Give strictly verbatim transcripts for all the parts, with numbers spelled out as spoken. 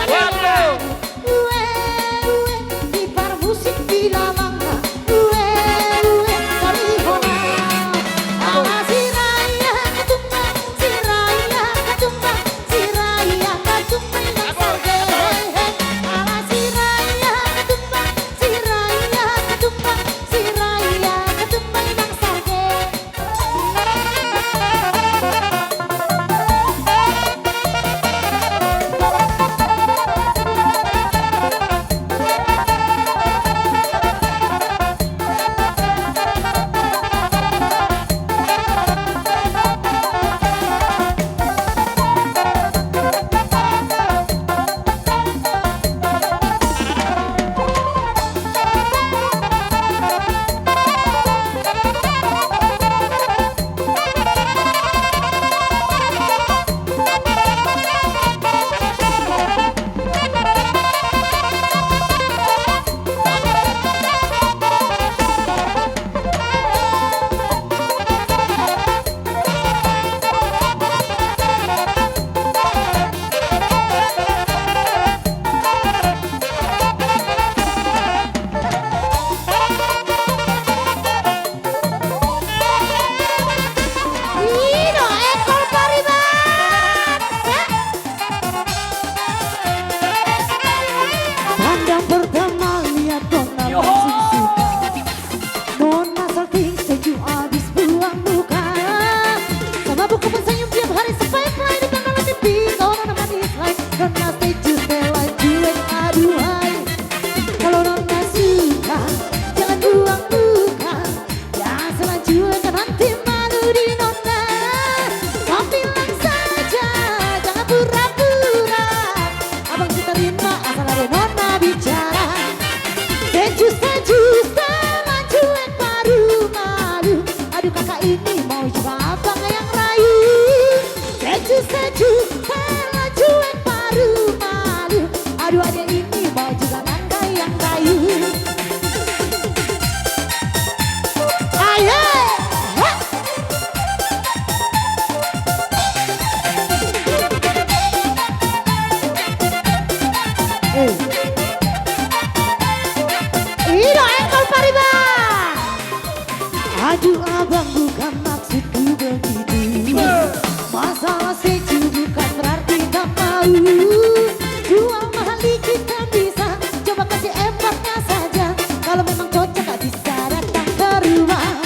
Ue, ue, di parmusik di lalangna. Ue, ue, kami hona. Ala siraya katumbang, siraya katumbang, siraya katumbang, Bang Sarge. Ala siraya katumbang, siraya katumbang, siraya katumbang, Bang Sarge. I do, Engkol Pariban. Pandang pertama lihat nona langsung suka. Nona salting sejuk habis buang muka. Sama buku pun senyum tiap hari, sebaik lain di tengah tinggi. Kalau nona manis lain, nona sejuk setelan cuek, aduhai. Kalau nona suka, jangan buang muka. Jangan selanjutnya nanti malu di nona. Kau bilang saja, jangan pura-pura. Abang sih terima asal ada nona bicara. Sejuk-sejuk setelan cuek, parumalu. Aduh, kakak ini mau juga abang yang rayu. Sejuk-sejuk setelan cuek, parumalu. Aduh, adik ini mau juga kakak yang rayu. Ayo. Ha. Eh. I do, Engkol Pariban. Aduh abang, bukan maksudku begitu. Masalah sejuk bukan berarti tak mau. Jual mahal dikit kan bisa, coba kasih effortnya saja. Kalau memang cocok, bisa datang ke rumah.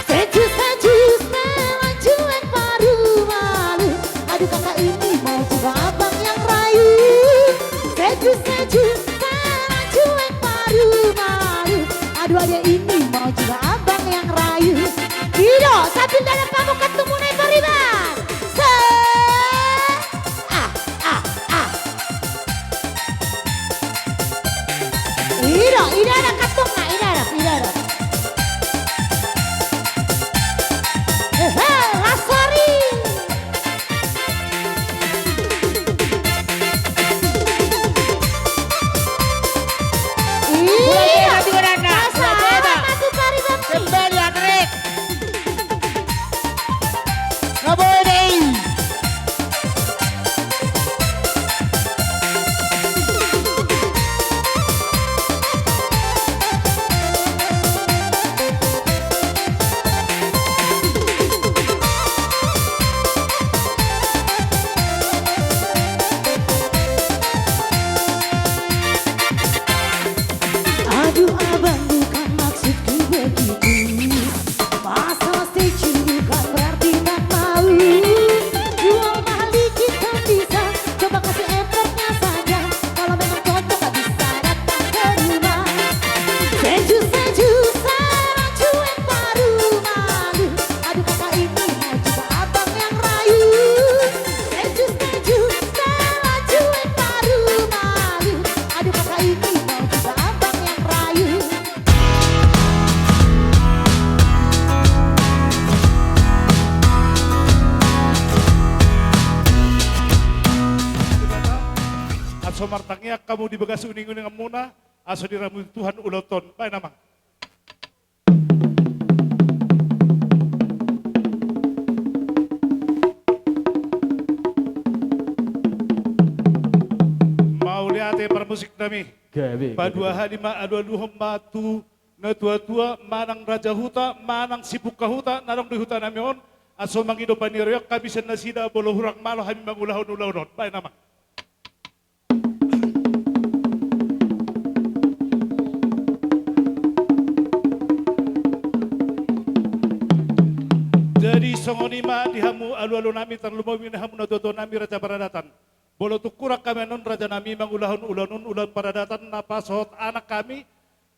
Sejuk-sejuk setelan cuek, parumalu. Aduh, kakak ini mau juga abang yang rayu. Sejuk-sejuk setelan cuek, parumalu. Aduh, adik ini mau juga abang yang rayu. I do, sambil dalam pamungkas tumune Pariban. Se-, ah, ah, ah. I do, i do, ada katongna, i do, i do. Hehe, las sori. I do. Mula beda juga, Nana. Masa matu Pariban. Kembali, Andrek. Nga boi da i. Aduh abang, bukan maksudku begitu. Masalah sejuk bukan berarti tak mau. Jual mahal dikit kan bisa, coba kasih effortnya saja. Kalau memang cocok, bisa datang ke rumah. Sejuk-sejuk setelan cuek, parumalu. Aduh, kakak ini mau juga abang yang rayu. Sejuk-sejuk setelan cuek, parumalu. Aduh, kakak ini mau juga abang yang rayu. Asa martangiang hamu di bagas uninguninganmuna, asa diramoti Tuhan ulaonta on. Baen, Amang. Musik nami. Gabe, gabe. Padua hali ma alualuhon ma tu natuatua manang raja huta manang sipungka huta na adong di huta nami on, asa mangido paniroion hami sian nasida molo hurang malo hami mangulahon ulaon on. Baen nama. Jadi songon i ma di hamu alualu nami, tarlumobi ma hamu natuatua nami raja paradatan. Molo tung hurang hami annon raja nami mangulahon ulaon on, ulaon paradatan na pasohot anak hami,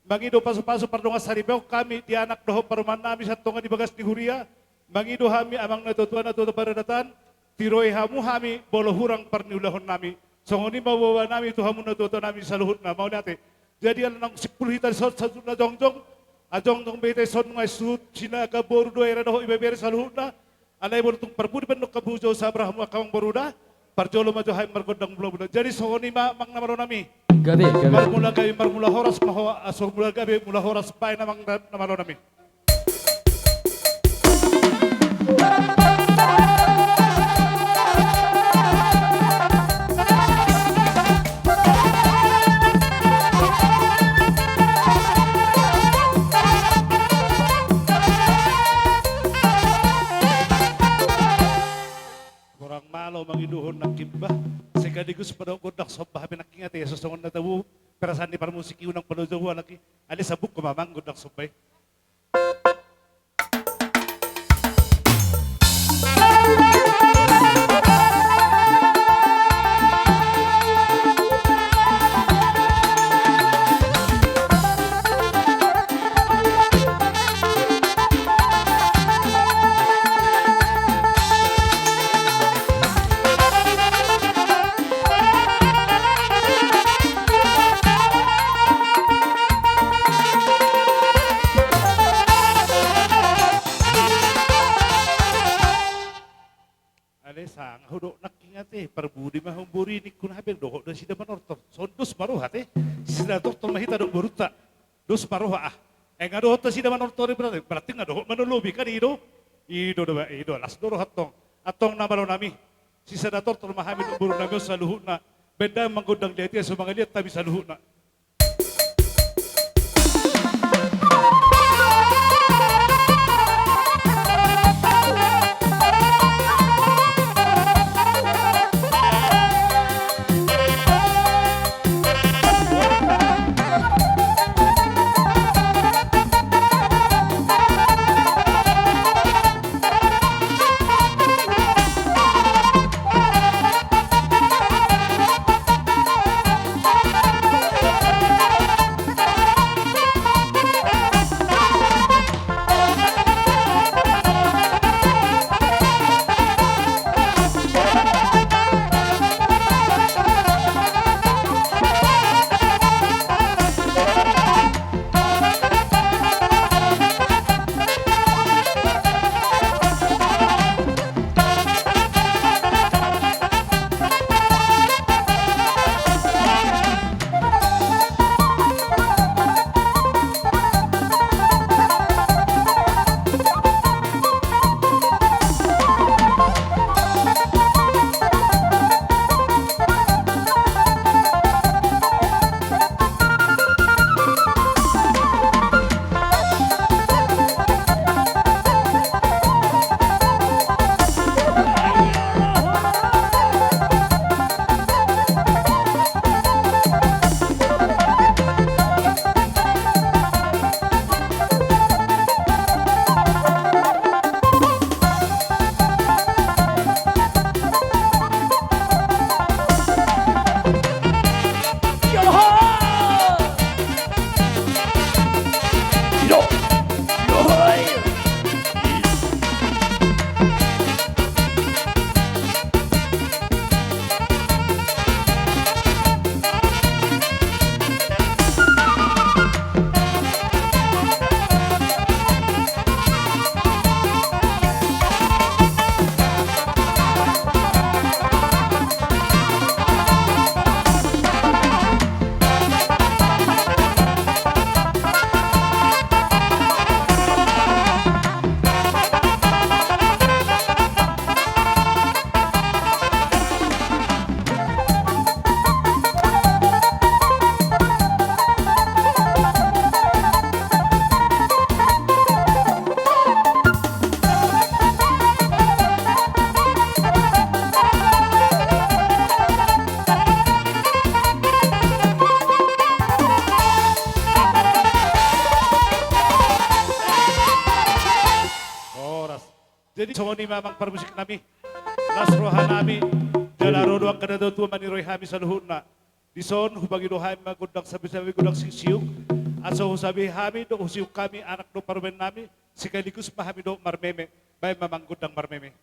mangido pasupasu pardongansaripeon hami di anak dohot parumaen nami sian tonga di bagas ni huria, mangido hami amang natuatua, natuatua paradatan, tiroi hamu hami molo hurang parniulahon nami. Songon i ma boa nami tu hamu natuatua nami saluhutna, mauliate. Jadi ala naung simpul hita dison saluhutna jongjong, ajongjong be hita dison nunga suhut Sinaga, boru, dohot ibebere saluhutna. Alai molo tung parpudi pe annon hamu jo, sabar hamu angka amang boru da, parjolo ma jo hami margondang mulak-mulak. Jadi songon i ma amang na malo nami. Gabe, gabe. Marmula gabe, marmula horas ma ho, asa mula gabe mula horas, baen amang na, na malo nami. Hurang malo mangidohon nangkin bah, sekaligus ma dohot gondang somba hami nangkin ate, asa songon na tabo perasaan ni parmusik i, unang paloja hua nangkin. Alai sambungkon ma amang gondang somba i. Ale sanga hudok nangkin ate, parbudi ma hamu boru i ningku, na hape dohot do nasida manortor. Songon dos ma roha ate, sisada tortor ma hita dohot borunta. Dos ma roha ah. Ai nga dohot nasida manortor i berarti, berarti nga dohot ma na lobi kan, i do? I do, do, i do, las do roha antong. Antong na malo nami, sisada tortor ma hami dohot boru nami on saluhutna. Baen damang gondang liat i asa mangaliat hami saluhutna. Songon i ma amang parmusik nami. Las roha nami. Jala ro do angka na tua-tua maniroi hami saluhutna. Dison hupangido hami ma gondang sabi-sabi, gondang siuk-siuk. Asa husabi hami dohot husiuk hami anak dohot parumaen nami. Sekaligus ma hami dohot marmeme. Baen ma amang gondang marmeme.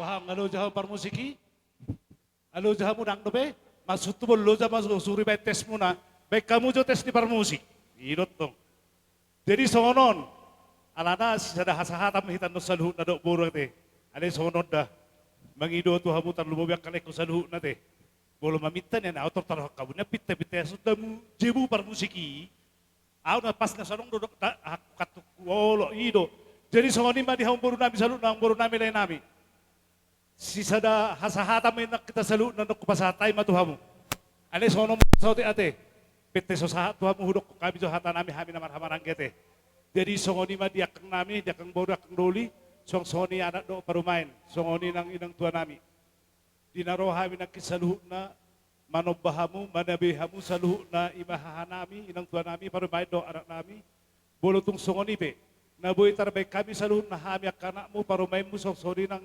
Wah, nga loja hamu parmusik i. Alo, jaha mudang dope, maksudhu bolo jaha ma suri baen tesmuna, baen hamu jo tes ni parmusik. I do tong. Jadi songon on, alana sisada hasahaton ma hita on saluhutna dohot boru ate. Alai songon on da, mangido tu hamu tarlumobi angka laengku saluhutna ate. Molo maminta nian au, tor taruhon hamu nian pinta-pinta i, asa unang mujebo parmusik i. Au na pas na songon do, do, da, ha, katu, olo, i do. Jadi songon i ma di hamu boru nami saluhutna, boru nami, lae nami. Sisada hasahatan ma inna hita saluhutna nunga hupasahat hami ma tu hamu. Alai songon on ma saotik ate. Pette so sahat tu hamu hudokkon hami jo hata nami, hami na marhahamaranggi ate. Jadi songon i ma di angkang nami, di angkang boru, angkang doli, songon, songon i anak dohot parumaen, songon i nang inang tua nami. Di na ro hami nangkin saluhutna, manomba hamu, manabe hamu saluhutna, i ma haha nami, inang tua nami, parumaen dohot anak nami, molo tung songon i pe, na boi tarbaen hami saluhutna hami angka anakmu, parumaenmu, songon, songon i nang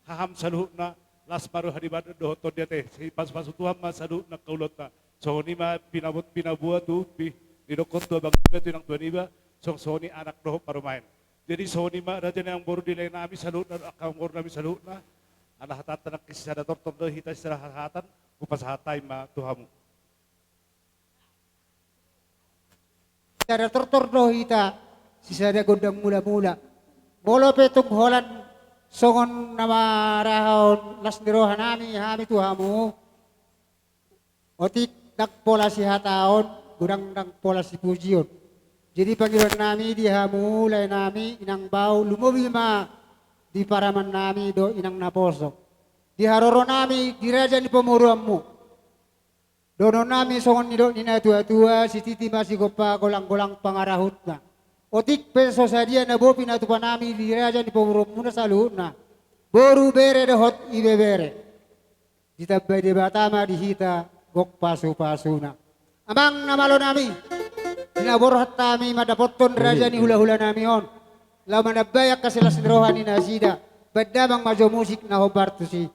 haham saluhutna, las ma roha di badan dohot tondi ate, sai pasu-pasu Tuhan ma saluhutna angka ulaonta, songon i ma pinabot, pinaboa tu, pi-, nidokkon tu abang niba, tu inang tua niba, songon, songon i anak dohot parumaen. Jadi songon i ma raja ni amangboru, di lae nami saluhutna, angka amangboru nami saluhutna, ala hatanta nangkin sisada tortor do hita, sisada hasahatan, hupasahat hami ma tu hamu. Sisada tortor do hita, sisada gondang mula-mula. Molo pe tung holan songon na marahahon las ni roha nami hami tu hamu, otik ndang pola sihataon, godang ndang pola sipujion. Jadi pangidoan nami di hamu, lae nami, inang bau, lumobi ma di paraman nami dohot inang naposo. Di haroro nami di raja ni pamoruonmu. Dohonon nami songon nidok ni natua-tua, sititi ma sigompa, golang-golang pangarahutna. Otik pe so sadia na boi pinatupa nami di raja ni pamoruonmuna saluhutna, boru, bere dohot ibebere, ditambai Debata ma di hita gok pasu-pasuna. Amang na malo nami, di na borhat hami mandapothon raja ni hula-hula nami on, laho manambai angka silas ni roha ni nasida, baen damang ma jo musik na hombar tusi.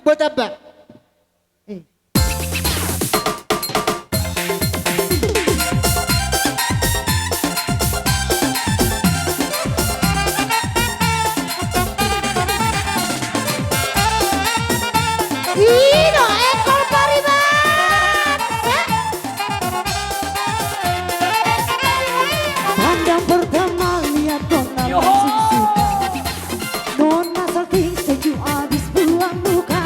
Buat apa? Eh. Ido, Eko Pariban. Pandang pertama lihat dona langsung suka. Nona salting sejuk abis buang muka.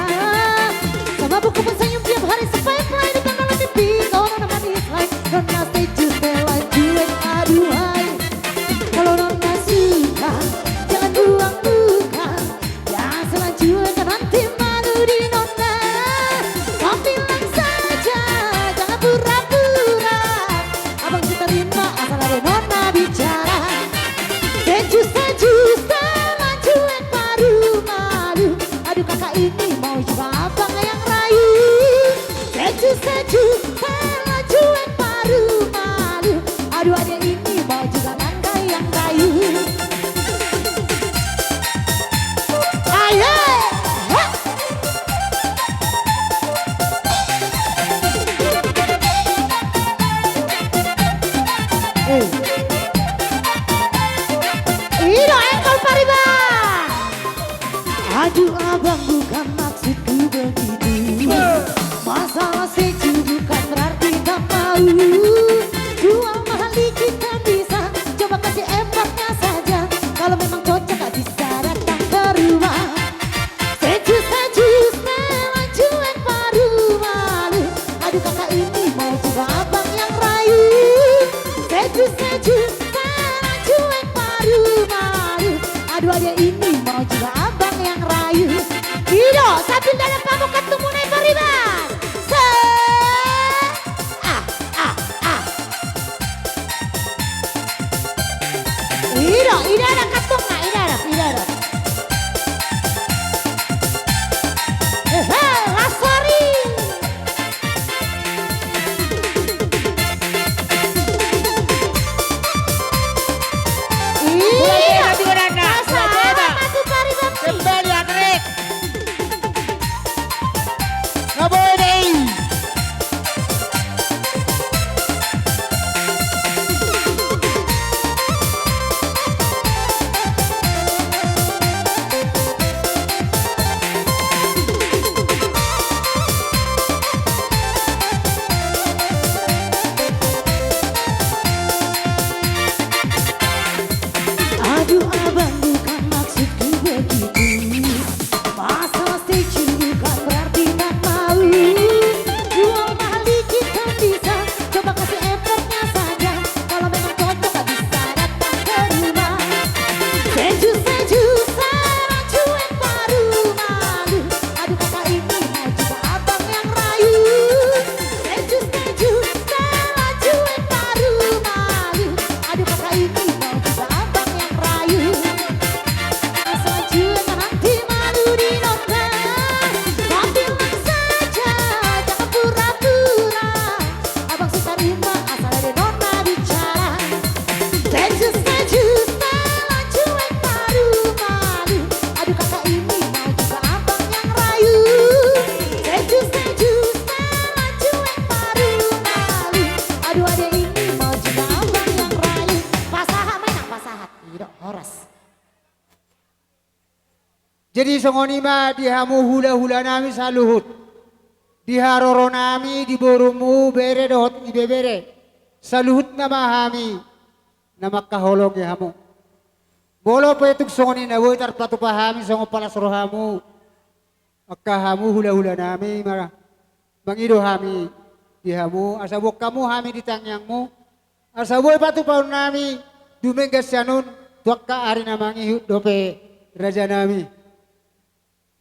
Sama buku pun senyum tiap hari sampai fly di tanggal T V. Kalau nona manis lai, nona sejuk setelan cuek aduhai. Kalau nona suka, jangan buang muka. Jangan selanjutnya nanti malu di nona. Kau bilang saja, jangan pura-pura. Abang sih terima asal ada nona bicara. Sejuk-sejuk setelan cuek baru malu. Aduh kakak ini mau juga abang yang rayu. Sejuk-sejuk setelan cuek baru malu. Aduh adek ini mau juga kakak yang rayu. Ayo. Ha. Eh. Ido Eko Pariban. Aduh abang, bukan maksudku begitu. Masalah sejuk bukan berarti tak mau. Jual mahal dikit kan bisa. Coba kasih effortnya saja. Kalau memang cocok, bisa datang ke rumah. Sejuk-sejuk setelan cuek baru malu. Aduh kakak ini mau juga abang yang rayu. Sejuk-sejuk setelan cuek baru malu. Aduh adek ini mau juga abang yang rayu. Ido, sambil dalam pamuk ketumune Pariban. Se- Ah, ah, ah. Ido, ido ada katongna, ido ada, ido ada. Hehe, rasori. Mulai beda di mana? Mulai beda. Kembali, Andrik. Nga boi be i. Aduh abang, bukan maksudku begitu. Masalah sejuk bukan berarti tak mau. Jual mahal dikit kan bisa. Coba kasih effortnya saja. Kalau memang cocok, bisa datang ke rumah. Sejuk-sejuk setelan cuek baru malu. Aduh kakak ini mau juga abang yang rayu. Sejuk-sejuk setelan cuek baru malu. Aduh kakak ini mau juga abang yang rayu. Selanjutnya nanti malu di nona. Kau bilang saja, jangan pura-pura. Abang sih terima asal ada nona bicara. Sejuk-sejuk setelan cuek baru malu. Aduh kakak ini mau juga abang yang rayu. Sejuk-sejuk setelan cuek baru malu. Aduh adek ini mau juga abang yang rayu. Pasahat ma inang, pasahat. Ido, horas. Jadi songon i ma di hamu hula-hula nami saluhut, di haroro nami, di borumu bere dohot ibebere, saluhutna ma hami na mangkaholongi hamu. Molo pe tung songon i na boi tarpatupa hami songon palas rohamu, angka hamu hula-hula nami ma mangido hami di hamu, asa boan hamu hami di tangiangmu, asa boi patupaon nami dumenggan sian on tu angka ari na mangihut dope raja nami.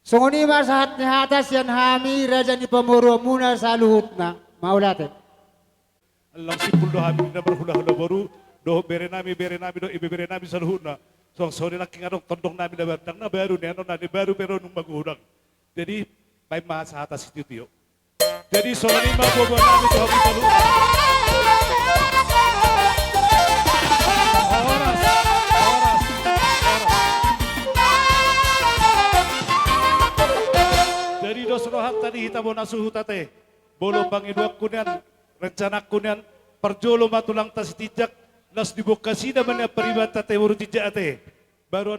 Songon i ma sahat ni hata sian hami raja ni pamoruonmuna saluhutna. Mauliate. Allang simpul do hami na marhula-hula boru dohot bere nami, bere nami dohot ibebere nami saluhutna. Suang songon i nangkin adong tondong nami na bantang na baru, nian on na baru pe ro nunga magodang. Jadi baen ma sahata sitio-tio. Jadi songon i ma boa-boa nami tu hamu saluhutna. Horas, horas, horas. Jadi Rohanta di hita bona suhut ate. Molo pangidoanku nian, rencanangku nian, parjolo ma tulangta Sitinjak, laos dibongkasida ma nian paribananta ate boru Tinjak ate. Baru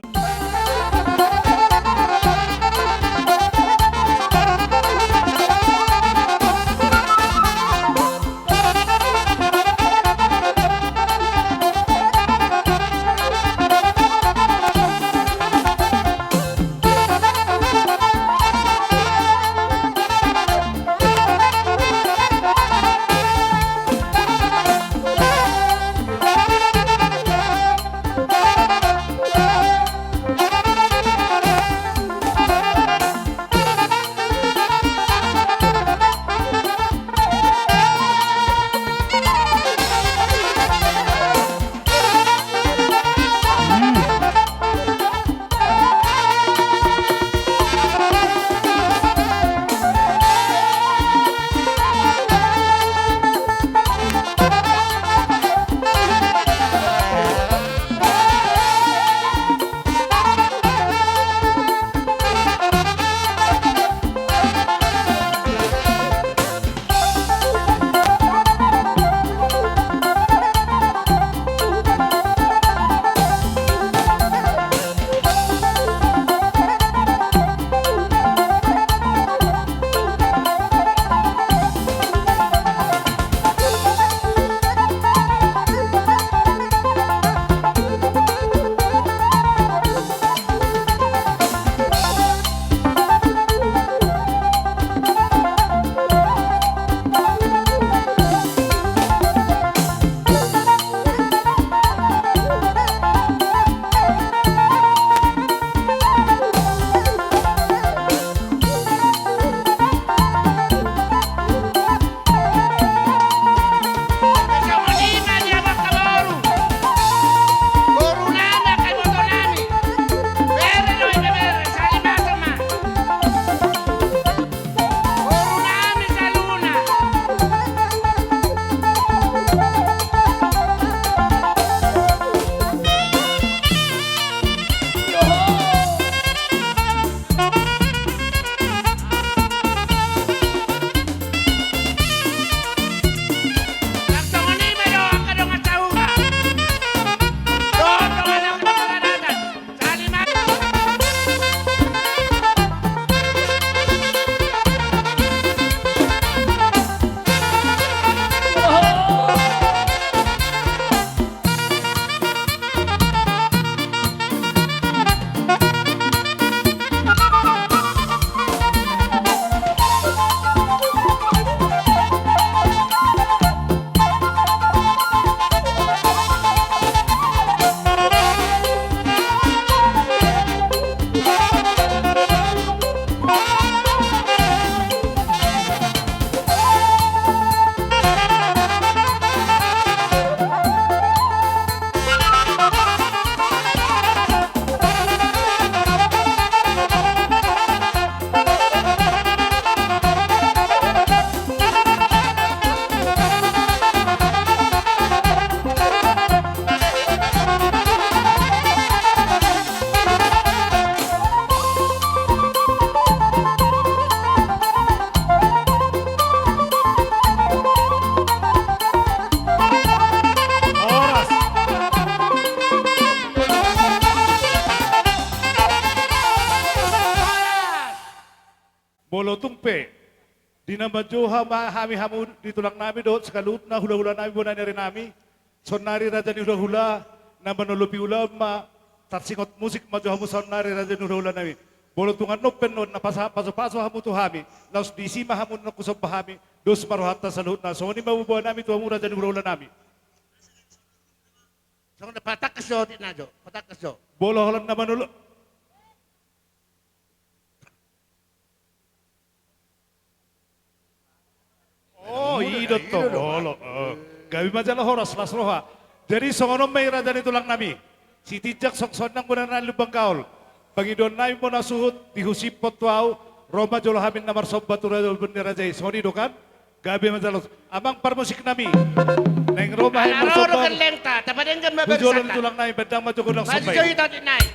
Molo tung pe di na manjou hami hamu di tulang nami dohot saluhutna hula-hula nami bona ni ari nami, saonnari raja ni hula-hula na manolopi ulaon ma tarsingot musik ma jo hamu saonnari raja ni hula-hula nami. Molo tung annon pe annon na pasu-pasu hamu tu hami, laos disi ma hamu annon husomba hami, dos ma rohanta saluhutna. Songon i ma boa nami tu hamu raja ni hula-hula nami. Songon na patangkas jo otik na jo, patangkas jo. Molo holan na manolo. Oh, i do tong. Olo. Gabe ma jala horas las roha. Jadi songon on ma i raja ni tulang nami. Sitinjak songon nang bona na Lumban Gaol. Pangidoan nami bona suhut di husiphon tu ahu, ro ma jolo hami na marsomba tu raja ni raja i. Songon i do kan? Gabe ma jala amang parmusik nami. Naeng ro ma hami marsomba tu jolo ni tulang nami, bendang ma jo gondang somba i. Maju jo hita otik nai.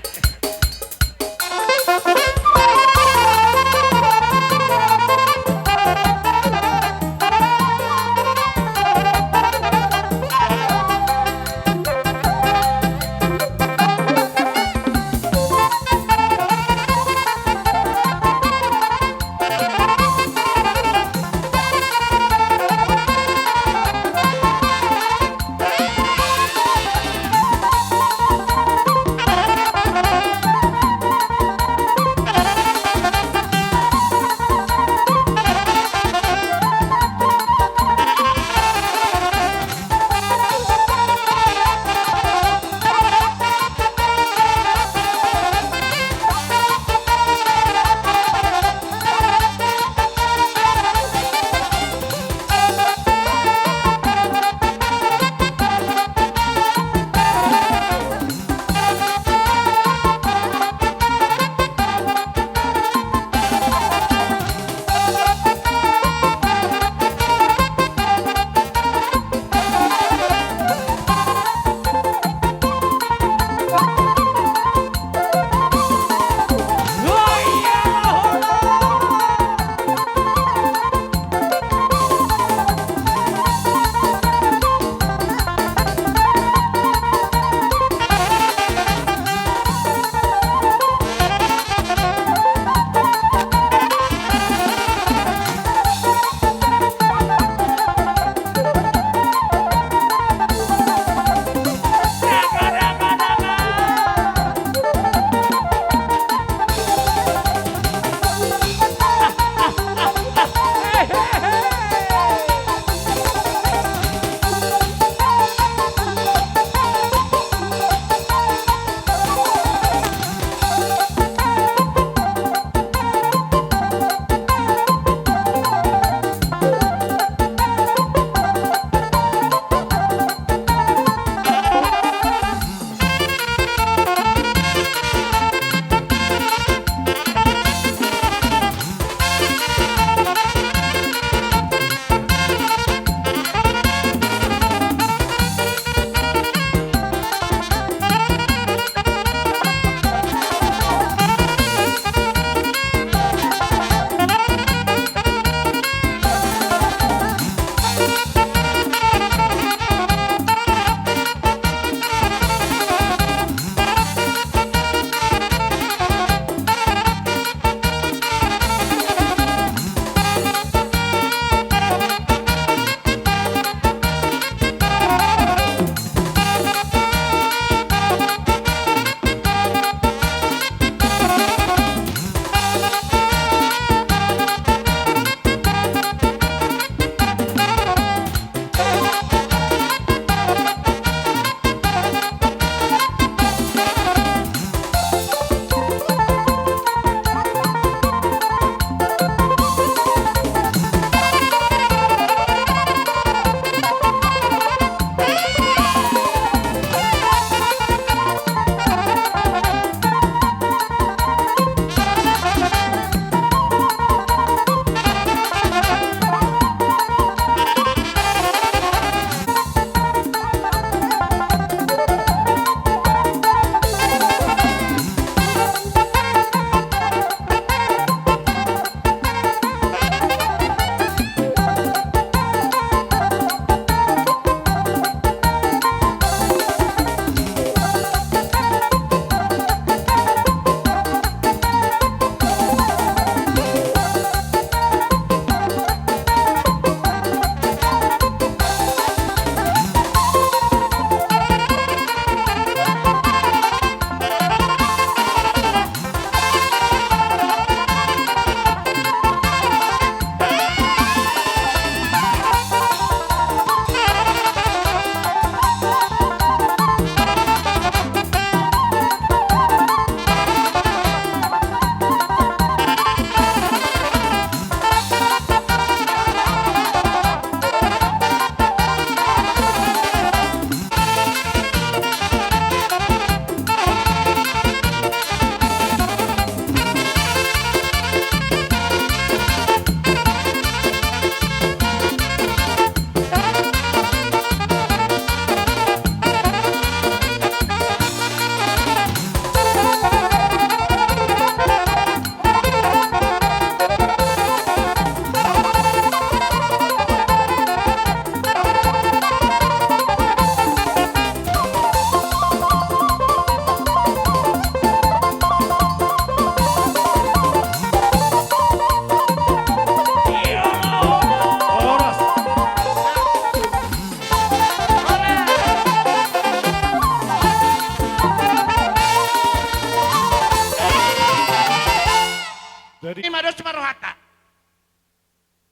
Jadi ima dos ma rohanta.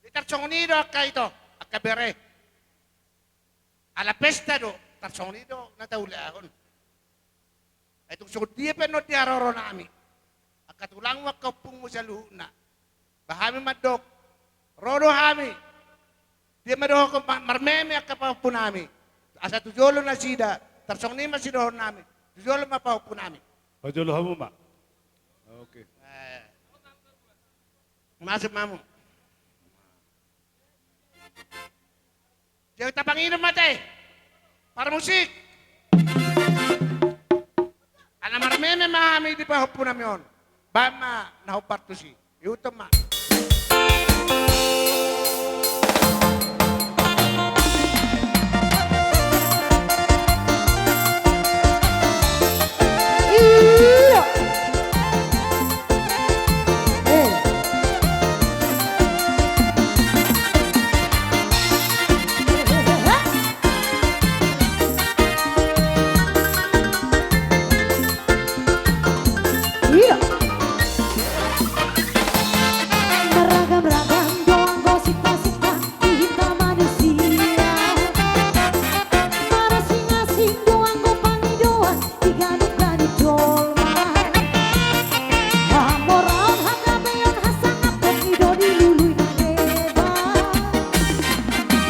Tarsongon i do angka ito, angka bere. Ala pesta do, tarsongon i do na taulahon. Ai tung songon dia pe annon di haroronami, angka tulangmu, angka ompungmu saluhutna, ba hami mandok, ro do hami. Dia ma dohonon ma-, marmeme angka pahompunami. Asa tu jolo nasida, tarsongon i ma sidohononnami, tu jolo ma pahompunami. Pajolo hamu ma. Oke. Eh. Masuk ma hamu. Jadi tapangido ma te. Parmusik. Ala marmeme ma hami di pahompunami on. Baen ma na hombar tusi. Ihuthon ma. Iya. Eh. Iya. Maragam-ragam do anggo sinta-sinta di hita manusia. Marasing-asing do anggo pangidoan di ganup-ganup jolma. Hamoraon, hagabeon, hasangapon i do di lului na deba.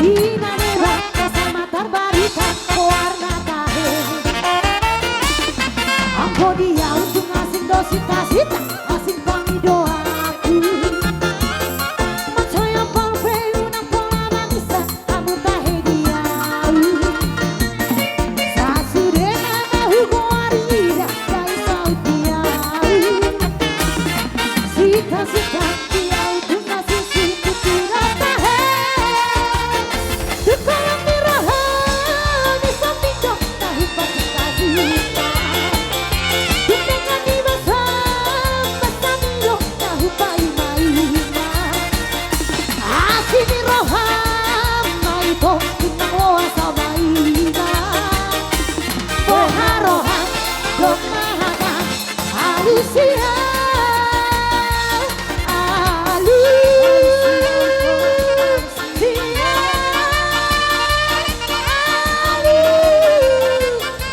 Di na deba, asa ma tarbarita goarna tahe. Anggo di au tung asing do sinta-sinta, asing pangidoanku. Mansai apal pe unang pola mangisah hamu tahe di au. Sasudena na hugoari ida, dai saut di au. Sinta-sinta di au tung na sisip tu tirata he. Tu kolom ni rohami sambing do na hupasinta-sinta. Tu tenga ni basam, basami do na hupaima-ima. Asi ni roham ma ito, unang loas au ma iba. Boha roham, dok ma hata, alusia, alusia,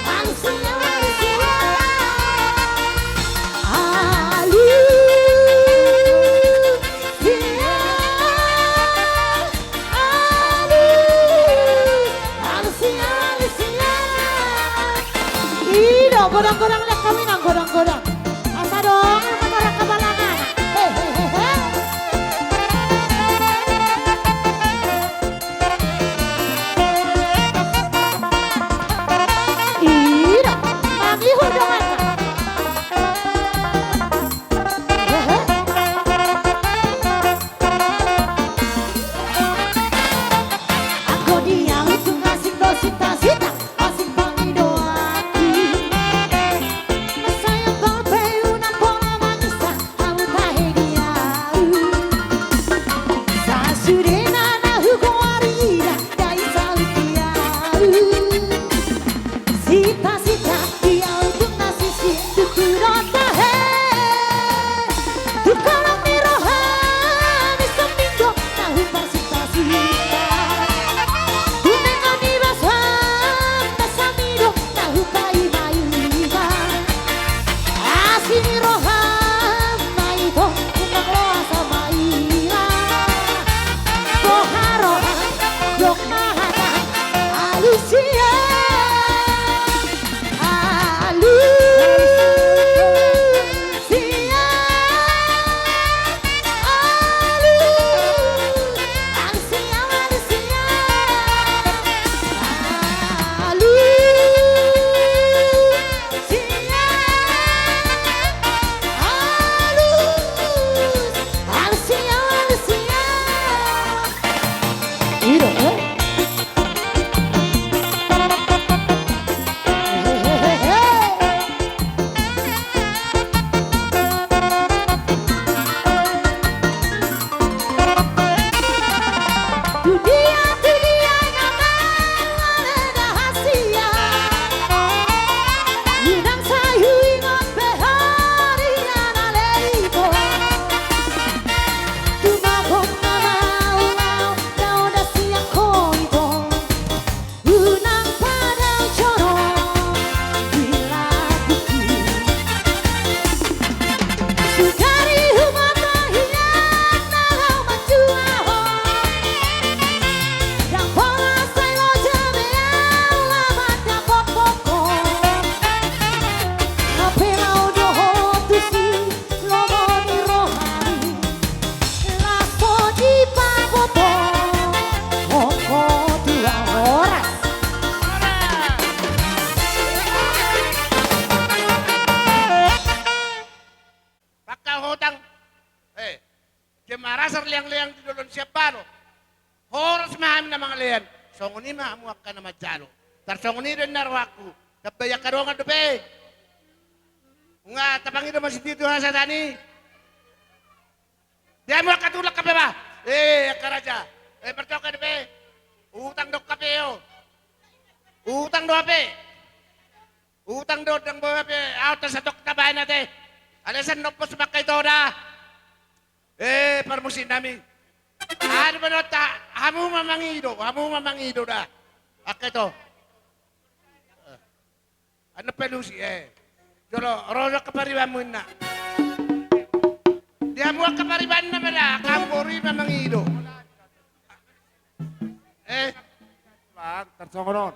alusia, alusia. Alus, alus, alus, alus. I do, godang-godang, lehon hami nang godang-godang. Asa dong, manorak habalangan. He, he, he, he. I do, mangihut donganna. Anggo di au tung asing do sinta-sinta, asing pangidoanku. Mansai apal pe unang pola mangisah hamu tahe di au. Sasudena na hugoari ida, dai saut di au. Sinta-sinta di au tung na sisip tu tirata he. Tu kolom ni rohami sambing do na hupasinta-sinta. Tu tenga ni basam, basami do na hupaima-ima. Asi ni roham ma ito, unang loas au ma iba. Boha roham, dok ma hata, alusia, alusia, alusia, alusia. Alusia, alusia, alusia. I do, eh? Parasar leang-leang di dolok ni Siambalo. Horas ma hami na mangalean. Songon i ma hamu angka na manjalo. Tarsongon i do ninna rohangku. Tambai angka dongan dope. Nga tapangido ma sitio tu hasahatan i. Di hamu angka tulang hape ba. Eh, angka raja. Eh, martongka dope. Utang do hape on. Utang do hape. Utang do, ndang boi hape. Aut na satongkin tabaen ate. Alai sian nompos ma angka ito da. Eh, parmusik nami. Adu manonta, hamu ma mangido, hamu ma mangido da. Angka ito. Annon palusi, eh. Jolo, ro do angka paribanmu inna. Di hamu angka paribanna ma da, angka hamu boru i ma mangido. Eh. Bang, tarsongon on.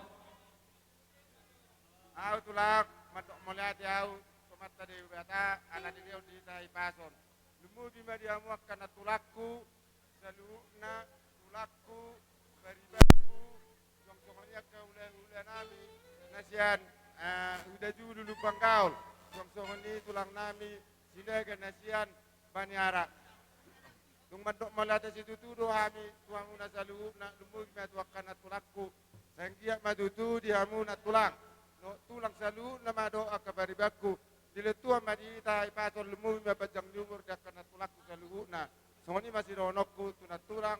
Ahu tulang, mandok mauliate ahu tu Amanta Debata, ala dilehon di hita hipason. Lumobi ma di hamu angka nantulangku, saluhutna, tulangku, paribanku, suang songon i angka hulahula nami, na sian, eh, Huta Julu Lumban Gaol, suang songon i tulang nami, Sinaga na sian Baniara. Dung mandok mauliate situtu do hami tu hamuna saluhutna, lumobi ma tu angka nantulangku. Sai anggiat ma tutu di hamu nantulang. Dohot tulang saluhutna ma dohot angka paribanku. Dilehon Tuhan ma di hita hipason, lumobi ma panjang ni umur di angka nantulangku saluhutna. Songon i ma sidohononku tu nantulang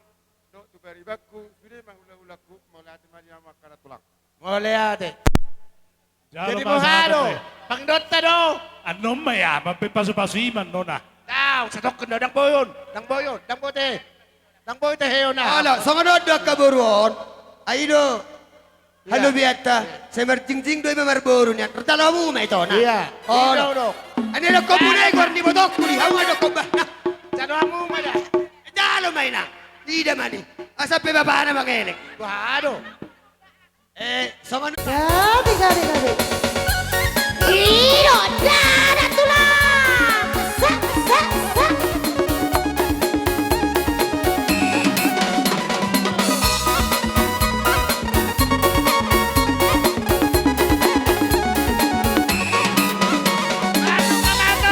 dohot tu paribanku, sude ma hulahulangku, mauliate ma di hamu angka nantulang. Mauliate. Jadi boha do? Pangidoanta do. Annon ma ia, mambaen pasupasu i ma annon na. Dao, satongkin do, ndang boi on, ndang boi on, ndang boi tehe. Ndang boi tehe on na. Olo, songon on do angka boru on. Ai do. Halobianta, sai marjingjing do i ma marboru nian. Ro jalo hamu ma ito na. Ia. Olo. Ai na dokkon muna i goar ni ibotongku di hamu ma dokkon bah. Jalo hamu ma da. Jalo ma inang. Ida ma ni. Asa pe bapana mangelek. Boha do. Eh, songon. Gabe, gabe, gabe. Iro dada tulang. Sa, sa, sa.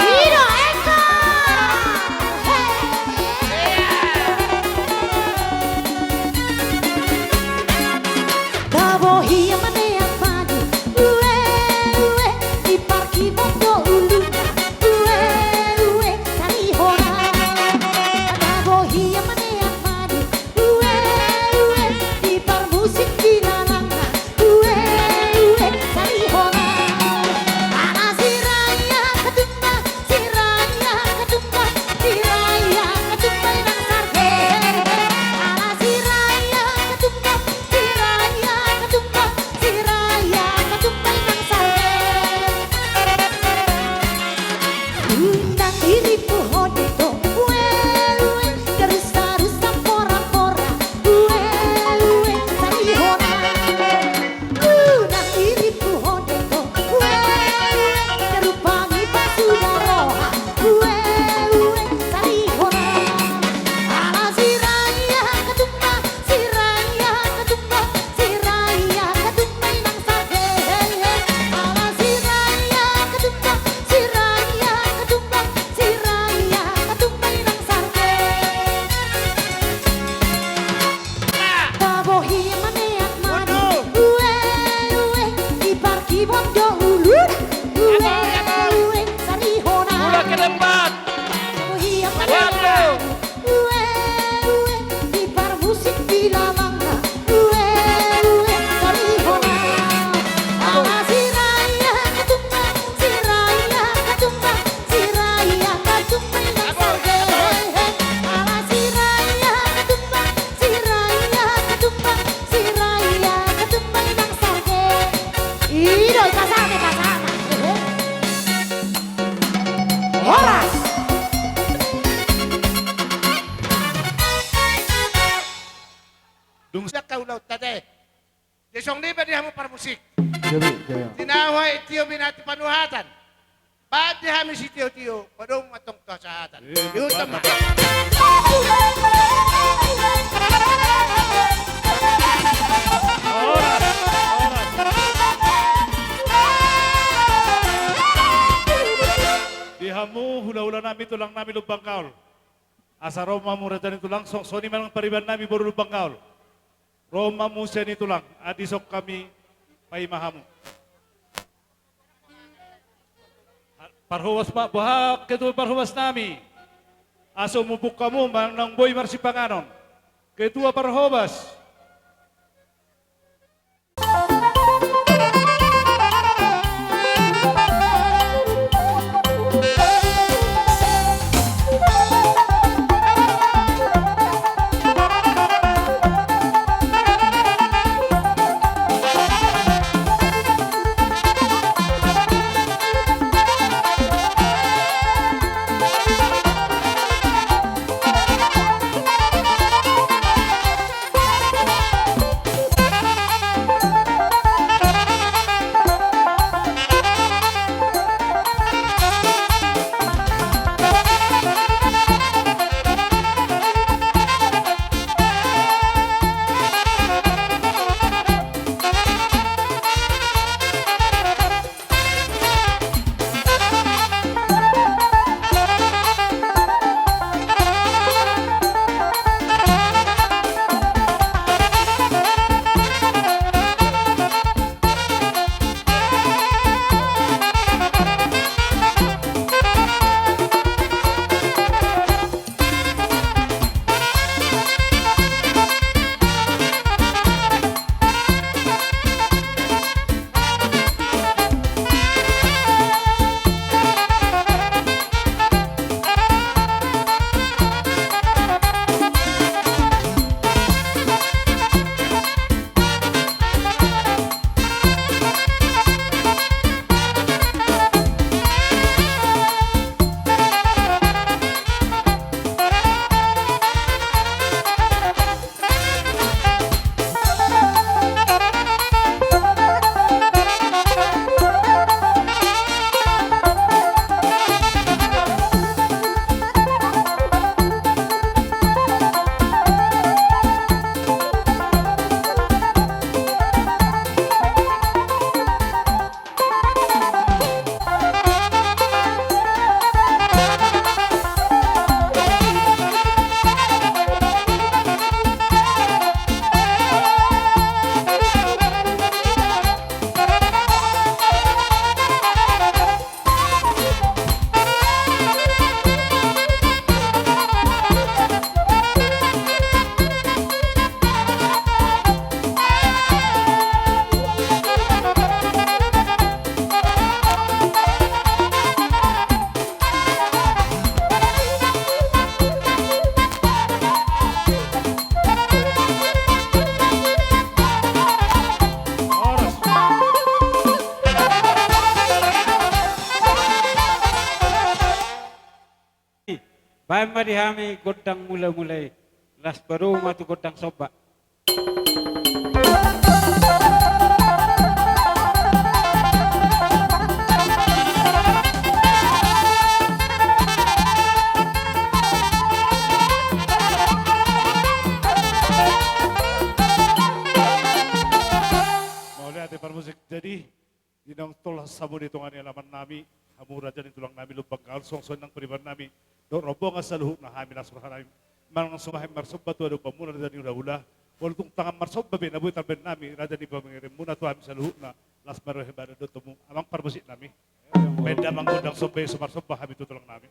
Iro, eko. Tabo hia ma meak madu, ue, ue, di parkibon do uluna, ue, ue, sari hona. Tabo hia ma meak madu, ue, ue, di parmusik di lalangna, ue, ue, sari hona. Ala siraya katumba, siraya katumba, siraya katumba inang sarge. Ala siraya katumba, siraya katumba, siraya katumba inang sarge. Unang i ripu hode do, ue, ue, garusa-rusa pora-pora, ue, ue, sari hona. Unang i ripu hode do, ue, ue, garupangi pasuda roha, ue, ue, sari hona. Ala siraya katumba, siraya katumba, siraya katumba inang sarge. Ala siraya katumba, siraya katumba, siraya katumba inang sarge. Tabo hia ma meak madu, ue, ue, di parkibon do uluna, ue, ue, sari hona. Tabo hia ma meak madu, ue, ue, di parmusik di lalangna, ue, ue, sari hona. Ala siraya katumba, siraya katumba, siraya katumba inang sarge. Ala siraya katumba, siraya katumba, siraya katumba inang sarge. I do, i pasahat, i pasahat. Horas. Dung sian kaulaon tate. Jadi songon i ma di hamu parmusik. Jadi, jadi. Tinahu ai tio binati panuhatan. Baen di hami sitio-tio, padomu ma tong tu hasahatan. Eh, ihut ma. Horas, horas. Di hamu hulahula nami, tulang nami Lumban Gaol. Asa ro ma hamu raja ni tulang, songon i ma nang pariban nami boru Lumban Gaol. Ro ma hamu sian i tulang, asa dison hami paima hamu. Parhobas ma, boha ketua parhobas nami. Asa umubuk hamu manang naung boi marsipanganon. Ketua parhobas. Baen ma di hami gondang mula-mula i. Laos baru ma tu gondang somba. Mauliate parmusik. Jadi, di naung tolhas hamu di tonga ni alaman nami, hamu raja ni tulang nami Lumban Gaol, songon i nang pariban nami dohot rombongan saluhutna, hami las roha nami manang sumahai marsomba tu adopan muna raja ni hula-hula. Molo tung tangan marsomba be na boi tambaen nami, raja ni pamangirim muna tu hami saluhutna, las ma roha i badan dohot hamu amang parmusik nami. Baen damang gondang somba i, so marsomba hami tu tulang nami.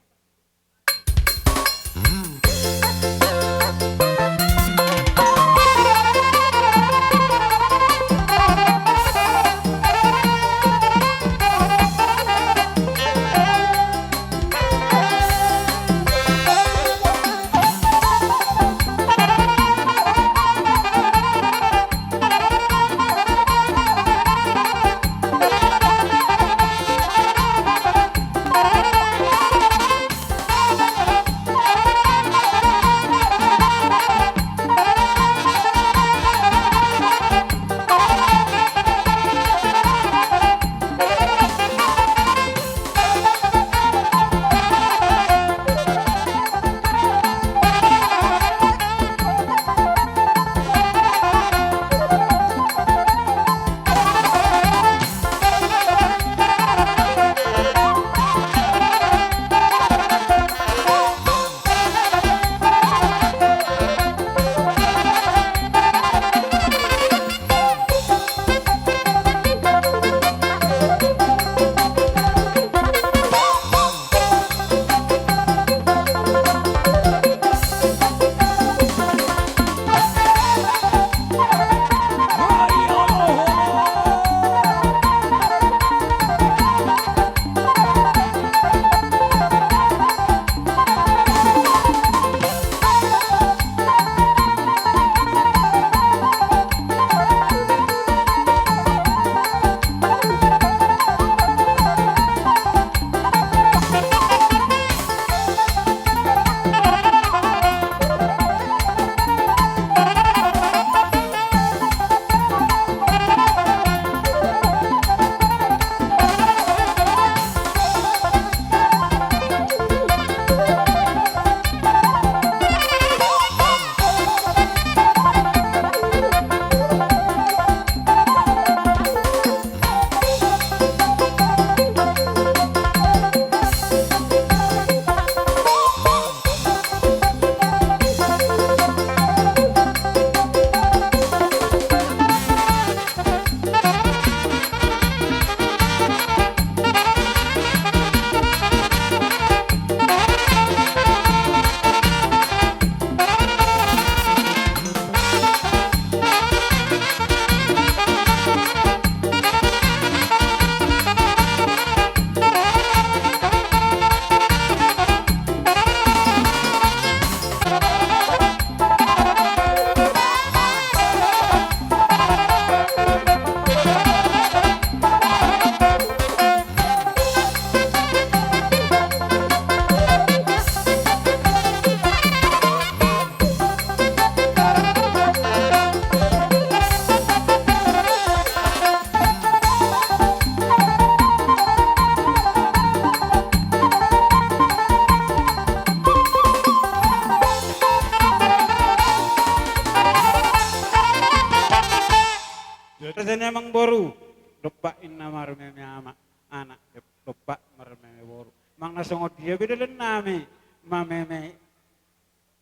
Sian i amangboru, dompak inna marmeme ama, anak, dompak marmeme boru. Manang na songon dia be dalannami mameme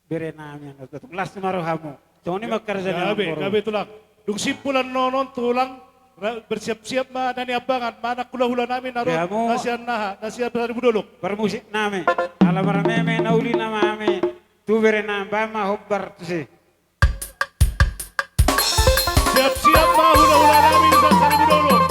berenami, annon tulang, las ma rohamu. Songon i ma karjana, gabe, amangboru. Gabe tulang. Dung simpul annon on tulang, ra-, bersiap-siap ma na niambangan, manang hula-hulanami na ro, gabe hamu, na sian aha, na sian Saribu Dolok. Parmusiknami, ala marmeme na uli nama hami tu berenami, bahen ma hombar tusi. Siap-siap ma hula-hulanami sian Saribu Dolok.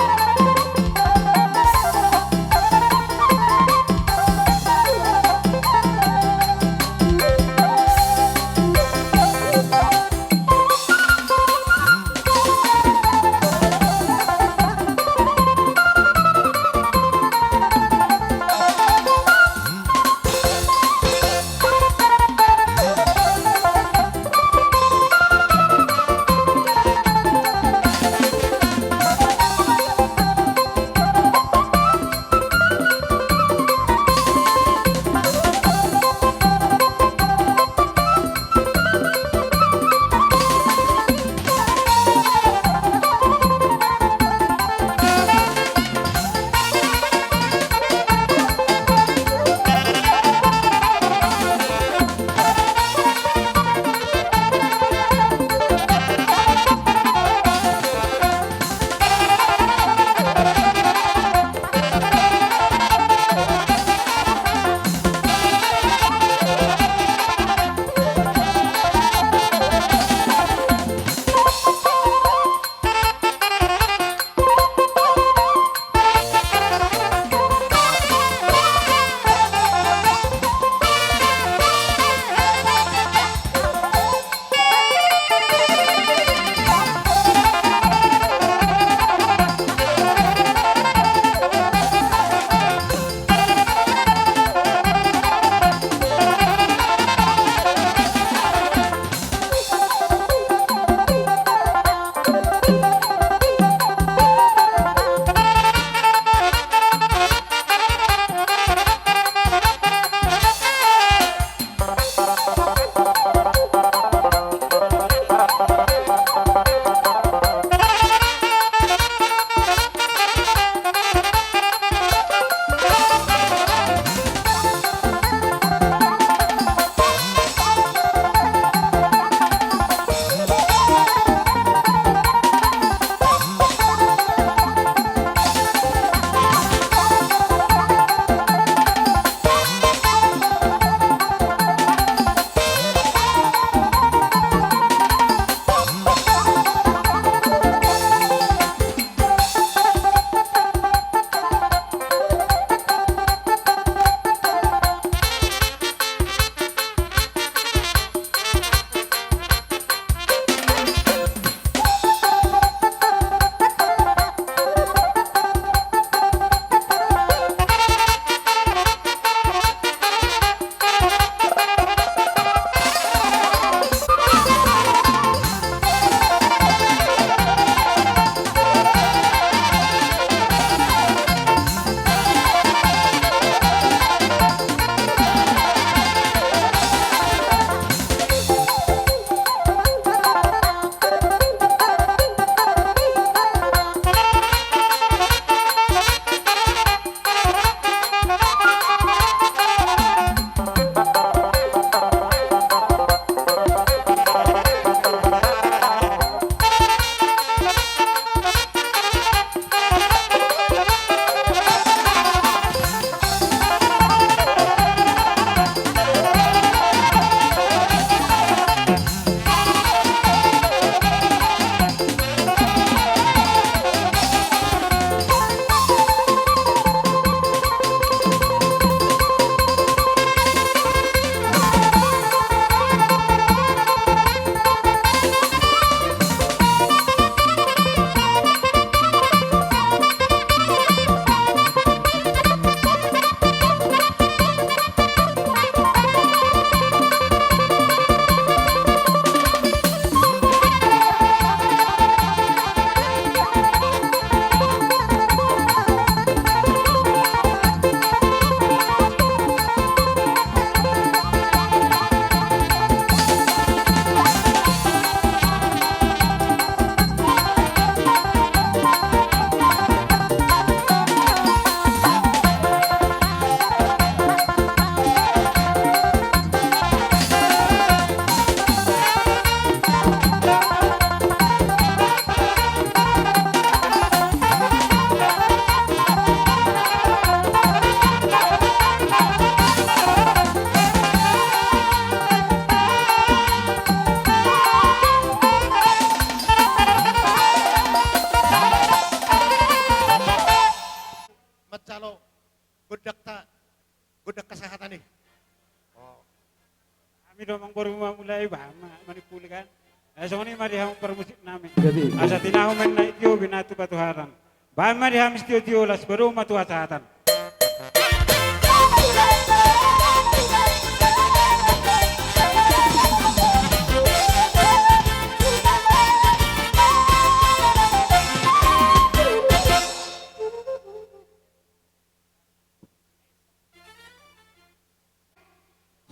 Hami do amang boru mamulai, bahen ma manimpuli kan. Eh, songon i ma di hamu parmusik nami. Jadi. Asa tinahu ma na i tio, binatu batu haran. Bahen ma di hami sitio-tio, las baru ma tu hasahatan.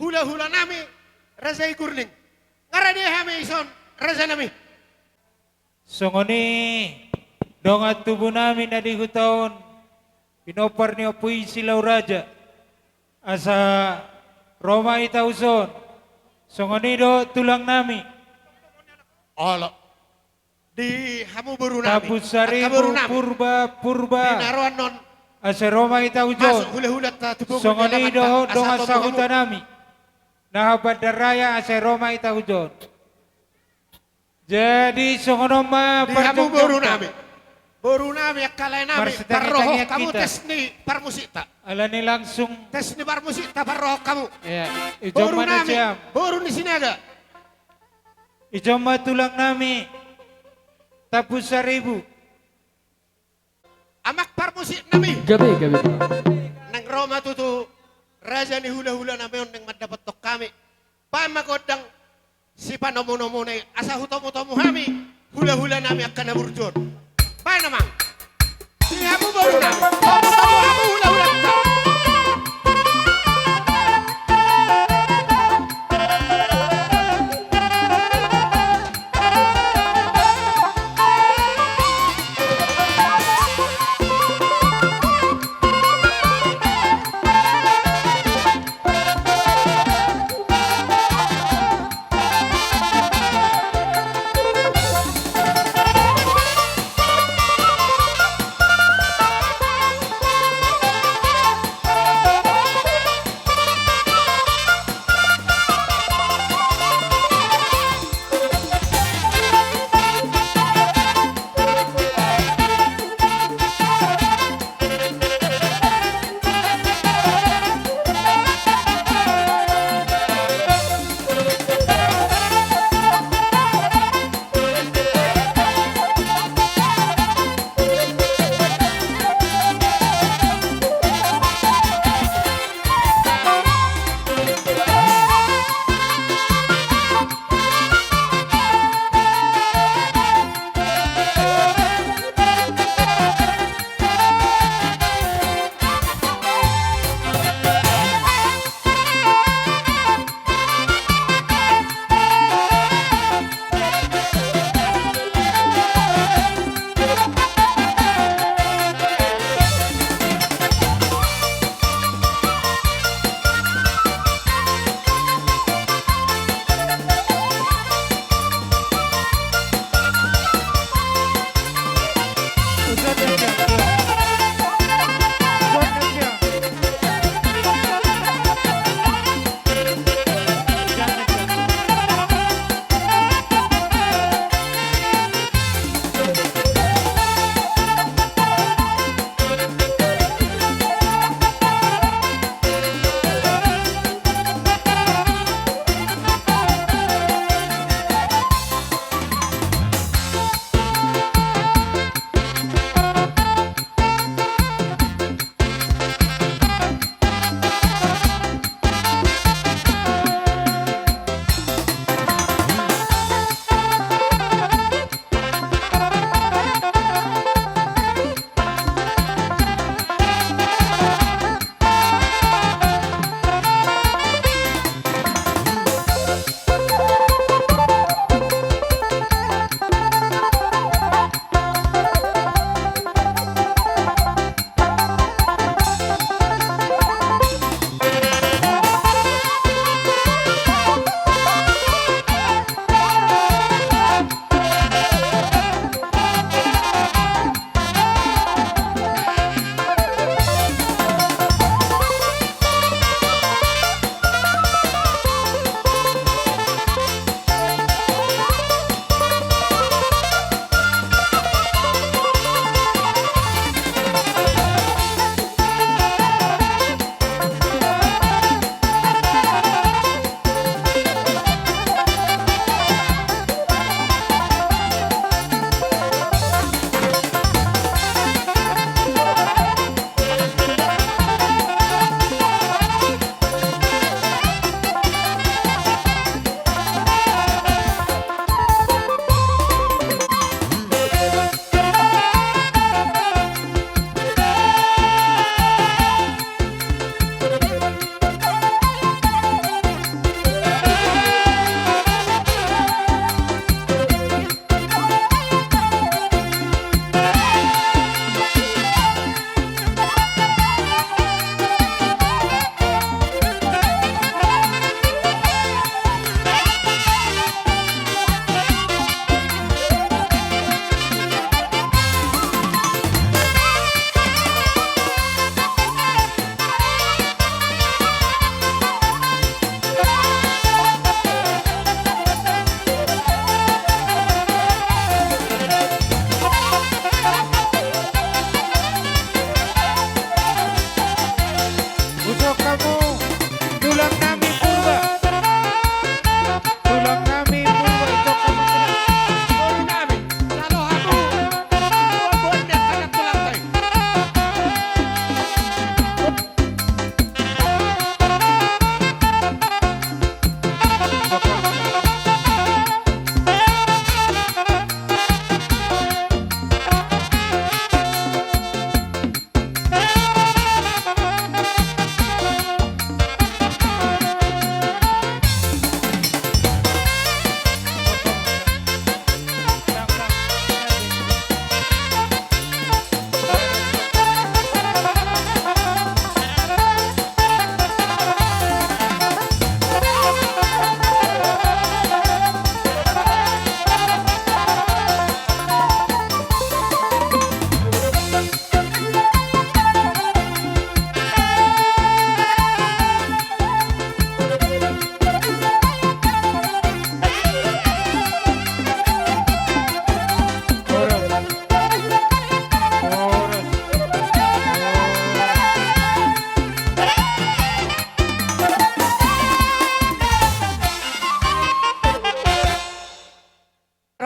Hula-hula nami, raja i Gurning. Nga rade hami ison, raja nami. Songon i dongan tubu nami na di huta on, pinompar ni Ompu i Silau Raja. Asa ro ma hita tu son. Songon i do tulang nami. Olo. Di hamu boru nami. Tampus Saribu, angka boru nami. Purba, Purba. Di na ro annon. Asa ro ma hita tu son. Masuk hula-hula ta tubu. Songon i do dongan sahuta nami. Na Bandaraya, asa ro ma hita tu son. Jadi songon on ma. Di hamu boru nami. Boru nami, angka lae nami, parrohahon hamu tes ni parmusikta. Alani langsung. Tes ni parmusikta parrohahon hamu. Iya, ijon ma nasiam. Boru nami, boru ni Sinaga. Ijon ma tulang nami. Tampus Saribu. Amang parmusik nami. Gabe, gabe. Naeng ro ma tutu raja ni hula-hula nami on naeng mandapothon hami. Bahen ma gondang sipanomu-nomuna i asa hutomu-tomu hami hula-hula nami angka na burju on. Bahen amang. Di hamu boru nami. Tomu-tomu hamu hula-hulanta.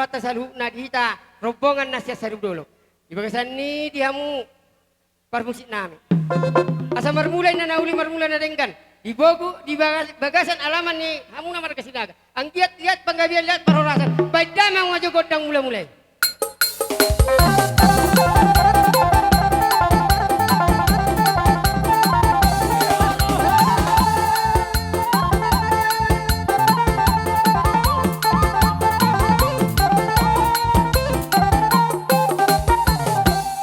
hata saluhutna di hita rombongan na sian Saribu Dolok. Di bagasan ni di hamu parmusik nami. Asa marmula inna na uli marmula na denggan. Di bogu, di bagas-, bagasan alaman ni hamuna marga Sinaga. Anggiat liat panggabean liat parhorasan. Baen damang ma jo gondang mula-mula i.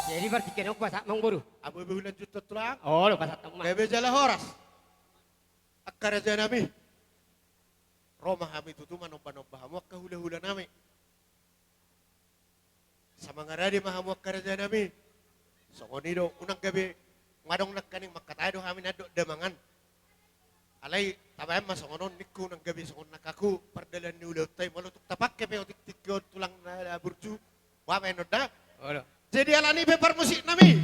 Jadi partingkian on pasahat ma amang boru. Abu-abu lanjut tulang. Olo, pasahat ma. Gabe jala horas. Angka raja nami. Ro ma hami tutu manomba-nomba hamu angka hula-hula nami. Asa mangarade ma hamu angka raja nami. Songon i do, unang gabe, nga adong nangkaning mangkatai do hami na dok damangan. Alai tabaen ma songon on ningku, unang gabe songon nangkaku pardalan ni ulaonta i, molo tung tapangke pe otik tingki on tulang na burju. Boha ma inna da? Olo. Jadi alani pe parmusik nami.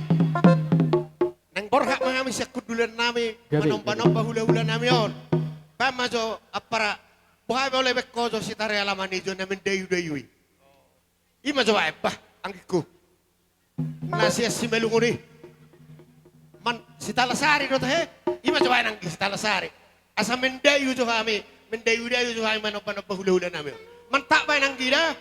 Naeng borhat ma hami sian hundulan nami, gabe, manomba-nomba hula-hula nami on. Baen ma jo ampara, boha pe olo baen ho jo sitari alaman i jo na mendayu-dayu i. I ma jo baen bah, anggingku. Na sian Simalungun i. Man, Sitalasari do tahe. I ma jo baen anggi Sitalasari. Asa mendayu jo hami, mendayu-dayu jo hami manomba-nomba hula-hula nami on. Mantap baen anggi da.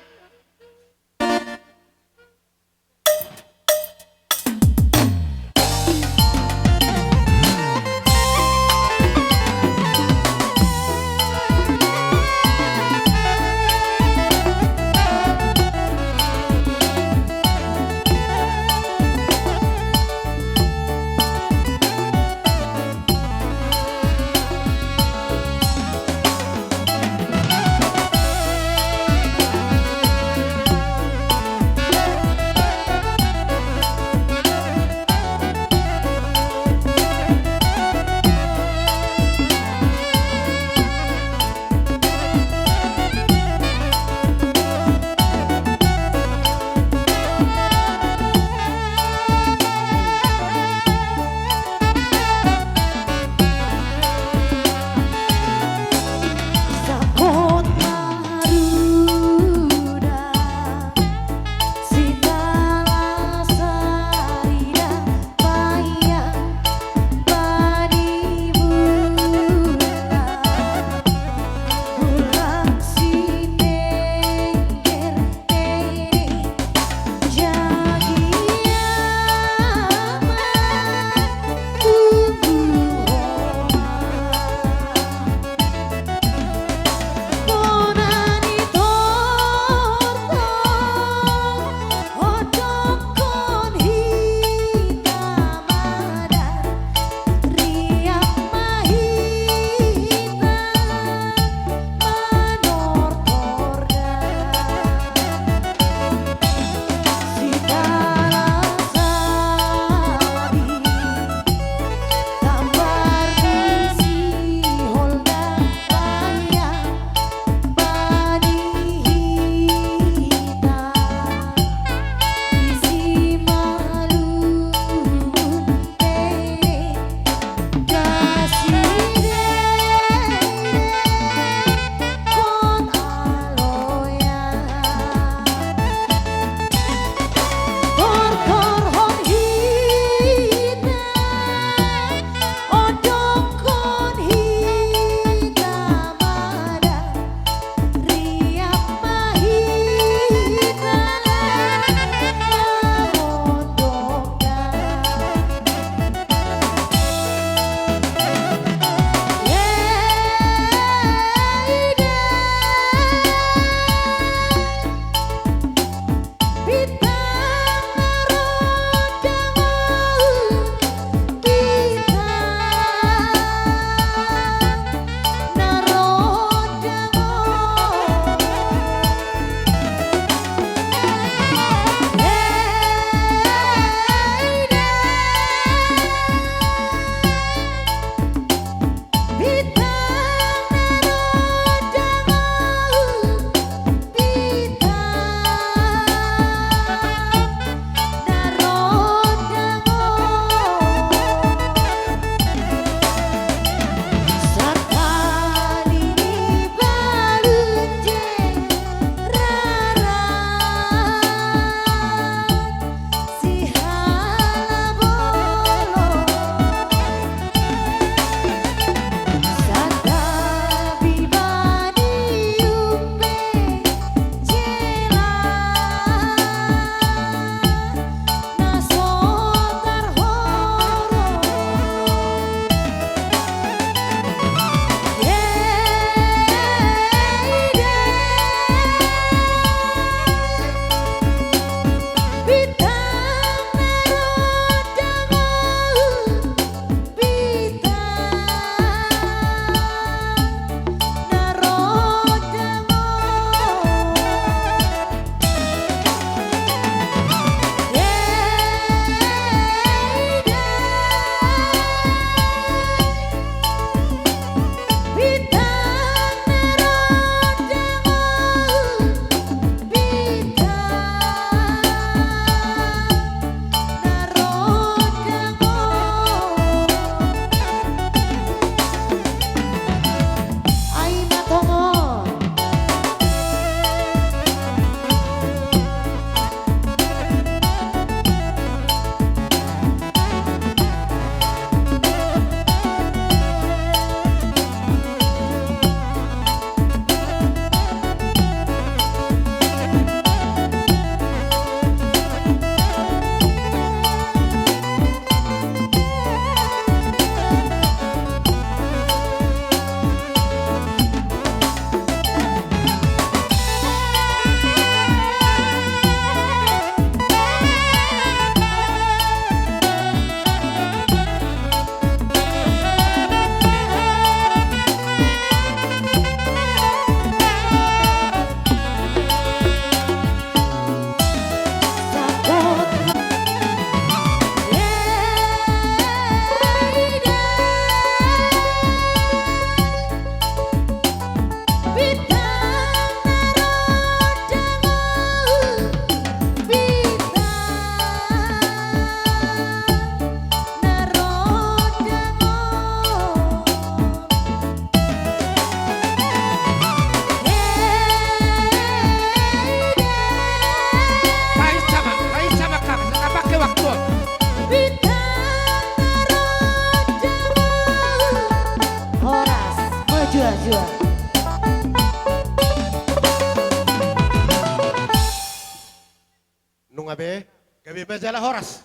Gabe, gabe ma jala horas.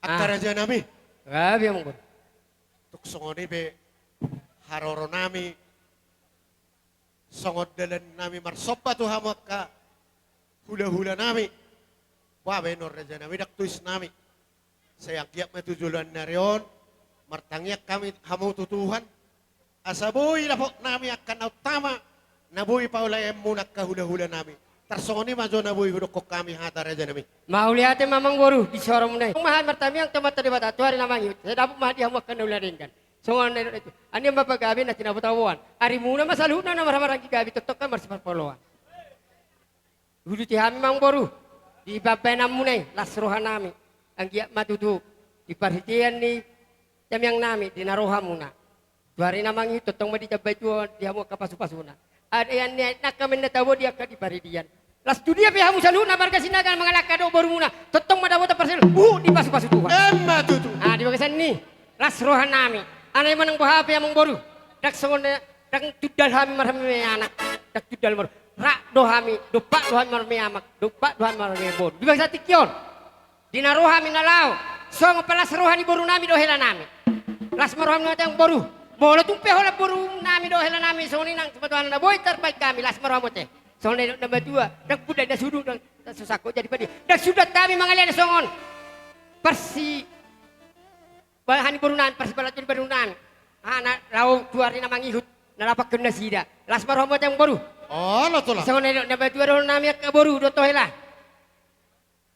Angka rajanami. Gabe, amang boru. Tung songon i pe haroronami, songon dalannami marsomba tu hamu angka hulahulanami. Boha be nuaeng rajanami, ndang toisnami. Sai anggiat ma tu joloan ni ari on martangiang hami hamu tu Tuhan, asa boi dapotnami angka na untama na boi paulaanmuna angka hulahulanami. Tarsongon i ma jo na boi hudokkon hami hata, rajanami. Mauliate ma, amang boru, di soromuna i. Tong ma hami martangiang tu Amanta Debata tu ari na mangihut, sai dapot ma di hamu angka na ula denggan. Songon na nidok ni tutu, anian ma pagabe na tinabo-taboan. Arimuna ma saluhutna na marhahamaranggi gabe, tongtong hami marsiparpoloan. Huuduti hami, amang boru, di pambahenanmuna i, las rohanami. Anggiat ma tutu di parhitean ni tangiangnami di na ro hamuna tu ari na mangihut, tongtong ma ditambai Tuhan di hamu angka pasupasuna. Adaon ni aek nangka ma inna tabo di angka di paridian. Las tu dia pe hamu saluhutna marga Sinaga mangalangka dohot borumuna, tongtong ma dapotan parsahit huhut dipasupasu Tuhan. Emma tutu. Ah, di bagasan ni las rohanami. Alai manang boha pe, amang boru, ndang songon na, ndang tundal hami marmeanak, ndang tundal mar-, rap do hami, dompak do hami marmeamak, dompak do hami marmeaboru. Di bagasan tingki on, di na ro hami na laho, songon palas roha ni borunami dohot helanami. Las ma roham, amang boru. Molo tung pe holan borunami dohot helanami songon i nang sipatuaon na boi tarbaen hami, las ma roham ate. Songon na nidok ni na matua, ndang punda inna suduk, ndang, ndang so sangkot jadi padi. Ndang sundat hami mangalean songon parsi- bahen ni borunami, parsipalatu ni borunami. Ah, na laho tu ari na mangihut, na laho pangkeon nasida. Las ma roham ate, amang boru. Olo, tolap. Songon na nidok ni na matua dohononnami angka boru dohot hela.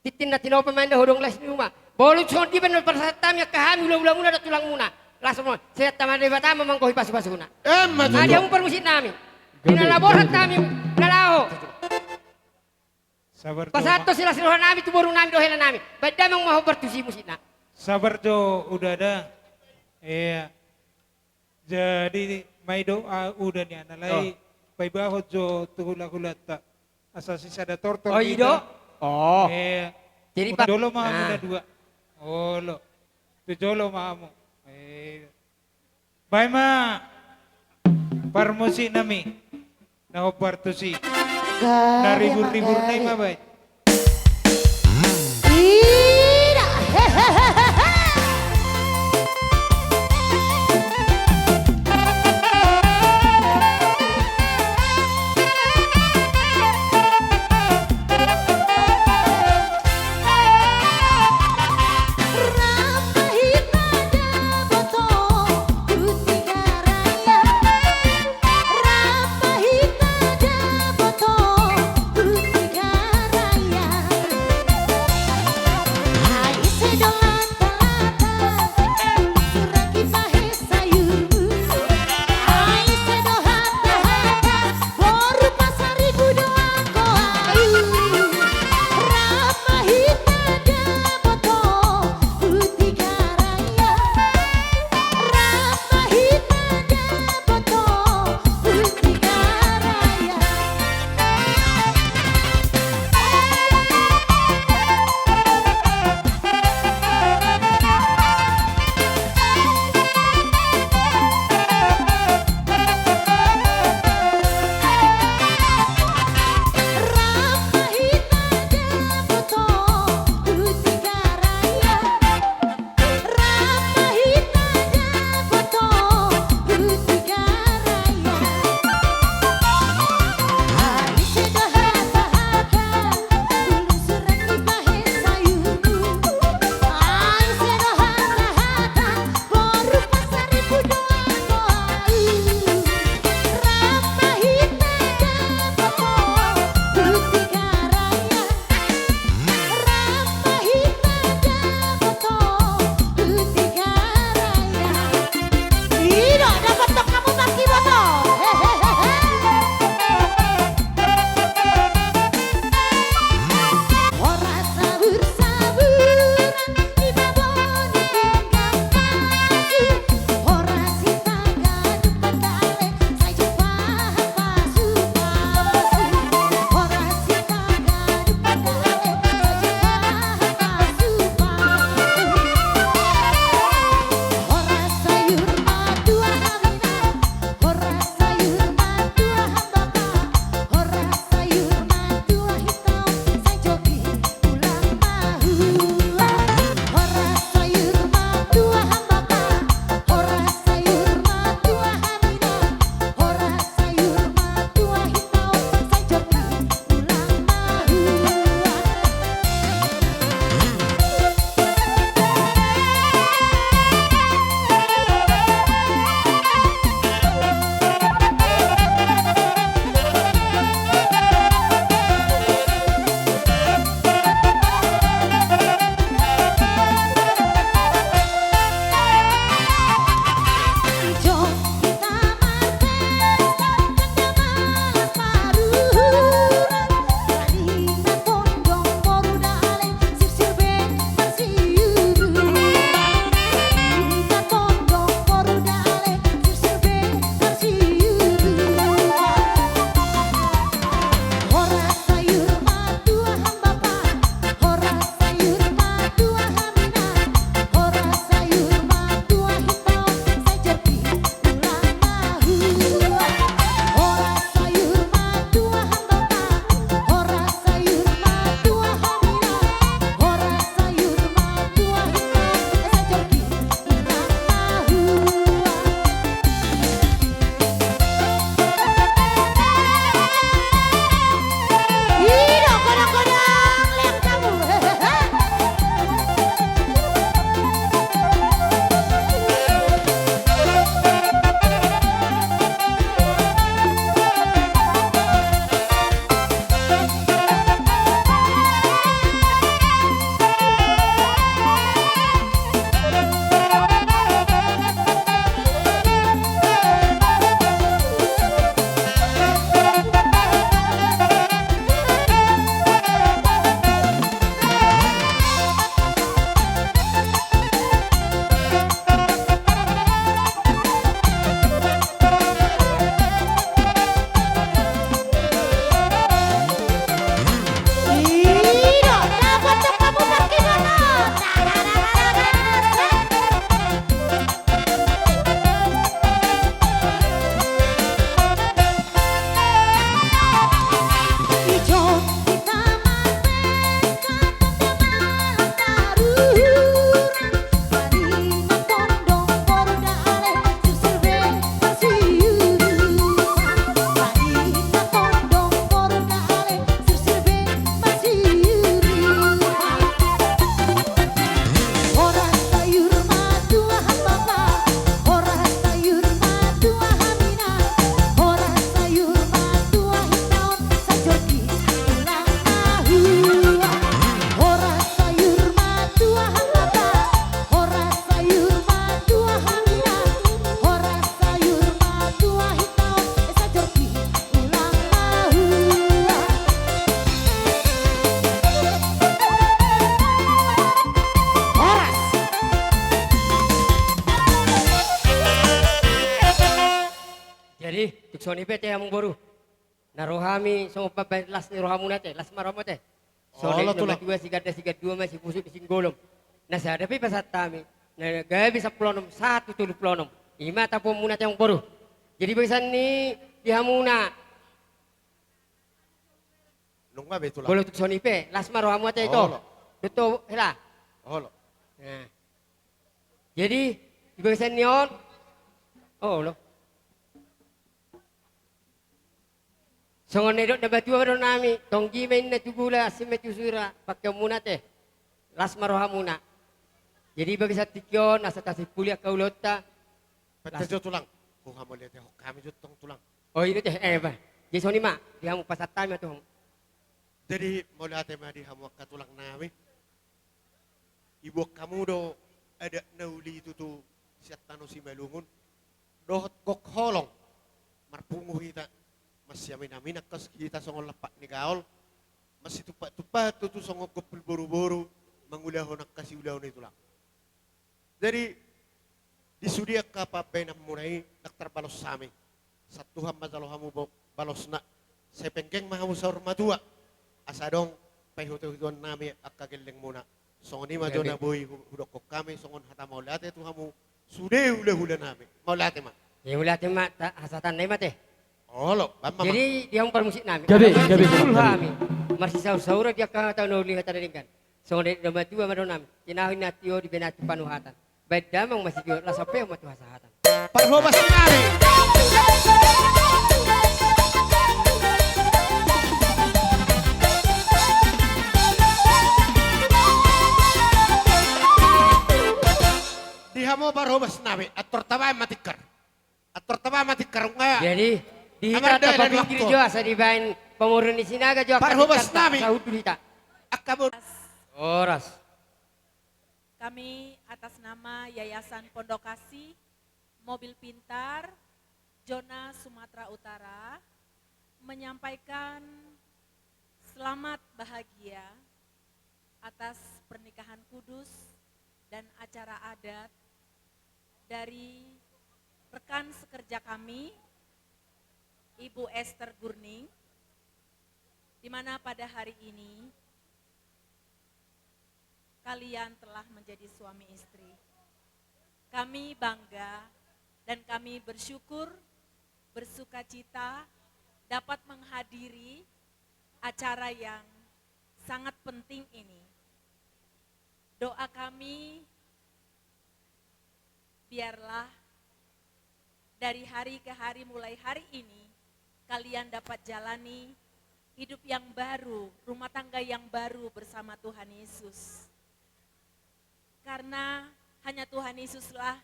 Tintin na tinopa ma inna hodong las ni uma. Molo songon dia pe na pasahat hami angka hami hulahulamuna dohot tulangmuna, las ma roham. Sai Amanta Debata ma manggohi pasupasuna. Emma tutu. Ah, di hamu parmusiknami. Di na laho borhat hami na laho, sabar jo, pasahat ma- tos las rohanami tu borunami dohot helanami. Baen damang ma hombar tusi musikna. Sabar jo, uda da. Iya. Jadi ma i do, ah, uda nian, alai paibahon jo tu hulahulanta, asa sisada tortor hita. Oh, i do. Oh. Iya. Jadi, jolo ma hamu na dua. Olo. Tu jolo ma hamu. Iya. Baen ma parmusiknami na hombar tusi. Na ribur-riburna i ma baen. Ida. Jadi, tung songon i pe ate hamu boru. Na ro hami songon pambahen las ni rohamuna ate, las ma rohamu ate. Songon i, na tulang. Matua siganda sigandua ma sipusuk ni singgolom. Na sada pe pasahat hami. Na gabe sampulu onom, sahat tu tolu pulu onom. I ma tapuonmuna ate hamu boru. Jadi bagasan ni di hamuna. Nunga be tulang. Molo tung songon i pe, las ma rohamu ate ito. Olo. Dohot hela. Olo. Nah. Jadi, di bagasan ni on. Olo. Songon na nidok na matua ma dohonon nami, tonggi ma inna tu gula, asi ma tu sura, pangkeonmuna ate. Las ma rohamuna. Jadi bagasan tingki on, asa tasimpuli angka ulaonta. Las. Pette jo tulang. Huhamauliatehon hami jo tong tulang. Oh, i do ate, eh, bah. Jadi songon i ma, di hamu pasahat hami ma tu hamu. Jadi, mauliate ma di hamu angka tulang nami. Diboan hamu do adat na uli tutu sian tano Simalungun. Dohot gok holong. Marpungu hita. Masiamin-amin angka hita songon lampak ni gaol. Masitumpah-tumpah tutu songon gompul boru-boru. Mangulahon angka siulaon i tulang. Jadi, di sude angka pambahenanmuna i, ndang tarbalos hami. Sian Tuhan ma jalo hamu bo-, balosna. Sai penggeng ma hamu saur matua. Asa adong paihut-ihuton nami angka gellengmuna. Songon i ma jo na boi hu-, hudokkon hami, songon hata mauliate tu hamu. Sude hula-hula nami. Mauliate ma. Ya, mauliate ma, ta-, hasahatan nami ma ate. Olo, bam ma. Jadi, di hamu parmusik nami. Gabe, gabe, gabe. Hami. Marsisaur-sauran di angka hata na uli hata na denggan. Songon na nidok na matua ma dohonon nami, tinahu inna tio, dibahen ahu tu panuhatan. Bahen damang ma sitio, laos ampehon ma tu hasahatan. Parhobas nami. Di hamu parhobas nami, antor tabahen ma tikar. Antor tabahen ma tikar, nunga. Jadi, di hita tapapinggir jo asa dibahen pamoruon ni Sinaga jo angka parhobas nami. Sahut di hita. Angka bo-, horas. Kami atas nama Yayasan Pondok Kasih, Mobil Pintar, Zona Sumatera Utara, menyampaikan selamat bahagia atas pernikahan kudus dan acara adat dari rekan sekerja kami, Ibu Esther Gurning, di mana pada hari ini kalian telah menjadi suami istri. Kami bangga dan kami bersyukur, bersukacita dapat menghadiri acara yang sangat penting ini. Doa kami, biarlah dari hari ke hari, mulai hari ini, kalian dapat jalani hidup yang baru, rumah tangga yang baru bersama Tuhan Yesus. Karena hanya Tuhan Yesuslah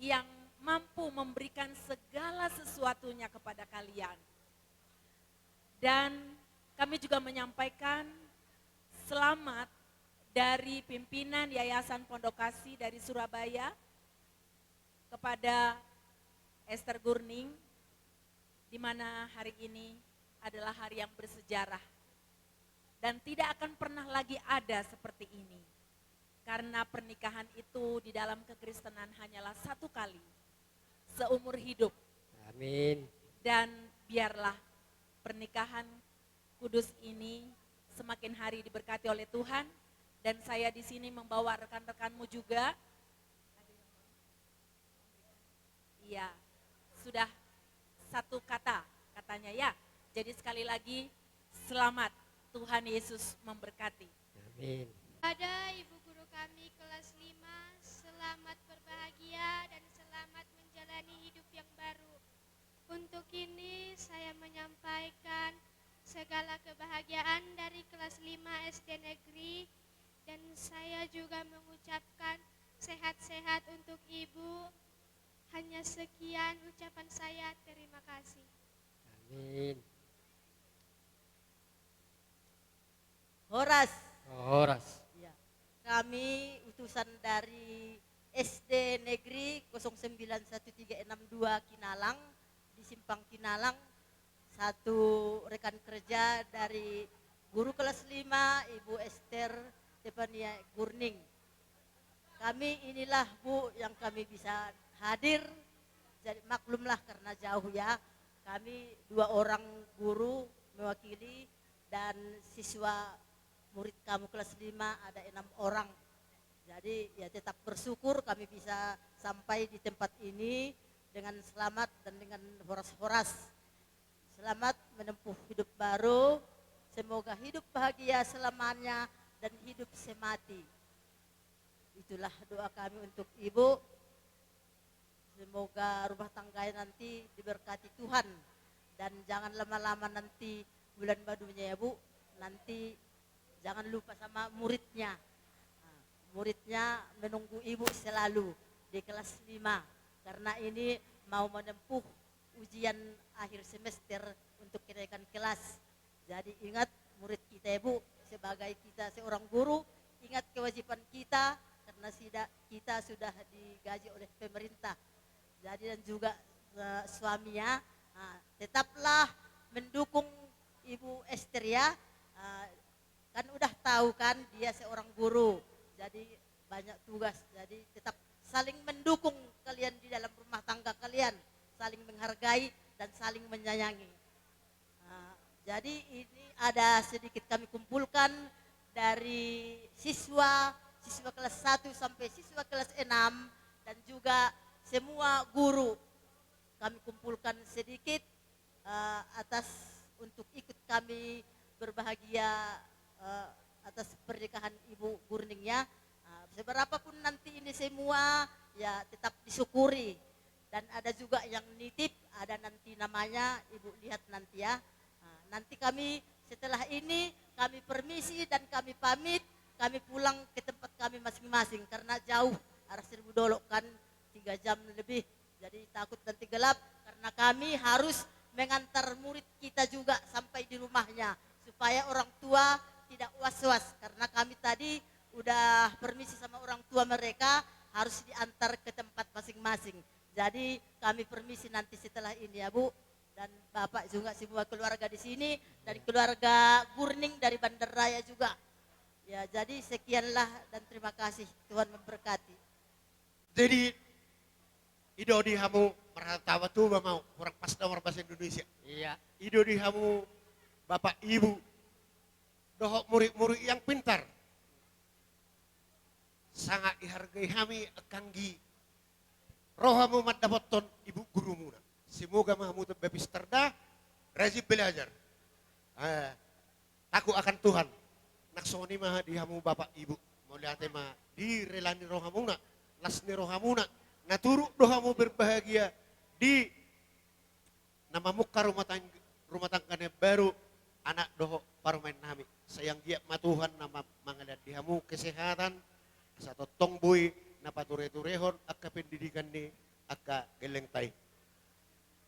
yang mampu memberikan segala sesuatunya kepada kalian. Dan kami juga menyampaikan selamat dari pimpinan Yayasan Pondok Kasih dari Surabaya kepada Esther Gurning, di mana hari ini adalah hari yang bersejarah dan tidak akan pernah lagi ada seperti ini. Karena pernikahan itu di dalam kekristenan hanyalah satu kali seumur hidup. Amin. Dan biarlah pernikahan kudus ini semakin hari diberkati oleh Tuhan. Dan saya di sini membawa rekan-rekanmu juga. Iya, sudah satu kata katanya ya. Jadi sekali lagi, selamat, Tuhan Yesus memberkati. Amin. Pada ibu guru kami kelas lima, selamat berbahagia dan selamat menjalani hidup yang baru. Untuk ini saya menyampaikan segala kebahagiaan dari kelas lima S D Negeri dan saya juga mengucapkan sehat-sehat untuk ibu. Hanya sekian ucapan saya, terima kasih. Amin. Horas. Horas. Iya. Kami utusan dari S D Negeri kosong sembilan satu tiga enam dua Kinalang, di Simpang Kinalang, satu rekan kerja dari guru kelas lima, Ibu Esther Stefania Gurning. Kami inilah, Bu, yang kami bisa hadir, jadi maklumlah karena jauh. Ya, kami dua orang guru mewakili dan siswa murid kamu kelas lima ada enam orang. Jadi, ya, tetap bersyukur kami bisa sampai di tempat ini dengan selamat dan dengan horas-horas. Selamat menempuh hidup baru. Semoga hidup bahagia selamanya dan hidup semati. Itulah doa kami untuk Ibu. Semoga rumah tangganya nanti diberkati Tuhan. Dan jangan lama-lama nanti bulan madunya ya, Bu. Nanti jangan lupa sama muridnya. Nah, muridnya menunggu Ibu selalu di kelas lima. Karena ini mau menempuh ujian akhir semester untuk kenaikan kelas. Jadi ingat, murid kita, Ibu, sebagai kita seorang guru, ingat kewajiban kita karena sida-, kita sudah digaji oleh pemerintah. Jadi, dan juga, eh, suaminya, ah, tetaplah mendukung Ibu Ester ya. Ah, kan udah tahu kan dia seorang guru. Jadi banyak tugas. Jadi tetap saling mendukung kalian di dalam rumah tangga kalian, saling menghargai dan saling menyayangi. Nah, jadi ini ada sedikit kami kumpulkan dari siswa, siswa kelas satu sampai siswa kelas enam dan juga semua guru. Kami kumpulkan sedikit, eh, atas, untuk ikut kami berbahagia, eh, atas pernikahan Ibu Gurning ya. Eh, seberapapun nanti ini semua, ya tetap disyukuri. Dan ada juga yang nitip, ada nanti namanya, Ibu lihat nanti ya. Nah, nanti kami setelah ini, kami permisi dan kami pamit, kami pulang ke tempat kami masing-masing karena jauh, arah Seribu Dolok kan, tiga jam lebih. Jadi takut nanti gelap, karena kami harus mengantar murid kita juga sampai di rumahnya, supaya orang tua tidak was-was, karena kami tadi udah permisi sama orang tua mereka, harus diantar ke tempat masing-masing. Jadi kami permisi nanti setelah ini ya, Bu, dan Bapak juga, semua keluarga di sini, dan keluarga Gurning dari Bandaraya juga. Ya, jadi sekianlah dan terima kasih. Tuhan memberkati. Jadi, i do di hamu, marhata Toba ma au, kurang pas do marbahasa Indonesia. Iya. I do di hamu, Bapak Ibu, dohot murid-murid yang pintar. Sangat dihargai hami, anggi ro hamu mandapothon ibu gurumuna. Semoga ma hamu tetap pintar da, rajin belajar. Eh, takut akan Tuhan. Nang songon i ma di hamu Bapak Ibu. Mauliate ma di rela ni rohamuna, las ni rohamuna. Na turut do hamu berbahagia di na mamungka rumah tang-, rumah tangga na baru, anak dohot parumaen nami. Sai anggiat ma Tuhan na ma-, mangalean di hamu kesehatan, asa tongtong boi na pature-turehon angka pendidikan ni angka gellengta i.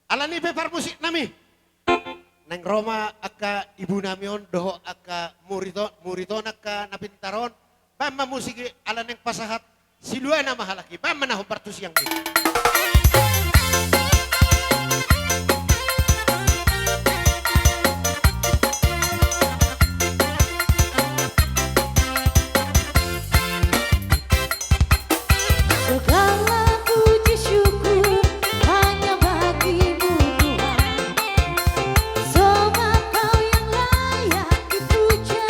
Alani i pe parmusik nami, naeng ro ma angka ibu nami on dohot angka murid on, murid on angka na pintar on, baen ma musik i ala naeng pasahat siluana ma halak i, baen ma na hombar tu siang i. Segala puji syukur hanya bagimu Tuhan. Sebab Kau yang layak dipuja.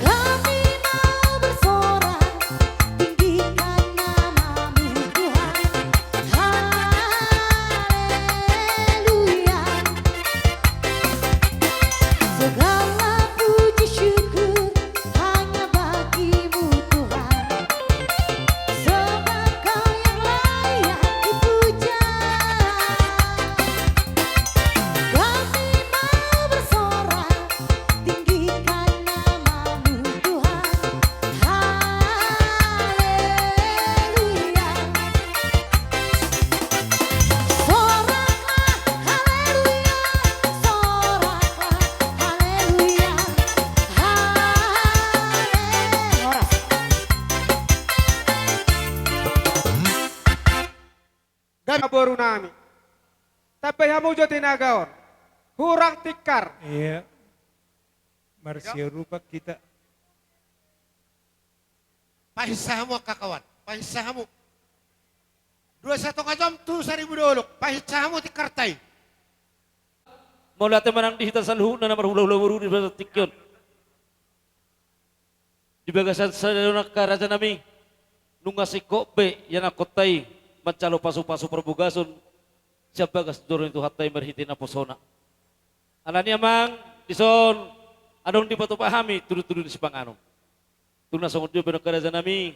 Kami mau bersorak, tinggikan nama-Mu Tuhan. Haleluya. Segala puji syukur hanya bagimu Tuhan. Sebab Kau yang layak dipuja. Kami mau bersorak, tinggikan nama-Mu Tuhan. Haleluya. Soraklah, haleluya. Soraklah, haleluya. Hale-, horas. Gabe boru nami. Tambai hamu jo tinaga on. Hurang tikar. Iya. Marsiarupa kita. Pahinsa hamu angka kawan. Pahinsa hamu. Dua satonga jom tu saribu dolok, pahinsa hamu tingkarta i. Mauliate ma nang di hita saluhutna na marhulahula boru di bagasan tingki on. Di bagasan sadari on angka raja nami, nunga singkop be ianakhonta i manjalo pasupasu parbagason sian bagas joro ni Tuhanta i marhite naposona. Alani amang, dison adong dipatupa hami tudutudu ni sipanganon. Tung na songon dia pe angka raja nami,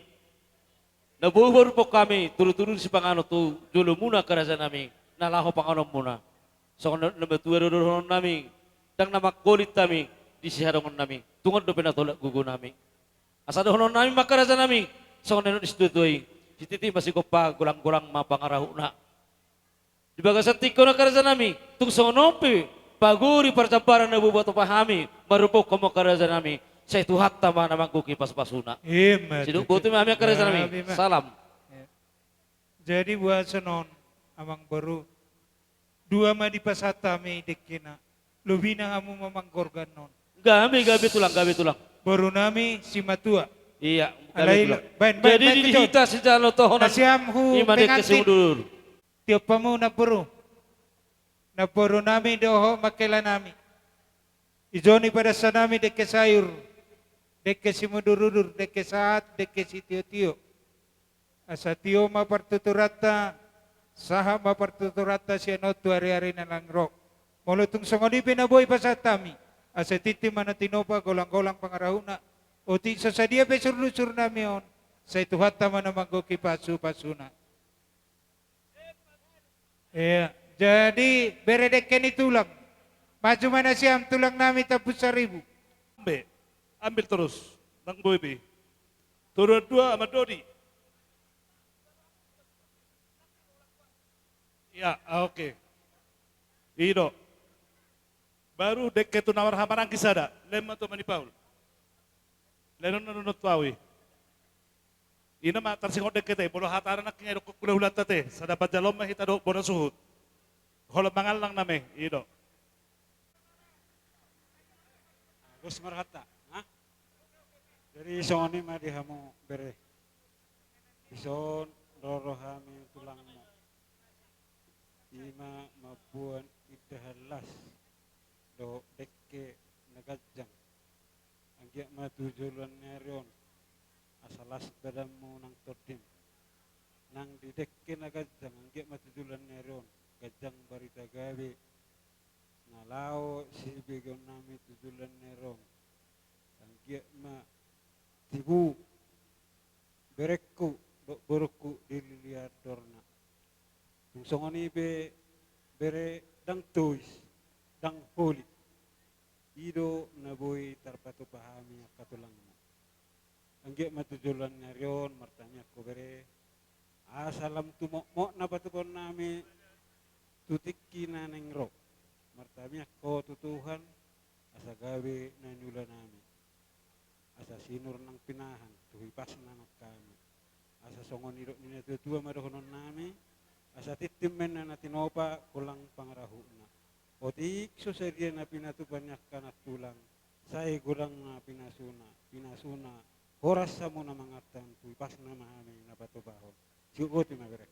na boi paruphon hami tudutudu ni sipanganon tu jolomuna angka raja nami, na laho panganonmuna. Songon na matua do dohonon nami, ndang na manggolit hami di sihadongon nami, tung on dope na tolap gogo nami. Asa dohonon nami ma angka raja nami, songon na nidok ni situatua i, sititi ma sigompa, golanggolang ma pangarahutna. Di bagasan tingki on angka raja nami, tung songon on pe pagori parjambaran na boi patupa hami, maruphon hamu angka raja nami, sai Tuhanta ma na manggohi pasupasuna. Ima tutu. Sidok botima hami angka raja nami. Salam. Jadi boasa non, amang boru, dua ma dipasahat hami dengkena, lobina hamu ma manggorgan non. Gabe, gabe tulang, gabe tulang. Boru nami simatua. Iya, gabe tulang. Alai baen, baen, baen. Jadi di hita sijalo toho nang, nasiam hu pengantin. Ima dengke simudur. Tiop hamu namboru. Namboru nami dohot mangkela nami. Ijon i padansa nami dengke sayur, dengke simudurudur, dengke sahat, dengke sitiotio. Asa tio ma partuturanta, sahat ma partuturanta sian on tu ariari na naeng ro. Molo tung songon i pe na boi pasahat hami, asa tintin ma na tinopa, golanggolang pangarahutna. Otik so sadia pe surdusur nami on, sai Tuhanta ma na manggohi pasupasuna. Iya, jadi bere dengke ni tulang. Maju ma nasiam tulang nami Tambun Saribu. Ambe, ambil terus, nang boi be. Toru dua ama Dodi. Iya, ah, oke. I do. Baru dengke tu na marhahamaranggi sada, lehen ma tu ama ni Paul. Lehen on na dohot tu ahu i. Ina ma tarsingot dengketa i, molo hatana nangkin i dokkon hulahulanta te, sada panjaloon ma hita dohot bona suhut. Holan mangallang nama i, i do. Bagus ma rohanta, ha? Jadi songon i ma di hamu bere. Dison ro hami tulangmu. Ima mamboan indahan las dohot dengke na ganjang. Anggiat ma tu joloan ni ari on, asa las badanmu nang tondim. Nang di dengke na ganjang, anggiat ma tu joloan ni ari on, ganjang barita gabe na laho sibegeonnami tu joloan ni ari on. Anggiat ma tibu berengku dohot borungku dililian dorna. Tung songon i pe bere, ndang tois, ndang holit. I do na boi tarpatupa hami angka tulangmu. Anggiat ma tu joloan ni ari on, martamiang ho bere, asa lam tu mokmok na patupaonnami tu tingki na naeng ro. Martamiang ho tu Tuhan, asa gabe na niulanami. Asa sinur nang pinahan tu hipasna nang hami. Asa songon nidok ni natuatua ma dohononnami, asa tintin ma inna na tinopa, golang pangarahutna. Otik so sadia na pinatupa ni angka na tulang, sai godang ma pinasuna, pinasuna, horas hamu na manganhon, tu hipasna ma hami na patupahon. Sidok boti ma bere.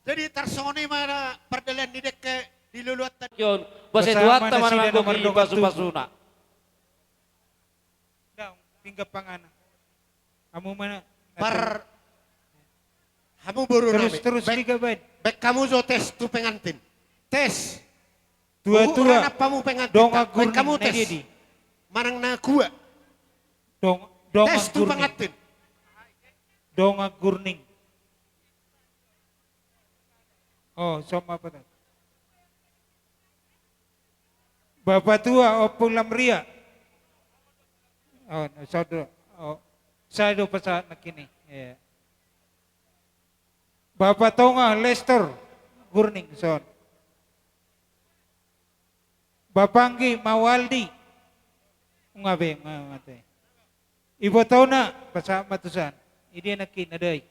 Jadi tarsongon i ma na pardalanan ni dengke di loloanta. Ion, boasa Tuhanta ma na manggohi pasupasuna. Ndang, pinggan panganan. Hamu ma na. Par hamu boru nami. Terus, terus, baen, baen hamu jo tes tu pengantin. Tes. Tuatua. Uhu, rap hamu pengantin. Dongan Gurning. Baen hamu tes. Manang na kua. Dongan Gurning. Tes tu pengantin. Dongan Gurning. Oh, soma apa tadi? Bapatua Ompung Lamria. Oh, sada, oh, sada pasahat nangkin i. Iya. Bapa Tonga Lester Gurning son. Bapanggi Mawaldi. Nunga be, nunga mate. Ibotona pasahat ma tusan. Idia nangkin, adai.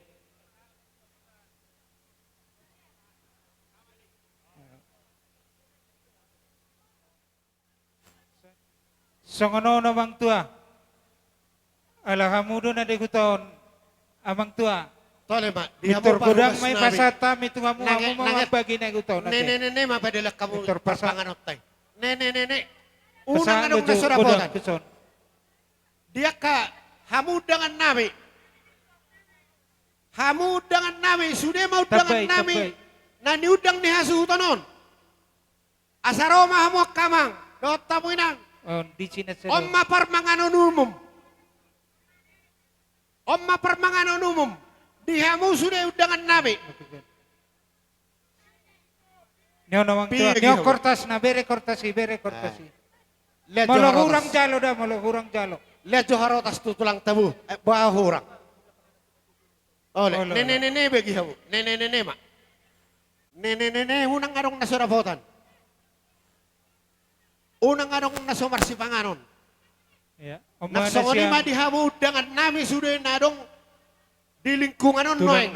Songon on, amang tua. Ala hamu do na di huta on, amang tua. Tole ma, di hamu. Pintor godang ma i pasahat hami tu hamu, hamu ma mambagi na di huta on. Nene, nene ma padelak hamu. Pintor pasahat. Panganon tai. Nene, nene. Unang adong na so dapotan. Di angka hamu undangan nami. Hamu undangan nami, sude ma undangan nami. Na niundang ni hasuhuton on. Asa ro ma hamu angka amang dohot hamu inang. On ma parmanganon umum. On ma parmanganon umum. Di hamu sude undangan nami. Ni on, amang tua. Ni on kortas na, bere kortas i, bere kortas i. Molo hurang jalo da, molo hurang jalo. Liat jo harotas tu tulang tabu. Boha hurang. Ole, nene, nene, bagi hamu. Nene, nene ma. Nene, nene, unang adong na so dapotan. Unang adong na so marsipanganon. Nang songon i ma di hamu undangan nami sude na adong di lingkungan on nuaeng.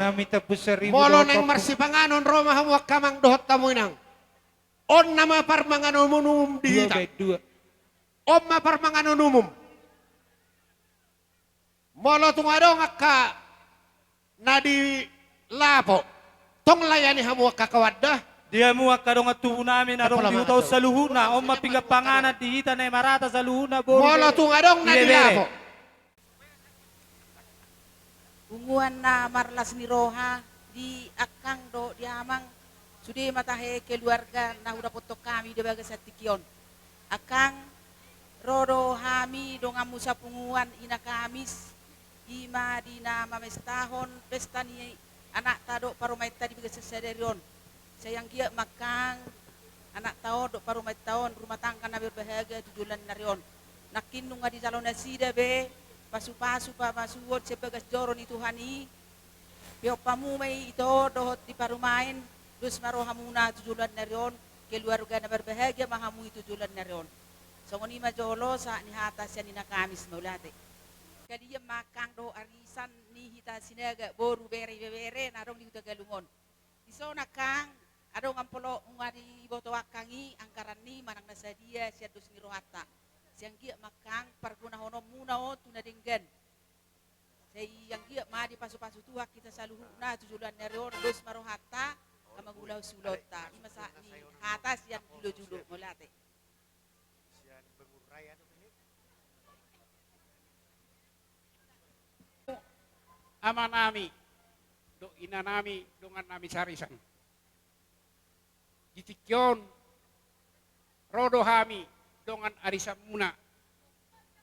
Molo naeng marsipanganon ro ma hamu angka amang dohot hamu inang. On nama parmanganon umum di hita. On ma parmanganon umum. Molo tung adong angka na di lapo, tong layani hamu angka kawan da. Di hamu angka dongan tubu nami na adong di huta on saluhutna, on ma pinggan panganan di hita na marata saluhutna, boru. Molo tung adong na di lapo. Punguan na marlas ni roha di angkang dohot di amang, sude ma tahe keluarga na hudapothon hami di bagasan tingki on. Angkang, ro do hami donganmu sapunguan i na Kamis, i ma di na mamestahon pesta ni anakta dohot parumaenta di bagasan sadari on. Sai anggiat ma angkang anakta on dohot parumaenta on rumah tangga na berbahagia tu joloan ni ari on. Nangkin nunga dijalo nasida be pasupasu pamasuon sian bagas joro ni Tuhan i, peop hamu ma i ito dohot di parumaen, dos ma rohamuna tu joloan ni ari on, keluarga na berbahagia ma hamu i tu joloan ni ari on. Songon i ma jolo sahat ni hata sian i na Kamis, mauliate. Kalian ma angkang dohot arisan ni hita Sinaga, boru, bere, ibebere na adong di Huta Galung on. Dison angkang, adong amplop nunga diboto angkang i, anggaran i manang na sadia sian dos ni rohanta. Sai anggiat ma angkang pargunahononmuna on tu na denggan. Sai anggiat ma dipasupasu Tuhan hita saluhutna tu joloan ni ari on, dos ma rohanta, angka mangulahon ulaonta. I ma sahat ni hata sian jolo-jolo, mauliate. Amanami dohot inanami, dongannami sarisan. Di tingki on, ro do hami dongan arisanmuna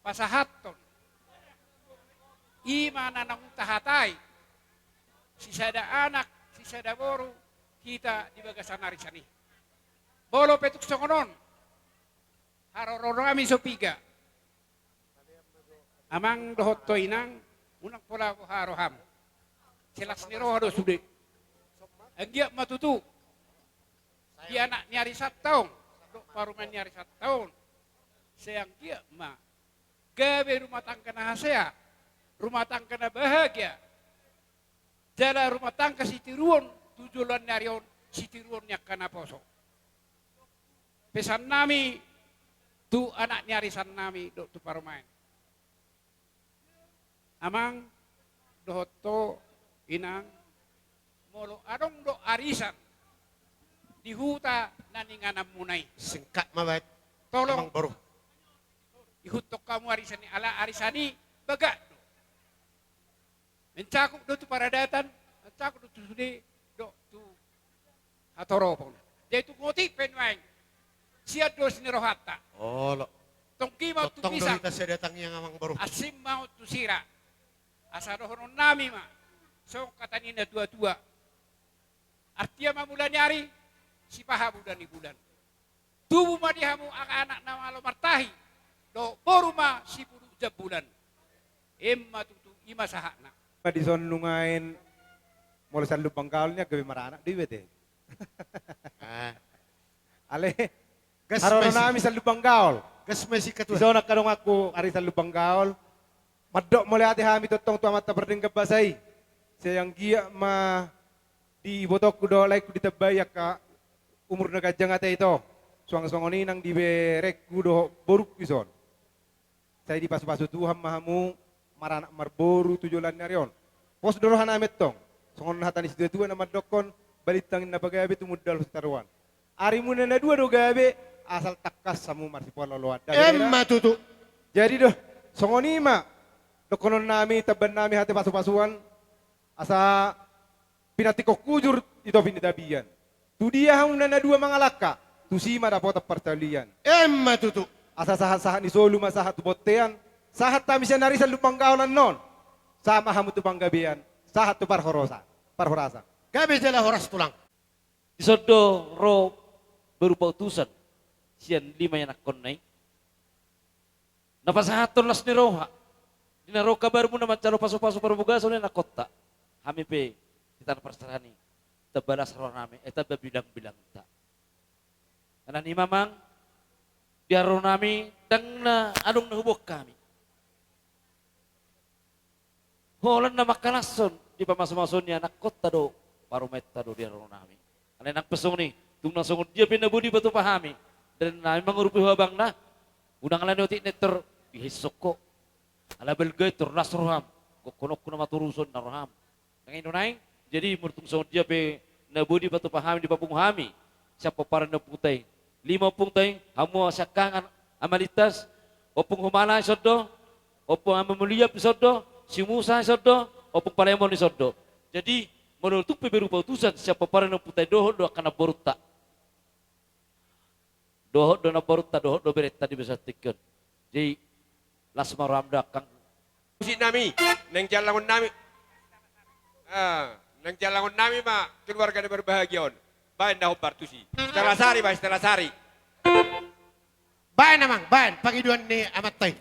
pasahathon i ma na naung tahatai, sisada anak, sisada boru hita di bagasan arisan i. Molo pe tung songon on, haroro nami so piga. Amang dohot ho inang, unang pola boha roham. Sai las ni roha do sude. Anggiat ma tutu di anak ni arisanta on dohot parumaen ni arisanta on, sai anggiat ma gabe rumah tangga na hasea, rumah tangga na bahagia. Jala rumah tangga sitiruon tu joloan ni ari on, sitiruon ni angka naposo. Pesannami tu anak ni arisannami dohot tu parumaen. Amang dohot ho inang, molo adong do arisan di huta na niingananmuna i, singkat ma baen. Tolong, amang boru, ihuthon hamu arisan i, ala arisan i bagak do. Mencakup do tu paradatan, mencakup do tu sude, dohot tu hatoropon. Jadi tung otik pe nuaeng sian dos ni rohanta. Olo. Tonggi ma on tu pisang, asing ma on tu sira. Asa dohononnami ma songon hata ni na tua-tua. Artia ma mula ni ari, sipaha mula ni bulan. Tubu ma di hamu angka anak na malo martahi, dohot boru ma sipuduk jambulan. Emma tutu, i ma sahatna. Dison nuaeng, molo sian Lumban Gaol nian gabe maranak do iba ate. Ale, haroro nami sian Lumban Gaol. Dison angka donganku ari sian Lumban Gaol. Mandok mauliate hami tongtong tu Amanta Pardenggan Basa i. Sai anggiat ma di ibotongku dohot laengku ditambai angka umur na ganjang ate ito. Suang songon i nang di berengku dohot borungku dison. Sai dipasupasu Tuhan ma hamu maranak marboru tu joloan ni ari on. Pos do rohanami antong, songon hata ni situatua na mandokkon, balintang inna pagabe, tumundalhon sitaruan. Arimuna na dua do gabe, asal tangkas hamu marsipaolooloan. Emma tutu. Jadi do, songon i ma dohononnami, tambannami hata pasupasuan, asa pinantikhon hujur di topi ni tapian. Tudia hamuna na dua mangalangka, tusi ma dapotan parsaulian. Emma tutu. Asa sahat-sahat ni solu ma sahat tu bontean, sahat hami sian arisan Lumban Gaol annon, sahat ma hamu tu panggabean, sahat tu parhorosa-, parhorasan. Gabe jala horas tulang. Dison do ro berupa utusan sian lima ianakhonna i. Na pasahathon las ni roha di na ro kabarmuna manjalo pasupasu parbagason ni anakkonta. Hami pe di tano parserahan i tamba las rohanami, eh, tamba bilangbilangta. Alani i ma amang, di ari on nami ndang na adong na huboan hami. Holan na mangkalashon di pamasumasu ni anakkonta do, parumaenta do di ari on nami. Alai nang pe songon i, tung na songon dia pe na boi dipatupa hami, ndang nami mangurupi ho abangna, unang alani otik na pintor dihaishon ho. Ala balga i tor las roham, gokhononku na matorushon na roham. Nang i do nai, jadi molo tung songon dia pe na boi dipatupa hami, dipapungu hami sian pomparan ni ompunta i, lima ompunta i, hamu siangkangan, Ama Lintas, Ompung Humala dison do, Ompung Ama Mulia pe dison do, si Musa dison do, Ompung Palemon dison do. Jadi molo tung pe berupa utusan sian pomparan ni ompunta i, dohot do angka namborunta. Dohot do namborunta, dohot do berenta di bagasan tingki on. Jadi las ma roham da angkang. Musik nami, naeng jalangon nami. Ah, naeng jalangon nami ma keluarga na berbahagia on. Baen da hombar tusi. Setelasari, baen Setelasari. Baen amang, baen pangidoan ni amanta i.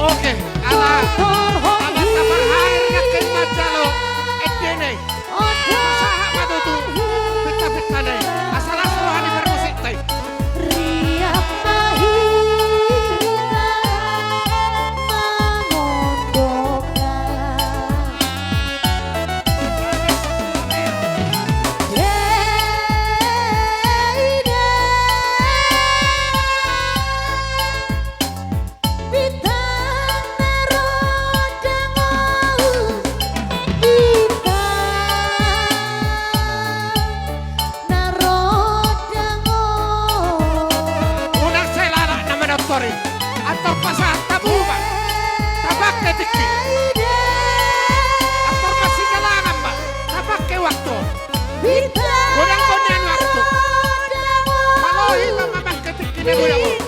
Oke, ala, ala taparhair nangkin manjalo endena i. Sahat ma tutu pinta-pintana i. Asa las roha ni parmusikta i. Unang sai lalap na manortor i. Antor pasahat hamu ma, tapangke tingki. Antor masijalangan ma, tapangke waktu. Godang do nian waktu. Malo hita mamangke tingki na godang on.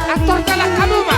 Antor jalang hamu ma.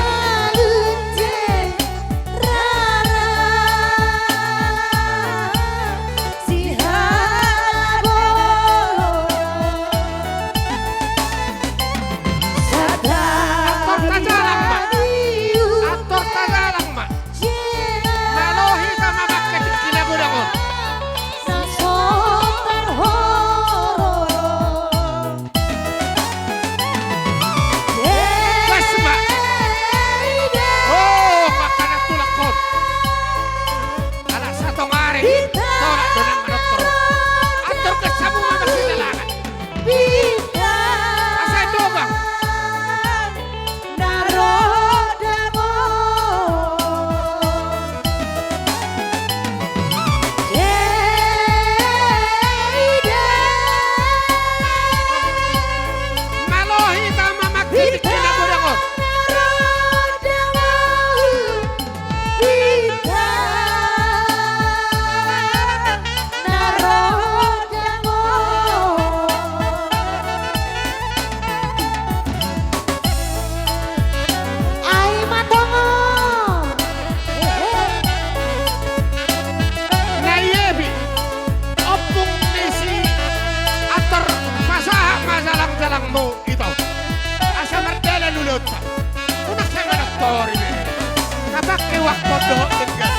Angkon dohot denggan.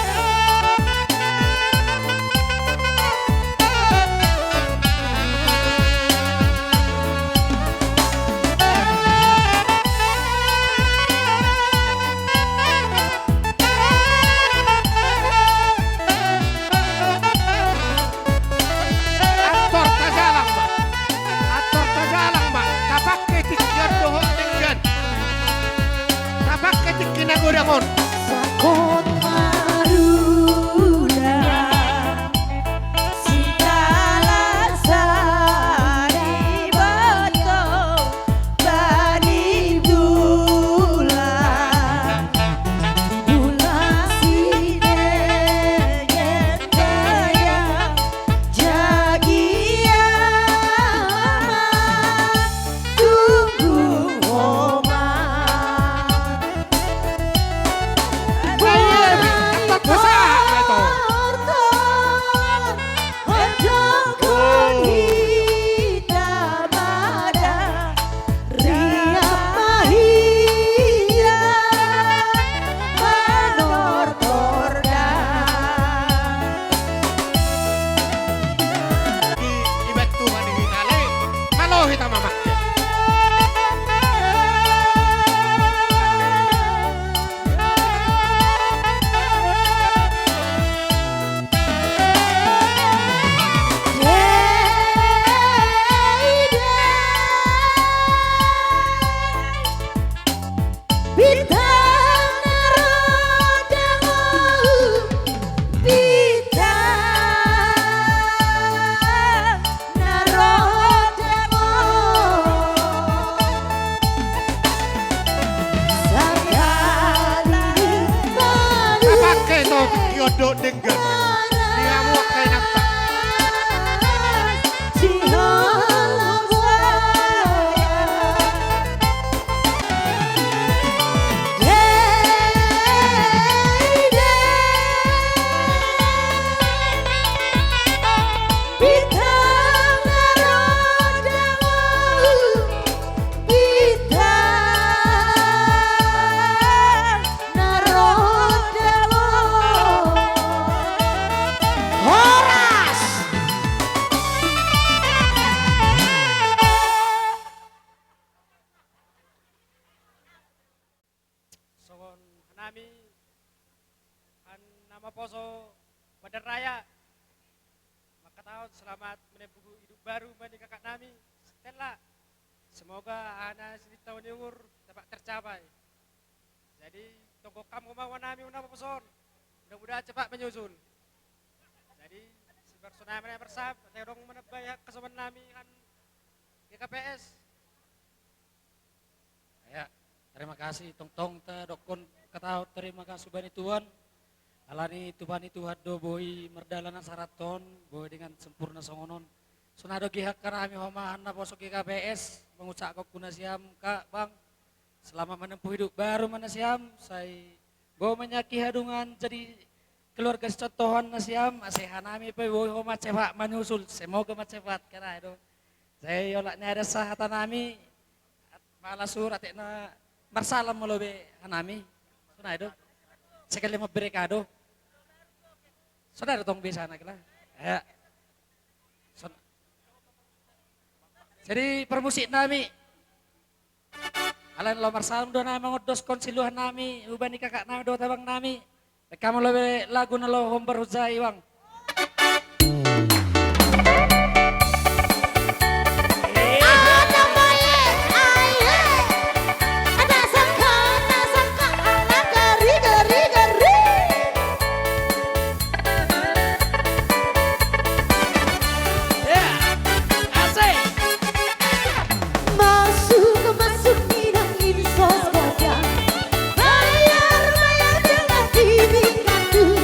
Antor tajalang ma. Antor tajalang ma. Tapangke tingki on dohot denggan. Tapangke tingki na godang on. Sangkot marula. Sitalasari boto bani tulang. Bula sinengen gaya jagia ma tunggu homa. Di, dibantu ma di hita le, malo hita mamangke. Bintang na ro dangol, bintang na ro dangol. Sakali madu. Tapangke tingki on dohot denggan. Di hamu angka inanta. Horas. Songon hanami, an nama poso Padan Raya, mangkatahon selamat menempuh hidup baru ma di kakak nami Stella. Semoga aha na sinintahon ni umur dapat tercapai. Jadi, tonggokhon ma hanami na poso on. Mudah-mudahan cepat menyusul. Jadi, sibar sonai ma na marsahap, ate adong manambai hasuhuton nami han G K P S. Ya, terima kasih, tongtong tadokkon hata terima kasih hubani Tuhan. Alani Tuhan i, Tuhan do boi mardalan na sarat on, boi dengan sempurna songon on. Sonai do gihak hanami homa han na poso G K P S, mangucaphon tu nasiam, Kak, Bang, selamat menempuh hidup baru ma nasiam, sai boi manyaki hadungan jadi keluarga sicontohan nasiam, asa hanami pe boi homa cepat menyusul, semoga ma cepat, kan i do. Sai olat ni ari sa hata nami, pala surat na marsalam molo be hanami. Sonai do. Sekali memberi kado. Sonai do tong biasana kela. Ya. Son-, jadi parmusik nami. Alai laho marsalam do hanami mangondoskon siluah nami, hubani kakak nami dohot abang nami. Rek hamu laho be lagu na laho hombar hujai, Bang. Masuk, masuk, minang insos bagian. Bayar, bayar dengan diri kandung.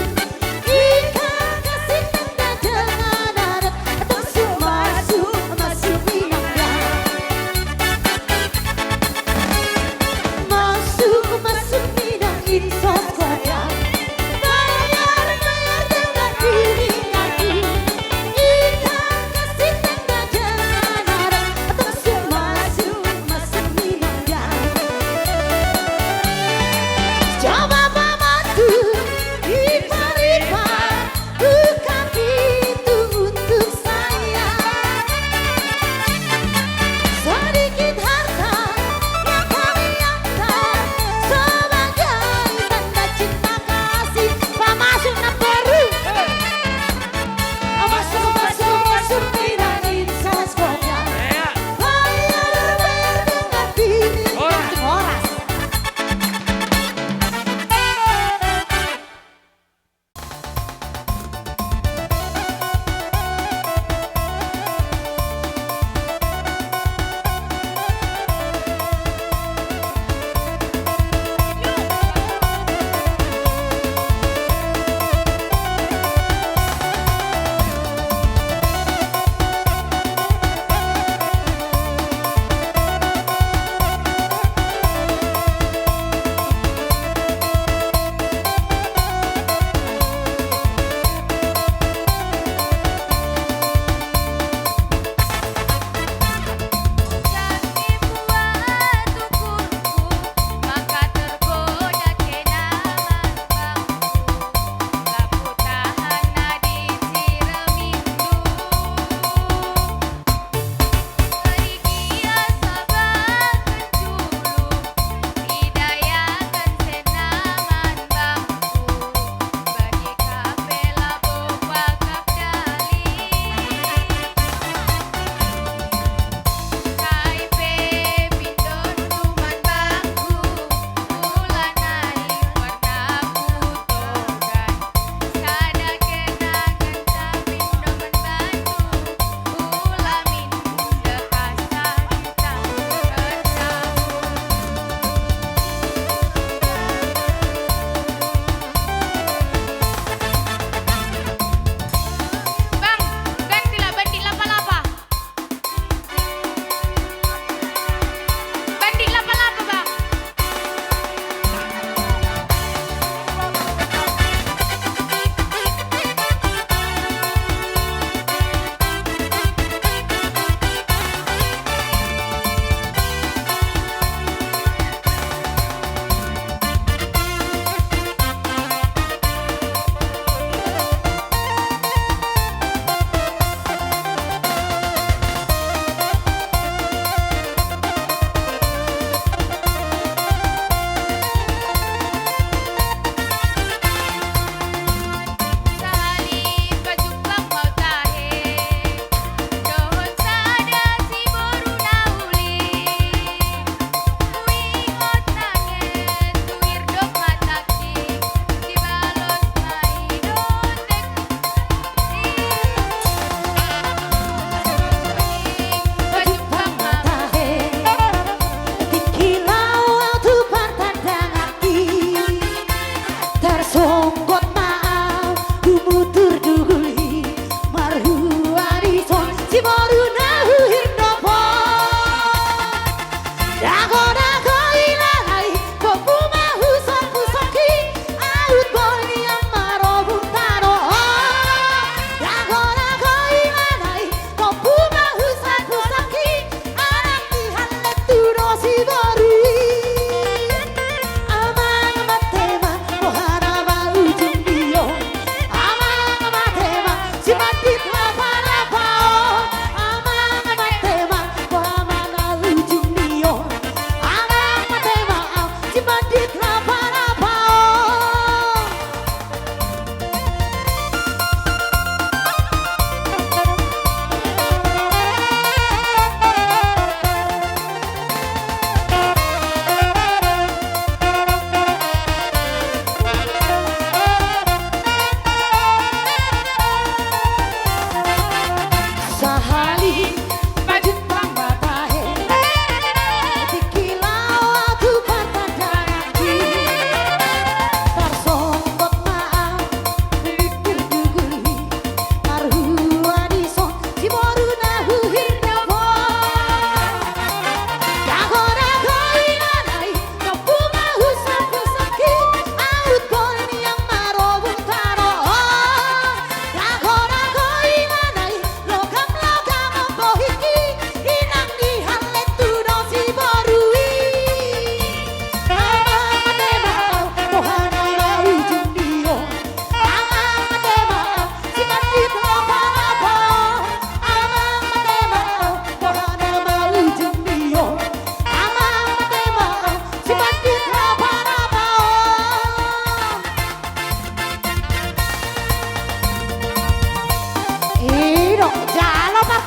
Ikan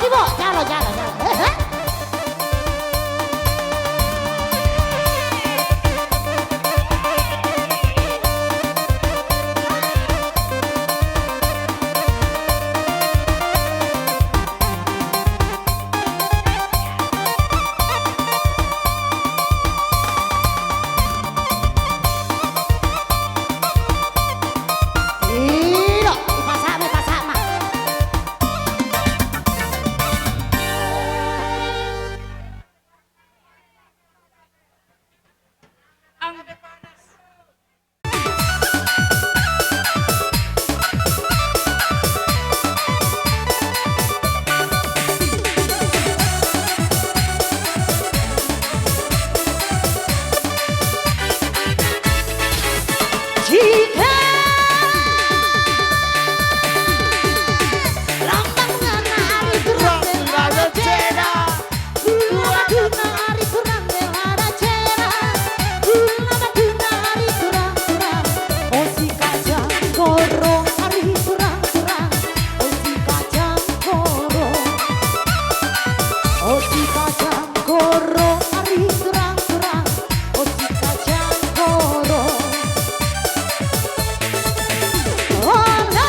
Ibo, jalo, jalo, jalo. He, he. Ido, ipasak ma, ipasak ma. Jika lambang ngana ari turang, ari turang, ari turang. Olo si kacang koro, ari turang, turang. Olo si kacang koro. Olo si kacang koro, ari turang, turang. Olo si kacang koro. Olo.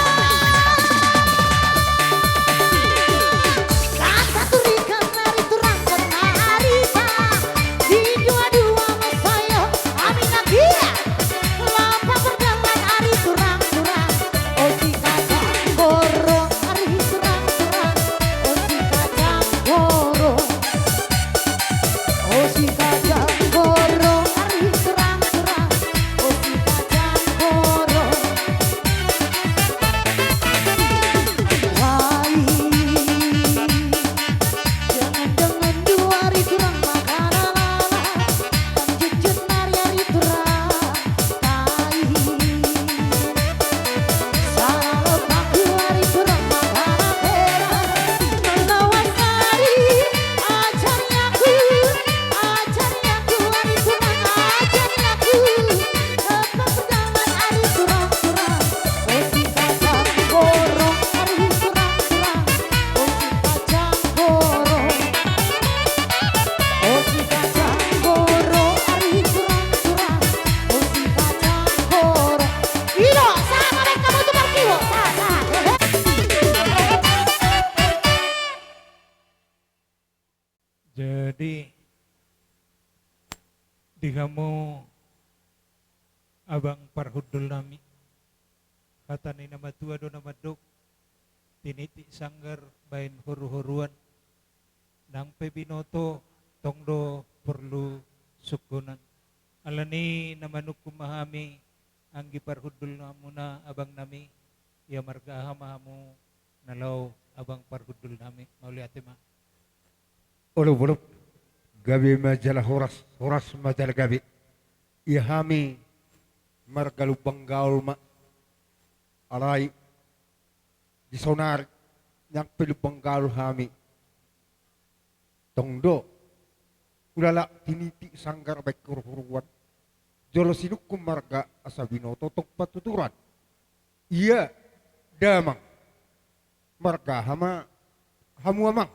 Kan satu rikan ari turang, kan ari ta. Di dua-dua ma sayo, ami na gia. Lampa berjalan ari turang-turang. Olo si kacang koro, ari turang-turang. Olo si kacang koro. Olo si kacang koro, ari turang-turang. Olo si kacang koro. Wai. Jangan-jangan dua ari turang makan lala. Panjujut nari ari turang tai. Salah paku ari turang makan pera. Melawan nari ajari aku, ajari aku ari turang, ajari aku. Tetap berjalan ari turang-turang. Olo si kacang koro, ari turang-turang. Olo si kacang koro. Olo si kacang koro, ari turang-turang. Olo si kacang koro. Ido, sama dengan kamu tuh, Mark, ido. Sa, sa. Jadi, di hamu abang parhundul nami, hata ni na matua do na mandok, tinitik sanggar bahen horu-horuan, nang pe binoto tong do porlu sungkunan. Alani na manungkun ma hami anggi parhundul namuna abang nami, ia marga aha ma hamu na laho abang parhundul nami, mauliate ma. Olo, olo. Gabe ma jala horas, horas ma jala gabe. Ia hami marga Lumban Gaol ma. Alai di saonari nang pe Lumban Gaol hami. Tong do hulala tinitik sanggar bahen horu-horuan. Jolo sinungkun marga asa binoto tong patuturan. Ia damang. Marga aha ma hamu amang?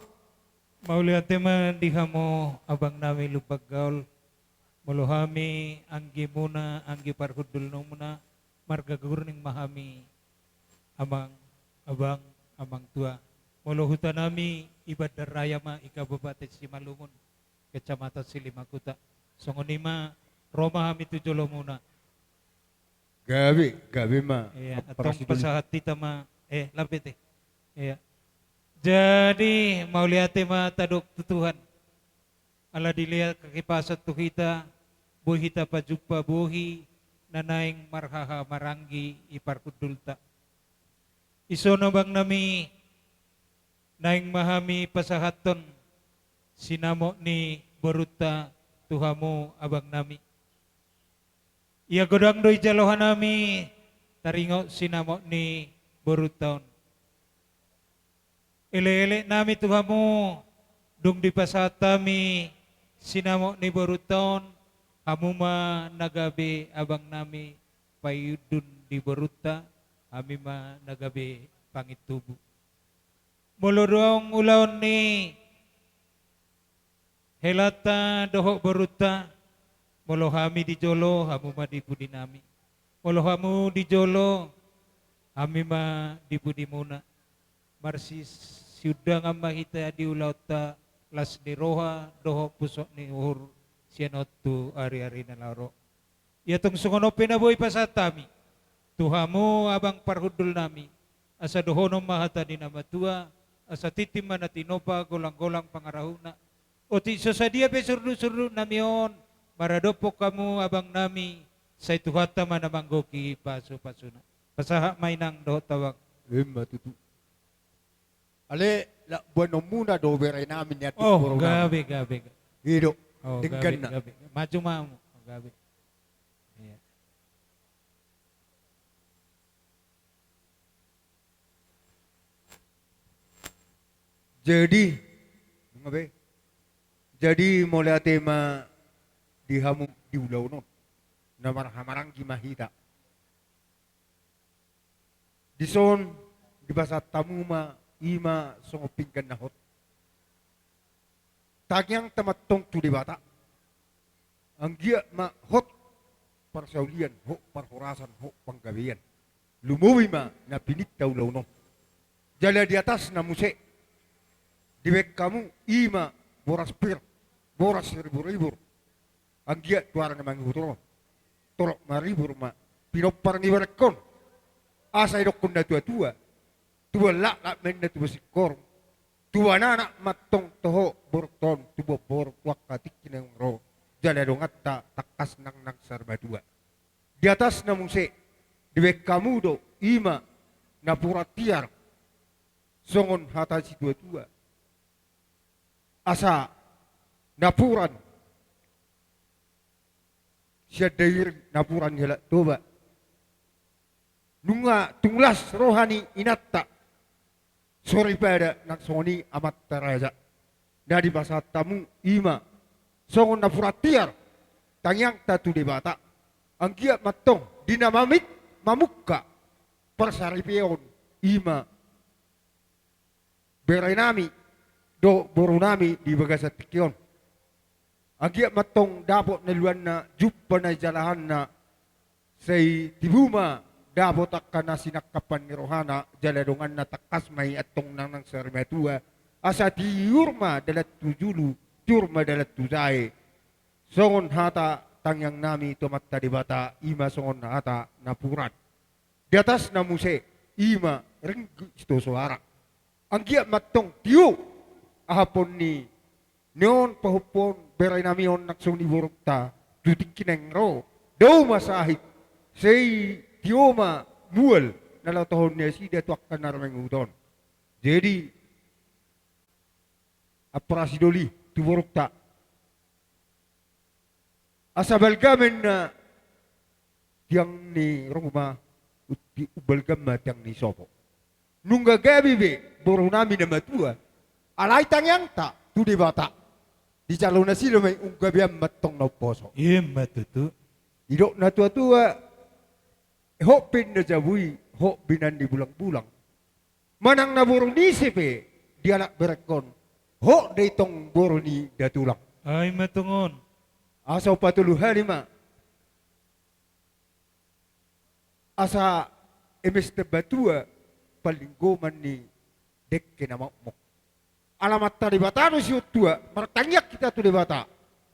Mauliate ma di hamu abang nami Lumban Gaol. Molo hami anggimuna, anggi parhundul namuna, marga Gurning ma hami amang, abang, amang tua. Molo huta nami i Bandarraya ma, i Kabupaten Simalungun, Kecamatan Silimakuta. Songon i ma ro ma hami tu jolomuna. Gabe, gabe ma. Iya, antong pasahat hita ma, eh, lape te. Iya. Jadi, mauliate ma tadok tu Tuhan. Ala dilehon hahipason tu hita, boi hita pajumpa bohi na naeng marhaha maranggi i parhundulta. Dison abang nami, naeng ma hami pasahathon sinamot ni borunta tu hamu abang nami. Ia godang do dijalo hanami taringot sinamot ni borunta on. Elek-elek nami tu hamu, dung dipasahat hami sinamot ni borunta on, hamu ma na gabe abang nami paiundun di borunta, hami ma na gabe pangintubu. Molo adong ulaon ni helanta dohot borunta, molo hami di jolo, hamu ma di pudi nami. Molo hamu di jolo, hami ma di pudimuna. Marsisiundangan ma hita di ulaonta, las ni roha dohot pusok ni uhur, sian on tu ari-ari na laho ro. Ia tong songon on pe na boi pasahat hami tu hamu, abang parhundul nami, asa dohonon ma hata ni na matua, asa tintin ma na tinopa, golang-golang pangarahutna. Otik so sadia pe surdut-surdut nami on maradophon hamu, abang nami, sai Tuhanta ma na manggohi pasu-pasuna. Pasahat ma inang dohot abang. Ima tutu. Ale, lak boanonmuna do bere nami ni atik. Oh, boru nami. Gabe, gabe, gabe. I do. Oh, dengganna. Gabe, gabe. Maju ma hamu. Oh, gabe. Iya. Jadi, nunga be. Jadi, mauliate ma di hamu di ulaon on. Na marhahamaranggi ma hita. Dison dipasahat hamu ma, i ma songon pinggan na hot. Tangiangta ma antong tu Debata. Anggiat ma hot parsaulian, hot parhorasan, hot panggabean. Lumobi ma na pininta ulaon on. Jala di atasna muse dibaen hamu, i ma boras pir, boras ribur-ribur. Anggiat tu ari na mangihut on, torop maribur ma pinompar ni berengkon. Asa didokkon na tua-tua, tubuan laklak ma inna tubuan singkoru, tubuan anak ma antong toho borungta on, tubuan boru tu angka tingki na naeng ro, jala donganta tangkas nang, nang saur matua. Di atasna muse dibaen hamu do, i ma napuran tiar, songon hata situa-tua. Asa napuran sian Dairi, napuran ni halak Toba. Nunga tung las roha ni inanta, soripada nang songon i amanta raja. Na dipasahat hamu i ma songon napuran tiar tangiangta tu Debata. Anggiat ma antong di na mamit mamungka parsaripeon, i ma bere nami dohot boru nami di bagasan tingki on. Anggiat ma antong dapot na niuluanna, jumpa na nijalahanna, sai tibu ma dapot angka na sinangkapan ni rohana, jala donganna tangkas ma i antong nang, nang saur matua. Asa tiur ma dalan tu julu, tiur ma dalan tu jae. Songon hata tangiang nami tu Amanta Debata, i ma songon hata napuran. Di atasna muse, i ma ringgit sitio soara. Anggiat ma antong tio ahaphon ni on pahompu on, bere nami on nang songon i borungta, tu tingki na naeng ro, dao ma sahit, sai tio ma mual na laho tohon ni nasida tu angka na mangihut on. Jadi, ampara sidoli tu borungta. Asa balga ma inna tiang ni ruma, umbalga ma tiang ni sopo. Nunga gabe be boru nami na matua, alai tangiangta tu Debata, dijalo nasida ma i umgabean ma antong na umposo. I ma tutu. Didok na tua-tua, hot pe inna jabu i, hot be inna ni bulang-bulang. Manang na boru ni ise pe di anak berengkon, hot do i tong boru ni datulang. Ai ma tongon. Asa hupatolu hali ma. Asa eme sitambatua, panlinggoman ni dengke na mokmok. Ala Amanta Debata do siuntua, martangiang hita tu Debata.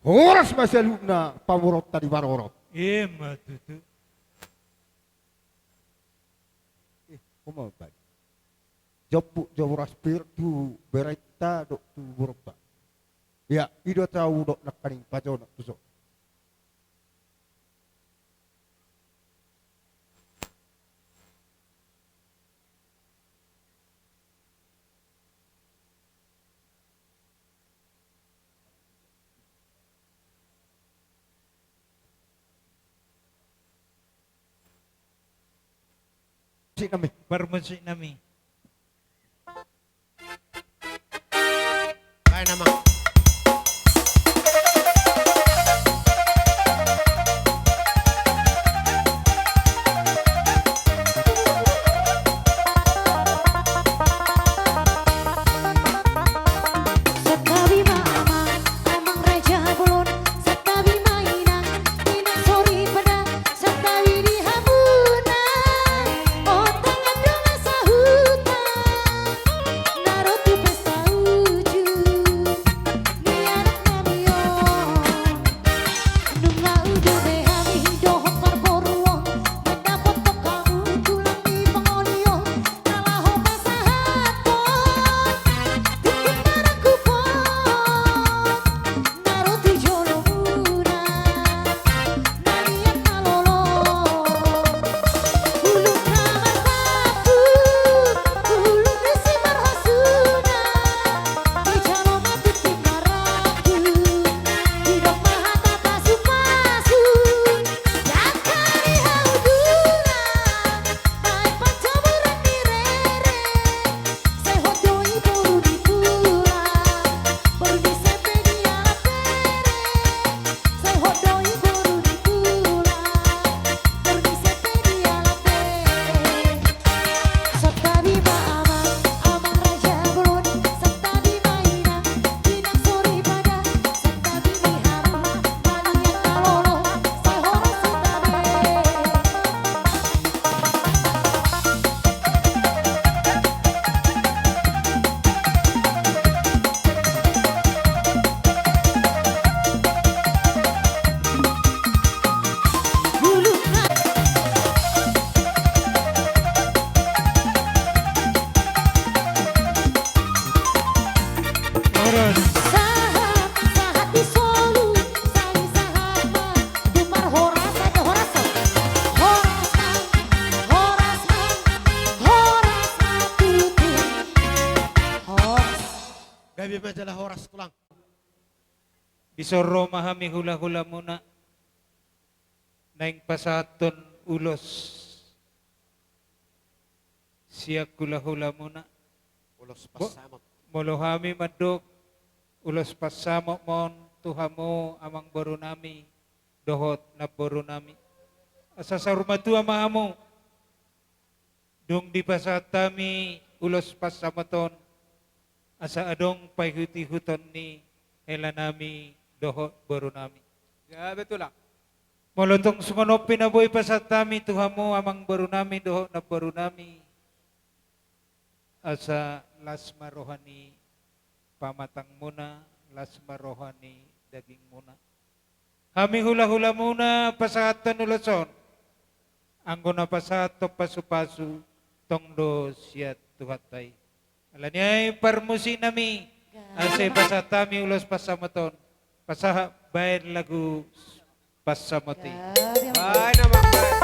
Horas ma saluhutna pamoruonta diparorot. I ma tutu. Eh, homa bali. Jomput jo boras pir tu berenta dohot tu borungta. Ia, i do tau dohot nangkaning pajonok tu son. Musik nami. Parmusik nami. Baen amang. Gabe ma jala horas tulang. Dison ro ma hami hulahulamuna naeng pasahathon ulos sian hulahulamuna. Ulos pansamot. Molo hami mandok ulos pansamot ma on tu hamu amangborunami dohot namborunami, asa saur matua ma hamu dung dipasahat hami ulos pansamot on, asa adong paihutihutonna helanami dohot borunami. Gabe tulang. Molo tung songon on pe na boi pasahat hami tu hamu amangborunami dohot namborunami, asa las ma roha ni pamatangmuna, las ma roha ni dagingmuna. Hami hulahulamuna pasahathon ulos on, anggo na pasahathon pasupasu tong do sian Tuhanta i. Alani i parmusiknami, asa pasahat hami ulos pansamot on, pasahat baen lagu pansamot i. Baen, amang, baen.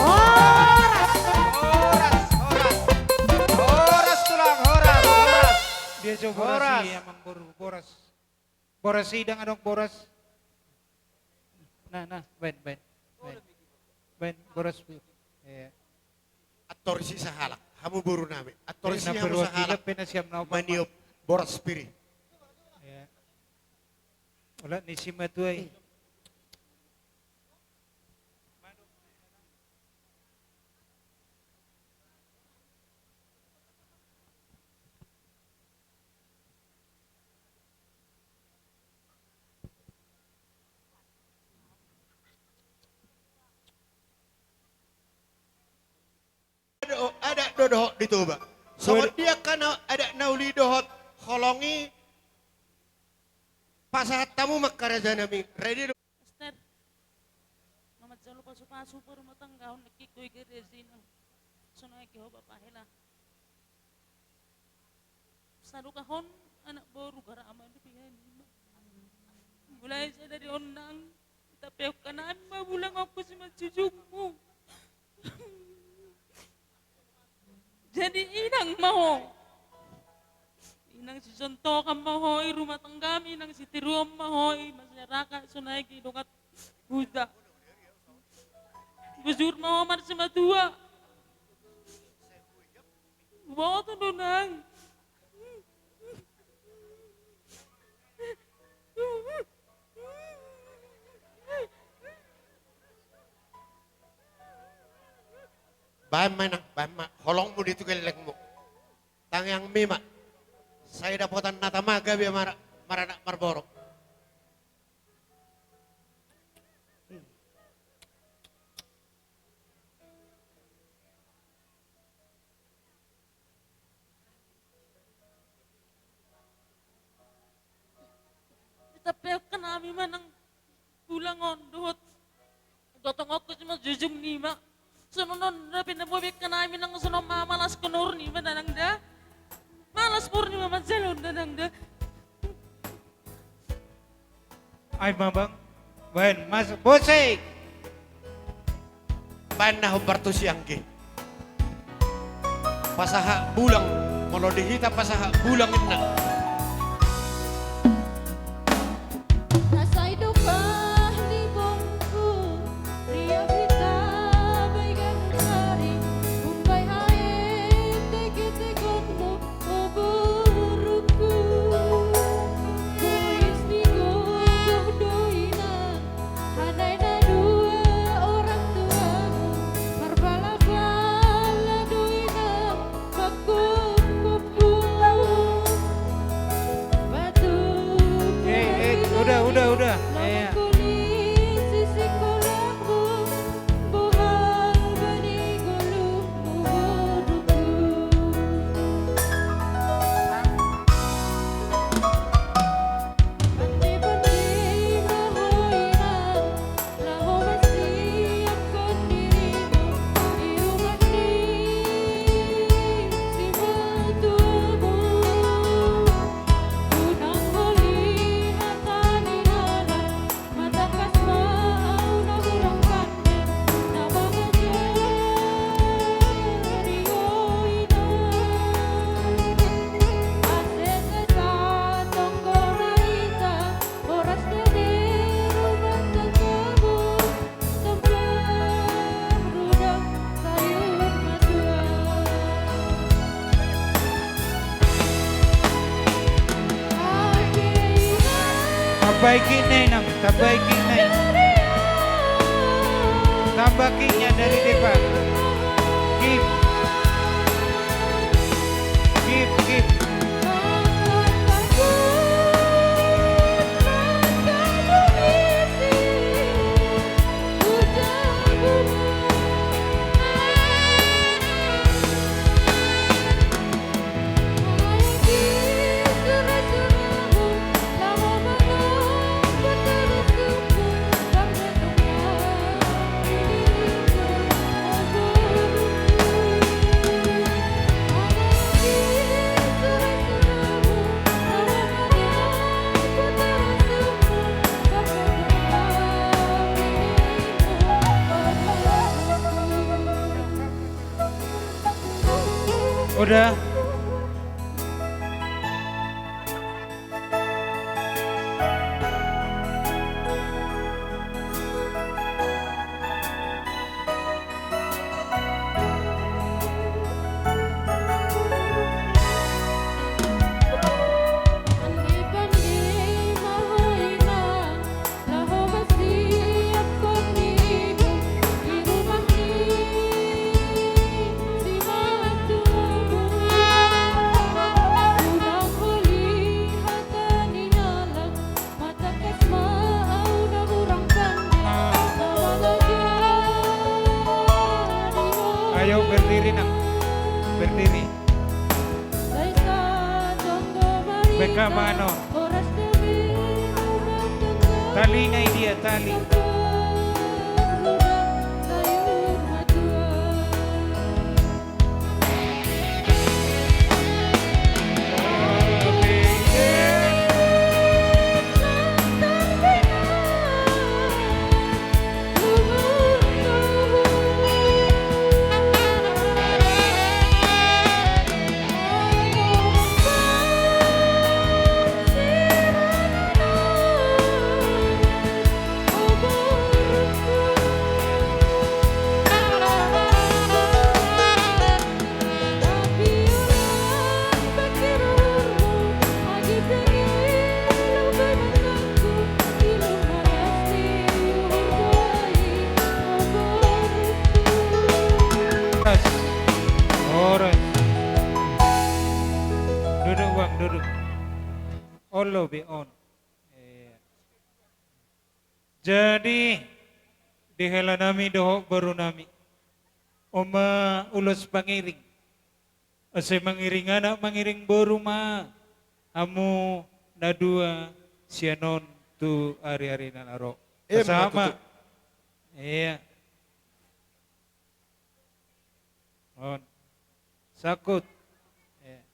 Horas, horas. Horas, tulang, horas, horas. Dia coba horas. Horas. Boras i, ndang adong boras. Nah, nah, baen, baen. Baen. Baen, boras. Iya. Antor isi sahalak, hamu borunami. Antor isi hamu sahalak. Maniop boras pir i. Iya. Olat ni simatua i. Adat do dohot di Toba. Songon dia angka adat na uli dohot holong i, pasahat hamu ma angka rajanami. Ready do? Ester, na manjalo pasupasu parumatanggaon nangkin, i gareja inang. Songon i ho bapa hela. Sadokahon anak boru, gara ama ni pian ima. Mulai sadari on nang, tapeokkannami ma bulangonku simanjujungmu. Jadi inang ma ho. Inang sijontokan ma ho i rumah tanggami, inang sitiruon ma ho i masyarakat sonai i dongan huta. Bujur ma ho marsimatua. Huboto do nang. Baen ma inang, baen ma holongmu di tu gellengmu. Tangiangmi ma. Sai dapotan na tama gabe mara-, maranak marboru. Tapeokkannami ma nang bulangon dohot gotongonku simanjujung nima. Songon on dope na boi bekkannami nang songon ma malas konur nima da nang da. Malas pur nima manjalo da nang da. Ai ma bang, baen mas bosek. Baen na hombar tu sianggi. Pasahat bulang, molo di hita pasahat bulang inna. Tambah kicknya, Inang, tambah kicknya. Tambah kicknya dari depan. Kick. Kick, kick. Udah. Ayo berdiri, Nang. Berdiri. Beka mano. Tali na i dia, tali. Horas. Horas. Duduk, Bang, duduk. Olo be on. Iya. Jadi, di hela nami dohot boru nami, on ma ulos pangiring. Asa mangiring anak, mangiring boru ma hamu na dua sian on tu ari-ari na ro. Emma tutu. Iya. On. Sangkut. Iya.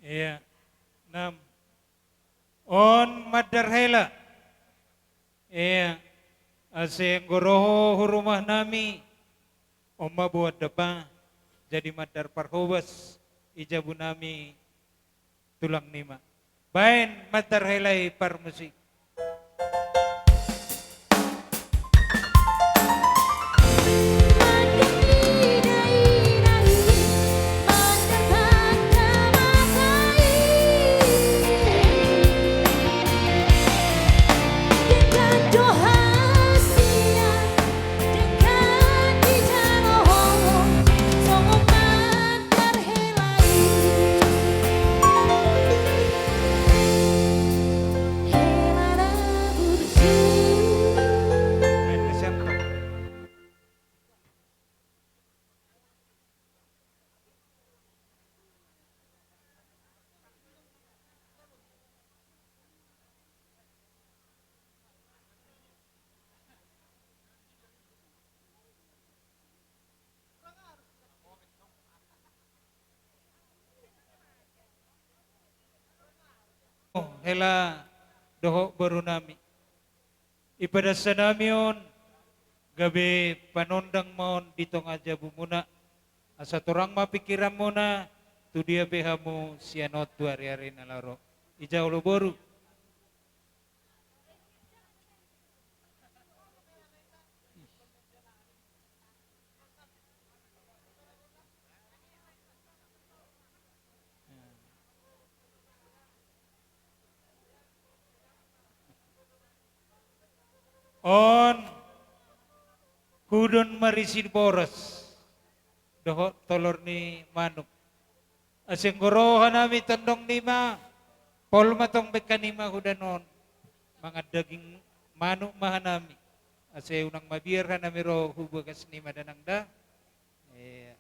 Iya. Enam. On mandar hela. Iya. Asa anggo ro ho hu rumah nami, on ma buat dapa, jadi mandar parhobas i jabu nami tulang nima. Baen mandar hela i parmusik. hela dohot boru nami. Ipadas hanami on, gabe panondang ma on di tonga jabu muna. Asa torang ma pingkiran muna, tu dia pe hamu sian on tu ari-ari na laho ro. Ija olo boru. On hudon marisi boras dohot tolor ni manuk. Ase anggo ro hanami tondong nima, pol ma tong bengka nima hudon on. Mangan daging manuk ma hanami. Ase unang mabiar hanami ro hu bagas nima da nang da. Iya.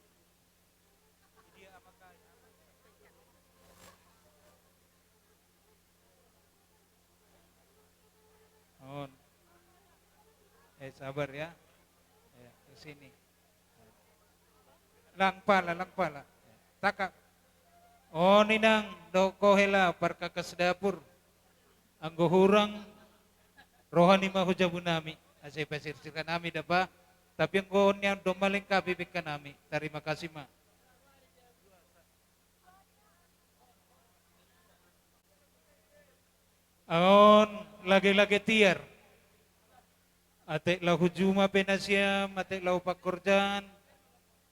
On. Eh, sabar ya. Ya, ke sini. Lang pala, lang pala. Tangkap. On inang, dohot ho hela parkakas dapur. Anggo hurang, ro hanima hu jabu nami. Asa ipasirsir hanami da ba. Tapi anggo on nian domma lengkap i bengka nami. Tarima kasih ma. On lage-lage tiar. Atik laho juma pe nasiam, atik laho pangkorjaan,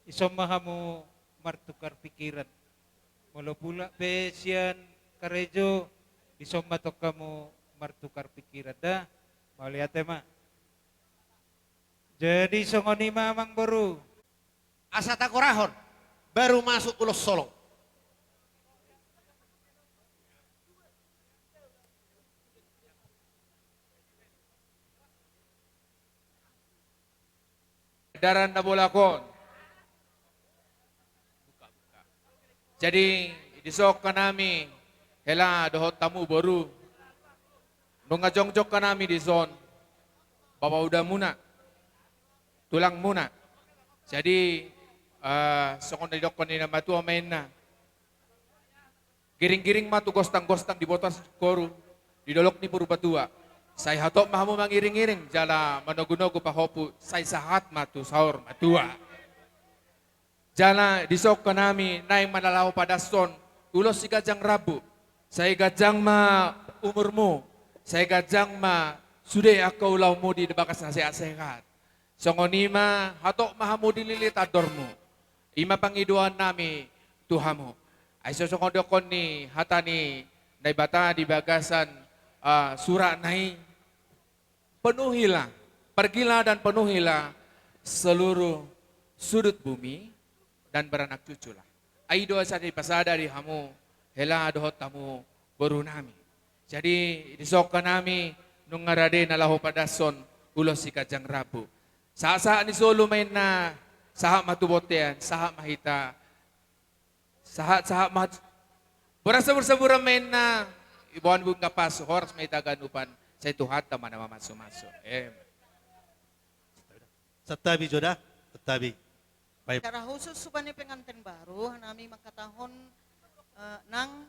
dison ma hamu martukar pingkiran. Molo pulang pe sian karejo, dison ma tong hamu martukar pingkiran da. Mauliate ma. Jadi songon i ma amang boru. Asa tagorahon, baru masuk ulos solong. Daran na bolak on. Jadi, dison hanami, hela dohot hamu boru. Nunga jongjong hanami dison, bapa uda muna, tulang muna. Jadi, eh, songon na didokkon ni na matua ma inna. Giring-giring ma tu gostang-gostang di boto Singkoru, di dolok ni Purbatua. Sai hatop ma hamu mangiring-iring, jala manogu-nogu pahompu, sai sahat ma tu saur matua. Jala dison hanami naeng ma na laho padashon ulos si ganjang rambu. Sai ganjang ma umurmu, sai ganjang ma sude angka ulaonmu di bagas na sehat-sehat. Songon i ma hatop ma hamu dilillit andormu. I ma pangidoan nami tu hamu. Ai so songon didokkon ni hata ni Naibata di bagasan, ah, suratna i. Penuhilah, pergilah dan penuhilah seluruh sudut bumi dan beranak cuculah. Ai i do asa dipasada di hamu, hela dohot hamu boru nami. Jadi, dison hanami nunga rade na laho padashon ulos si ganjang rambu. Sahat-sahat ni solu ma inna, sahat ma tu bontean, sahat ma hita. Sahat-sahat ma. Boras sabursaburan ma inna, iboan bungka pasu, horas ma hita ganupan, sai Tuhanta ma na mamasumasu. Em. Santabi jo da, santabi. Baik. Secara khusus hubani pengantin baru, hanami mangkatahon, eh, nang,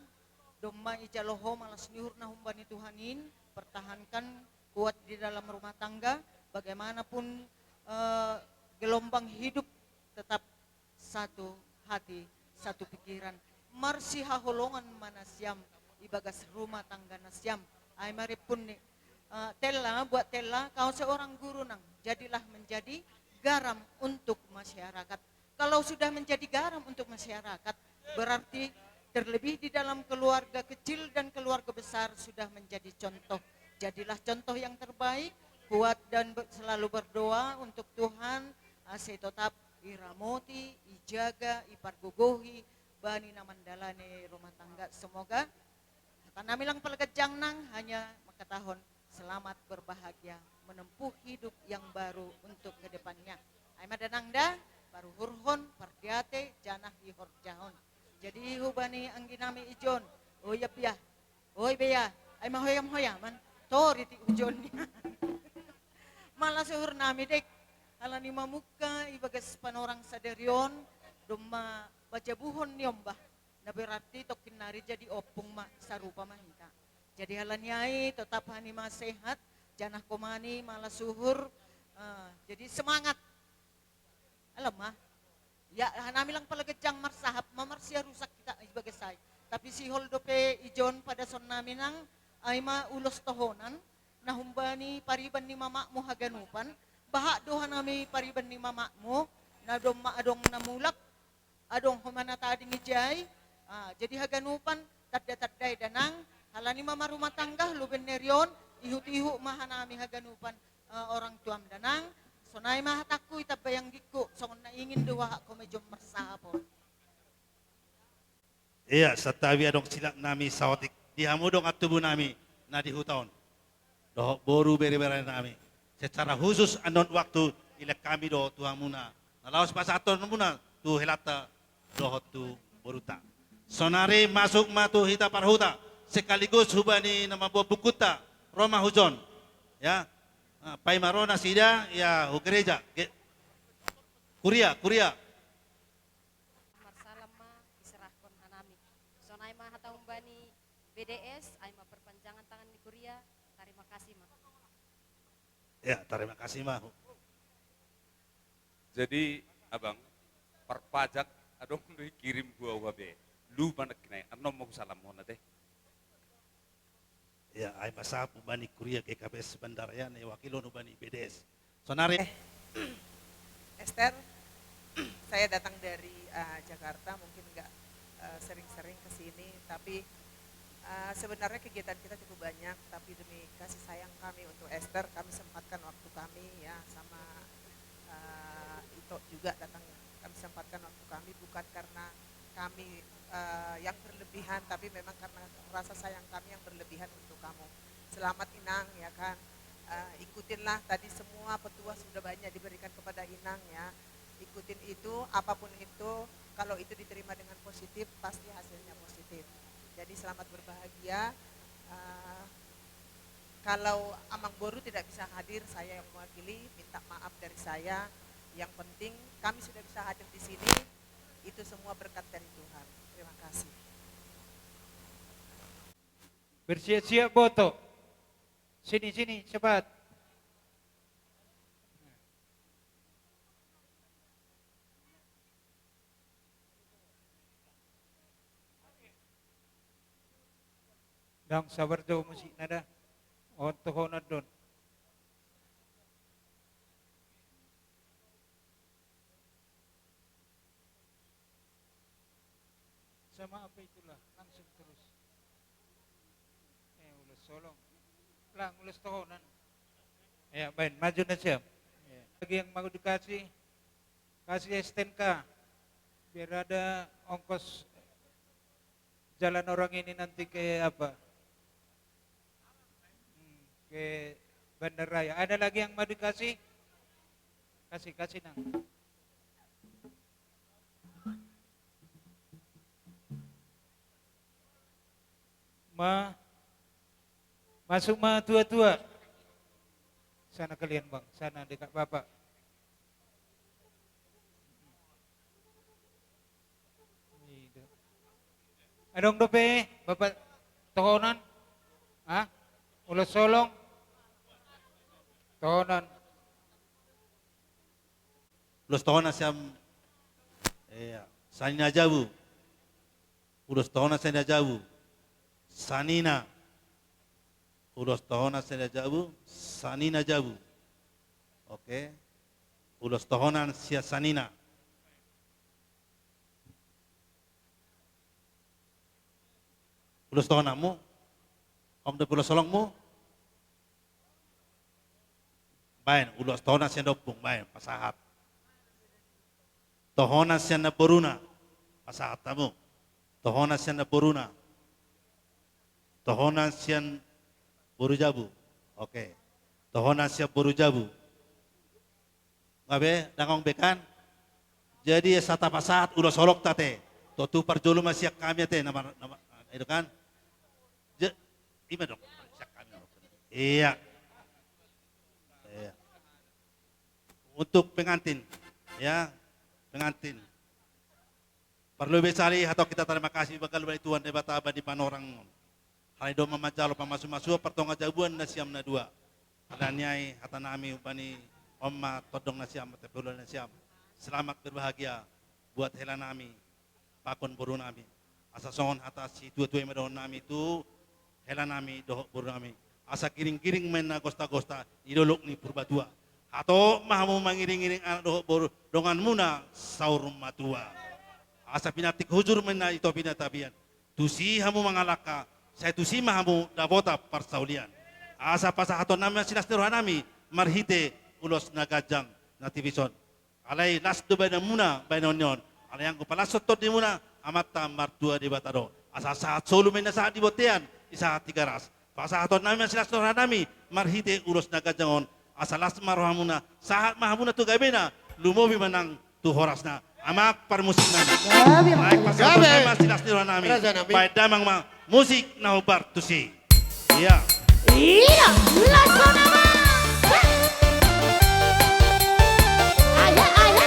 domma ijalo ho malas ni uhur na humbani Tuhan in, pertahankan kuat di dalam rumah tangga, bagaimanapun, eh, gelombang hidup tetap satu hati, satu pikiran. Marsihaholongan ma nasiam ibagas rumah tangga nasiam. Ai ma rimpun ni, eh, Tella, buat Tella, kau seorang guru nang, jadilah menjadi garam untuk masyarakat. Kalau sudah menjadi garam untuk masyarakat, berarti terlebih di dalam keluarga kecil dan keluarga besar sudah menjadi contoh. Jadilah contoh yang terbaik, kuat dan be-, selalu berdoa untuk Tuhan, ase totap iramoti, ijaga, ipargogohi, bani na mandalani rumah tangga. Semoga hata nami lang pala ganjang nang, hanya mangkatahon selamat berbahagia menempuh hidup yang baru untuk kedepannya. Ai ma da nang da, paruhurhon, pardiate, janah ihorjahon. Jadi hubani anggi nami ijon, o ya pia, Oi, bea, ai ma hoya-hoya, man. Tori ti ujon ni. Malas uhur nami dek. Alani mamungka ibagas panorang sadari on, domma pajabuhon ni ombah. Na berarti tokkinnari jadi ompung ma, sarupa ma hita. Jadi halani ai, totap hanima sehat, janah komani malas uhur, eh, jadi semangat. Alam ma. Ya, hanami lang pala ganjang marsahap, mamarsia rusak hita i bagas ai. Tapi sihol dope ijon padasonnami nang, ai ma ulos tohonan, na humbani pariban ni mamakmu haganupan, bahat do hanami pariban ni mamakmu, na domma adong na mulak, adong homa na tading i jai, ah, jadi haganupan, tanda-tanda i da nang, halani ma marumah tangga, luben ni ari on, ihut-ihut ma hanami haganupan, eh, orang tuam da nang, sonai ma hatangku i tamba i anggingku, songon na ingin do huahap ho ma ijon marsahap on. Ia, santabi adong silak nami saotik, di hamu dongan tubu nami, na di huta on. Dohot boru bere-bere nami. Secara khusus annon waktu dilehon hami do tu hamuna. Na laos pasahaton muna tu helanta dohot tu borunta. Sonari masuk ma tu hita parhuta, sekaligus hubani na mamboan bukunta, ro ma hujon. Ya. Ah, paima ro nasida, ya, hu gereja. Ge-, kuria, kuria. Marsalam ma diserahkon hanami. Sonai ma hata humbani B D S, ai ma perpanjangan tangan ni kuria, tarima kasih ma. Ya, tarima kasih ma. Jadi, Abang, parpajak adong do i kirim hua hua be. Lu mana kinai, annon mau salam hona deh. Ya, ai ma salam hubani kuria G K P S Bandar ya, na iwakilhon hubani B D S. Sonari. Eh, Esther, saya datang dari, eh, Jakarta, mungkin nggak, eh, sering-sering ke sini, tapi, eh, sebenarnya kegiatan kita cukup banyak, tapi demi kasih sayang kami untuk Esther, kami sempatkan waktu kami ya sama, eh, Ito juga datang, kami sempatkan waktu kami bukan karena kami, eh, yang berlebihan, tapi memang karena rasa sayang kami yang berlebihan untuk kamu. Selamat Inang, ya kan. Eh, ikutinlah tadi semua petua sudah banyak diberikan kepada Inang ya. Ikutin itu, apapun itu, kalau itu diterima dengan positif, pasti hasilnya positif. Jadi selamat berbahagia. Eh, kalau Amang Boru tidak bisa hadir, saya yang mewakili, minta maaf dari saya. Yang penting kami sudah bisa hadir di sini, itu semua berkat dari Tuhan. Terima kasih. Bersiap-siap, Boto. Sini, sini, cepat. Ndang sabar jo musikna da. On tohonan do on. Sama apa itulah, langsung terus. Eh, ulos holong. Lang, ulos tohonan. Ya, baen, maju na siap. Ya. Bagi yang mau dikasih, kasih S T N K. Biar ada ongkos jalan orang ini nanti ke apa? Hmm, ke Bandaraya. Ada lagi yang mau dikasih? Kasih, kasih, Nang. Ma, masuk ma tua-tua. Sana kalian, Bang, sana dekat Bapak. Adong dope, Bapak, tohonan? Hah? Ulos holong? Tohonan. Ulos tohonan sian, iya, sanina jabu. Ulos tohonan sanina jabu. Sanina. Ulos tohonan sanina jabu, sanina jabu. Oke. Ulos tohonan sian sanina. Ulos tohonanmu? Om dope ulos holongmu? Baen, ulos tohonan sian ompung, baen, pasahat. Tohonan sian namboruna, pasahat hamu. Tohonan sian namboruna. Tohonan sian boru jabu. Oke. Tohonan sian boru jabu. Gabe, dangong be kan? Jadi, asa tapasahat ulos holongta ate. Tontu parjolo ma sian hami ate, nama, nama, itu kan? Ja-, ima dong, sian hami. Iya. Iya. Untuk pengantin, ya, pengantin. Parlobei sahali hatop hita tarima kasih banggal bani Tuhan Debata bani panorang on. Alai domma manjalo pamasumasuon partonga jabuan nasiam na dua. Alani i hata nami umbani on ma tondong nasiam, ate pehula nasiam. Selamat berbahagia buat hela nami, pakon boru nami. Asa songon hata situatua i ma dohonon nami tu hela nami dohot boru nami. Asa giringgiring ma inna gostagosta di dolok ni Purbatua. Hatop ma hamu mangiringiring anak dohot boru donganmuna saur matua. Asa pinantik hujur ma inna di topi ni tapian. Tusi hamu mangalangka, sai tusi ma hamu dapotan parsaulian. Asa pasahaton nami ma silas ni roha nami marhite ulos na ganjang na tipis on. Alai las do baenonmuna baenon ni on. Alai anggo palashon tondimuna, Amanta martua Debata do. Asa sahat solu ma inna sahat di bontean, di sahat Tigaras. Pasahaton nami ma silas ni roha nami marhite ulos na ganjang on. Asa las ma rohamuna, sahat ma hamuna tu gabena, lumobi ma nang tu horasna. Amang parmusik nami. Gabe, amang. Baik, pasahaton nami ma silas ni roha nami. Raja nami. Baen damang ma musik na hombar tusi. Ia. Ia, las ma, amang. Ayo, ayo.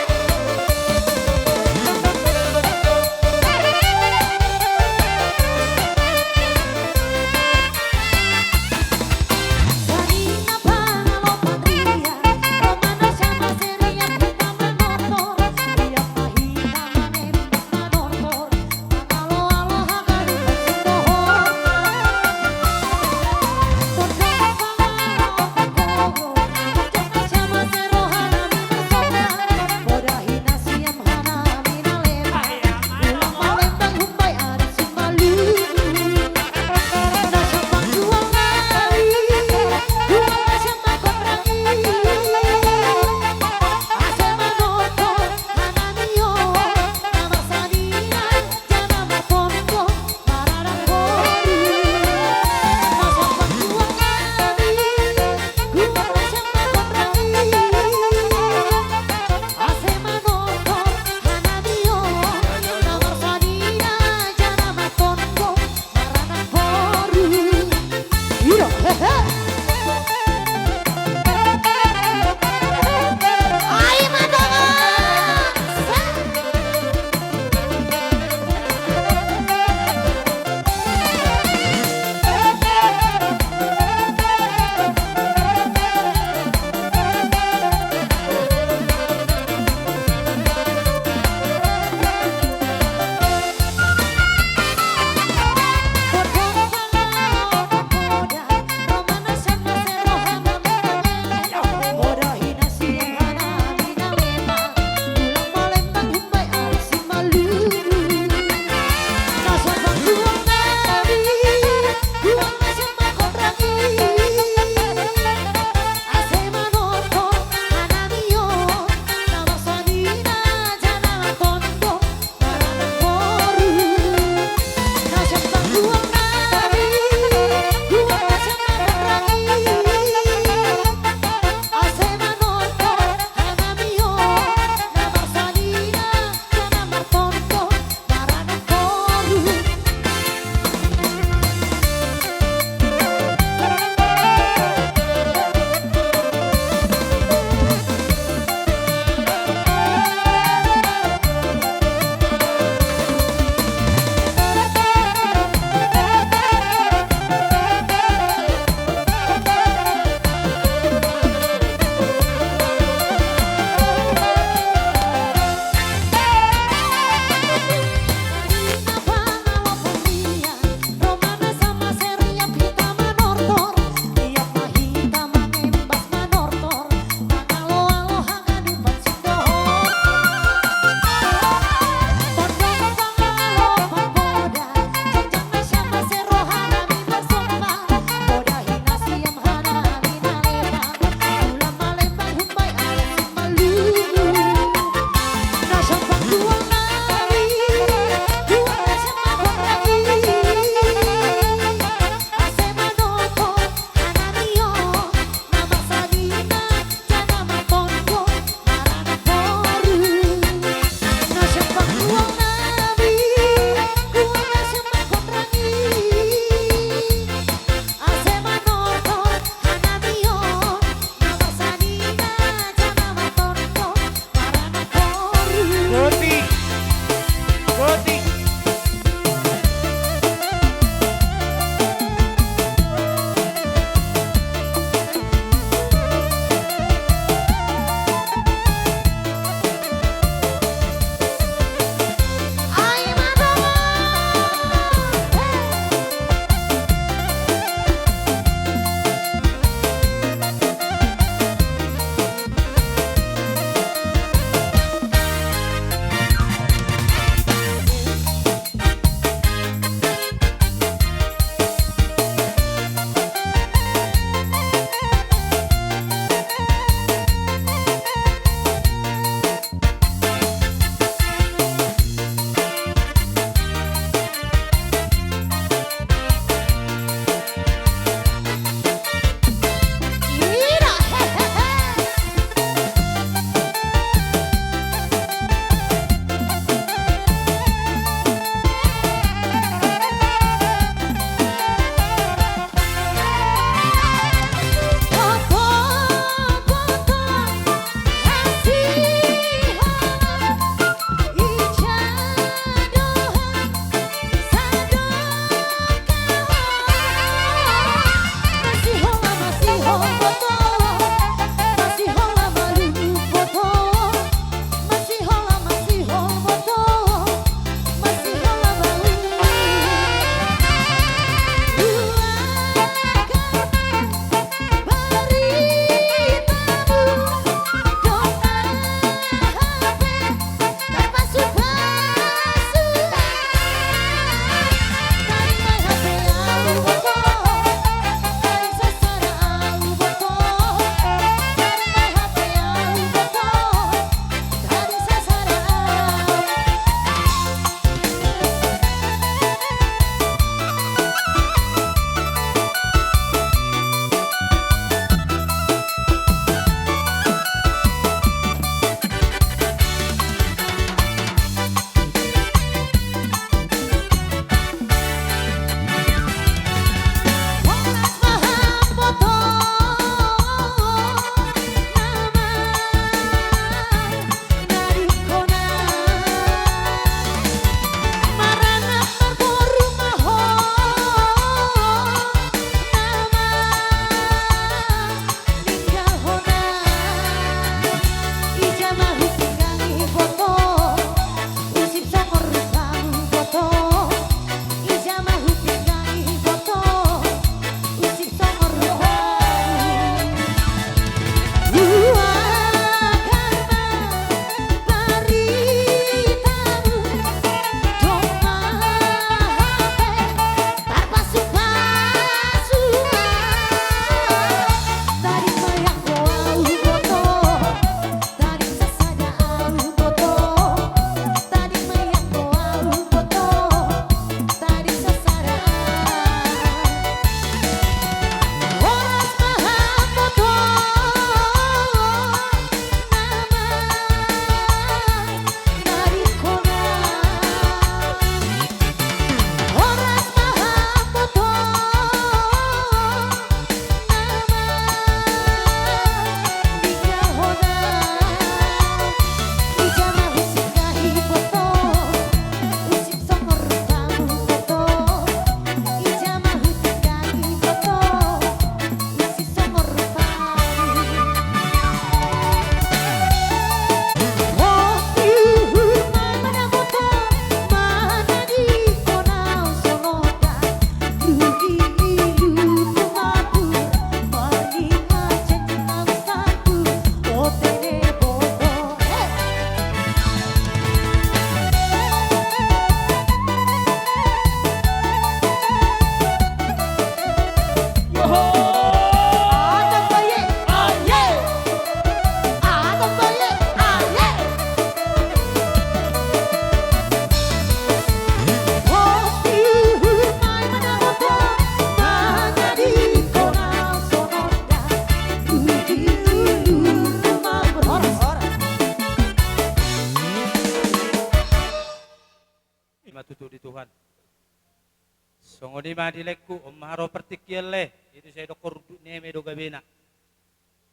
Songon i ma di laengku, on ma haroa partingkian lae, i do sai dokkon runduk ni eme do gabena.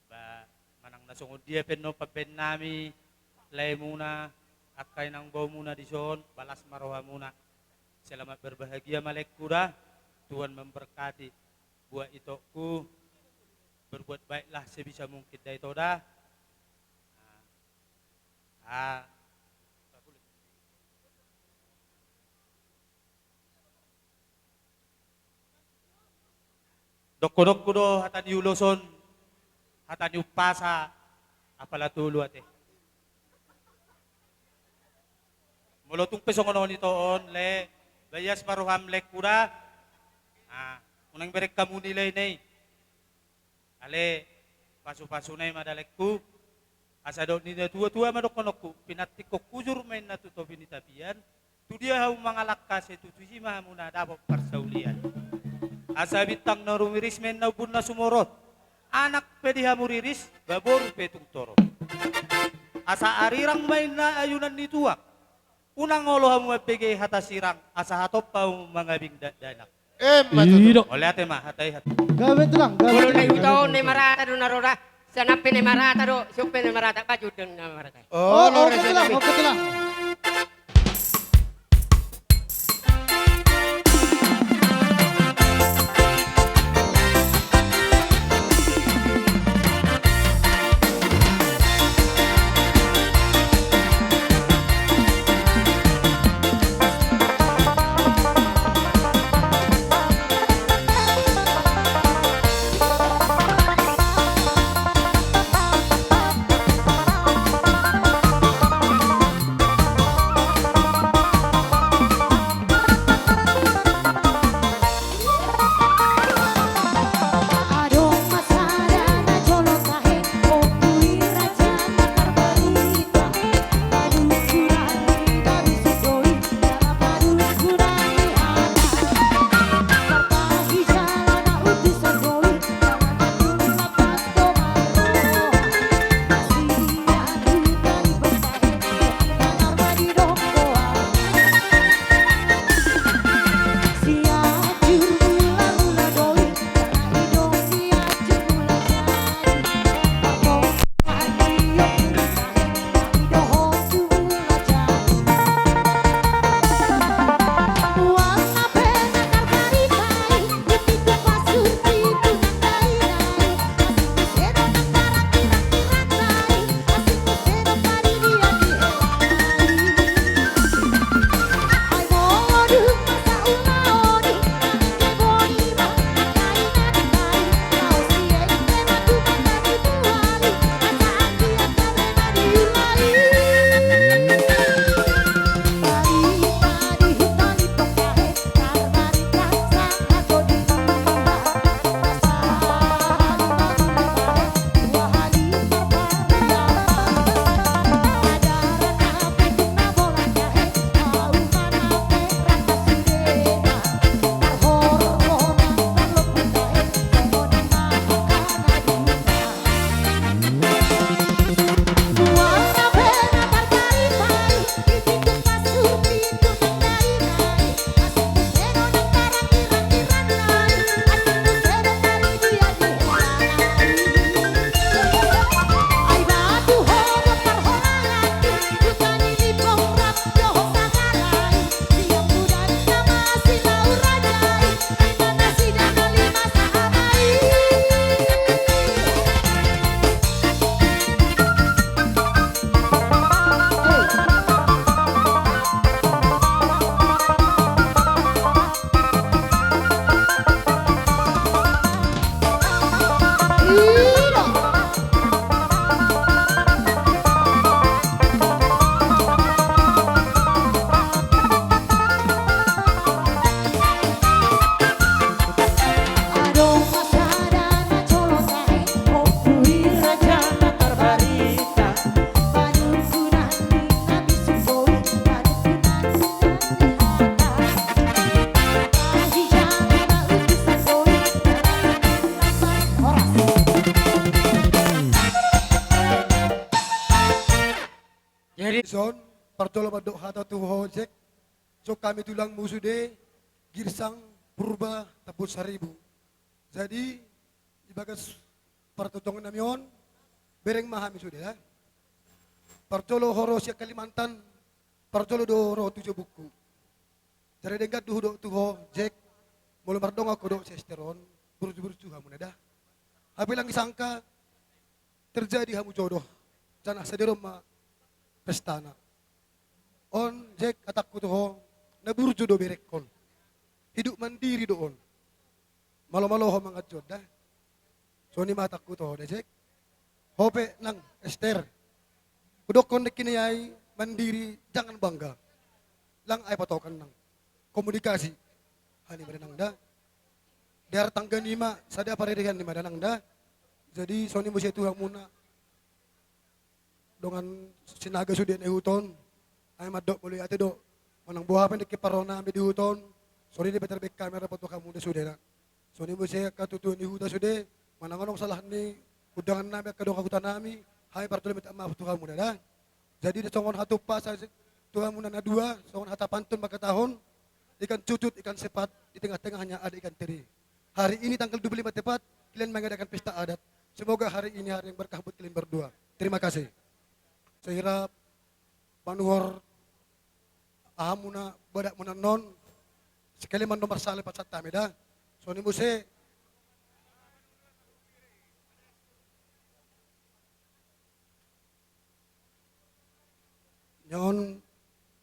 Ba, manang na songon dia pe annon pambahen nami, laemuna, angka inang baomuna dison, balas ma rohamuna. Selamat berbahagia ma laengku da, Tuhan memberkati. Buat itokku, berbuat baiklah sebisa mungkin da ito da. Ah. Dohononku do hata ni ulos on, hata ni umpasa, apala tolu ate. Molo tung pe songon on ito on lae, bagas ma roham laengku da. Ah, unang bereng hamu nilai na i. Ale, pasu-pasu na i ma da laengku. Asa dok ni natuatua ma dohononku, pinantikhon hujur ma inna tu topi ni tapian, tu dia hamu mangalangka sai tu tusi ma hamu na dapot parsaulian. Asa bintang na rumiris ma inna ombun na sumorop, anak pe di hamu riris, ba boru pe tung torop. Asa arirang ma inna ayunan ni tuak, unang olo hamu mambege hata sirang, asa hatop hamu mangabing dakdanak. Emma tutu. Mauliate ma, hata i hata. Gabe tulang, gabe tulang. Molo na i huta on na i marata do na ro da. Sian on pe na i marata do, sian on pe na i marata, baju dang na marata. Oh, oh, oh, betulang, oh, betulang. Jadi, son, parjolo mandok hata tu ho, Jek. So hami tulangmu sude, Girsang, Purba Tambun Saribu. Jadi, di bagas partontongan nami on, bereng ma hami sude, ya. Parjolo ho ro sian Kalimantan, parjolo do ro tu jabungku. Jadi denggan do hudok tu ho, Jack, molo mardongan ho dohot si Ester on, burju-burju hamuna da. Hape lang disangka, terjadi hamu jodoh, janah sadari on ma pestana. On, Jack, hatangku tu ho, na burju do berengkon. Hidup mandiri do on. Malo-malo ho manganju on da. Songon i ma hatangku tu ho da, Jack. Ho pe nang, Ester. Hudokkon nangkin i ai, mandiri, jangan bangga. Lang ai patokan nang. Komunikasi. Hali ma da nang da. Dear tangga nima, sada parerehan nima da nang da. Jadi, songon i muse tu hamuna. Dongan Sinaga sude na di huta on. Ai mandok molo i ate do. Manang boha pe nangkin parroha nami di huta on. Songon i do tarbahen hami rap tu hamuna sude na. Songon i muse angka tutu ni huta sude. Manang adong salah ni undangan nami angka dongan huta nami. Hami parjolo minta maaf tu hamuna da. Jadi, songon hatupa sa tu hamuna na dua, songon hata pantun mangkatahon, ikan cucut, ikan sepat, di tengah-tengahnya ada ikan teri. Hari ini tanggal dua puluh lima tepat, kalian mengadakan pesta adat. Semoga hari ini hari yang berkah buat kalian berdua. Terima kasih. Sahira panuhor hamuna badak muna non, sekali mandok marsala pasahat hami da. Songon i muse. Nion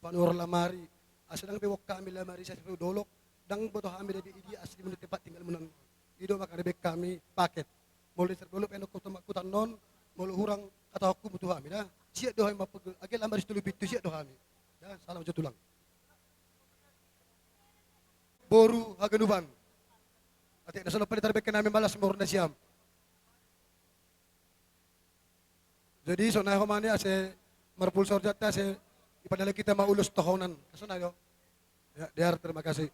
panuhor lamari, asa ndang pe boan hami lamari sian sampulu dolok, ndang boto hami da di dia asli muna tempat tinggal muna. I do mangkarebek hami paket. Molo di sampulu dolok pe nangkok tu mangkutan non, molo hurang hatahononmu tu hami da. Siap do hami mampegel, age lamari sitolu pitu siap do hami. Da, salam jo tulang. Boru haganupan. Atik na songon palit tarbeke nami malas boru nasiam. Jadi sonai homa ni ase marpulsa horjanta ase ipadalan hita ma ulos tohonan. Sonai do. Ya, dear, terima kasih.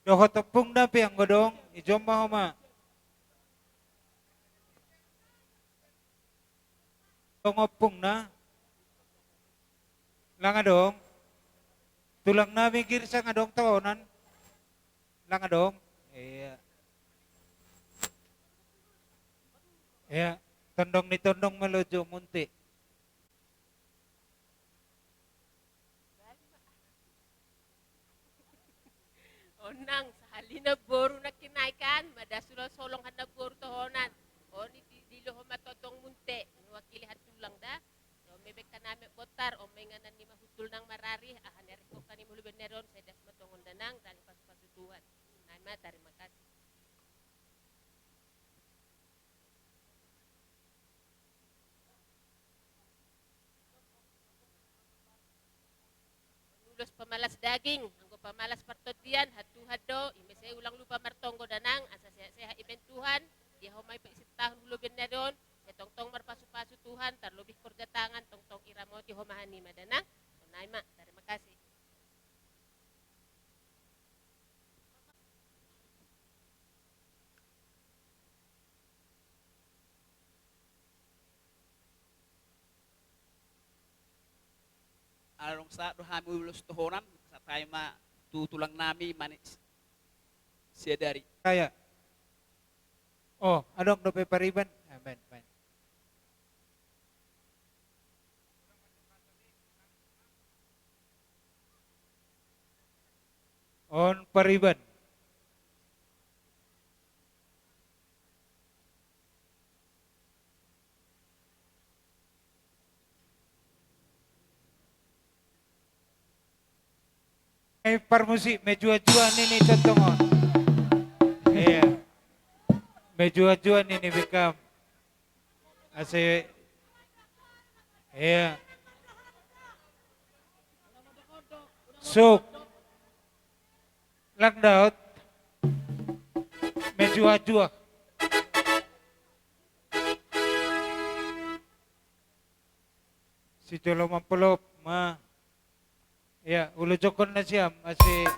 Dohot ompungna pe anggo dong, ijon ma homa. Dong ompungna. Lang adong. Tulang nami Girsang adong tohonan. Lang adong. Iya. Iya. Tondong ni tondong ma lojo munte. Onang, sahali na boru nangkin i kan, mada sulo solong hana boru tohonan. On i di, dilo homa tondong munte, mewakili hatulang da. On ma i bengka nami bontar, on ma inganan ni ma hundul nang marari, aha na rihon hami molo bennari on, sai das ma tongon da nang, rade pasupasu Tuhan. Nai ma, tarima kasih. Ulos pamalas daging, anggo pamalas partondian, hatuhan do, i ma sai ulang lupa martonggo da nang, asa sehat-sehat i baen Tuhan, dia homa i pe isintahon hulo bennari on, sai tongtong marpasupasu Tuhan, tarlobih korja tangan, tongtong iramoti homa hanima da nang, sonai ma, tarima kasih. Ala dung sahat do hami ulos tohonan, sahat hami ma tu tulang nami Manik Siadari. Kaya. Oh, adong dope pariban. Ah, baen, baen. On pariban. Eh, parmusik, mejuah-juah nini tongtong on. Iya. Mejuah-juah nini bengkam. Ase. Iya. Suk. Lang daot. Mejuah-juah. Sijolo mampolop ma. Ya, ulos jokon nasiam, ase.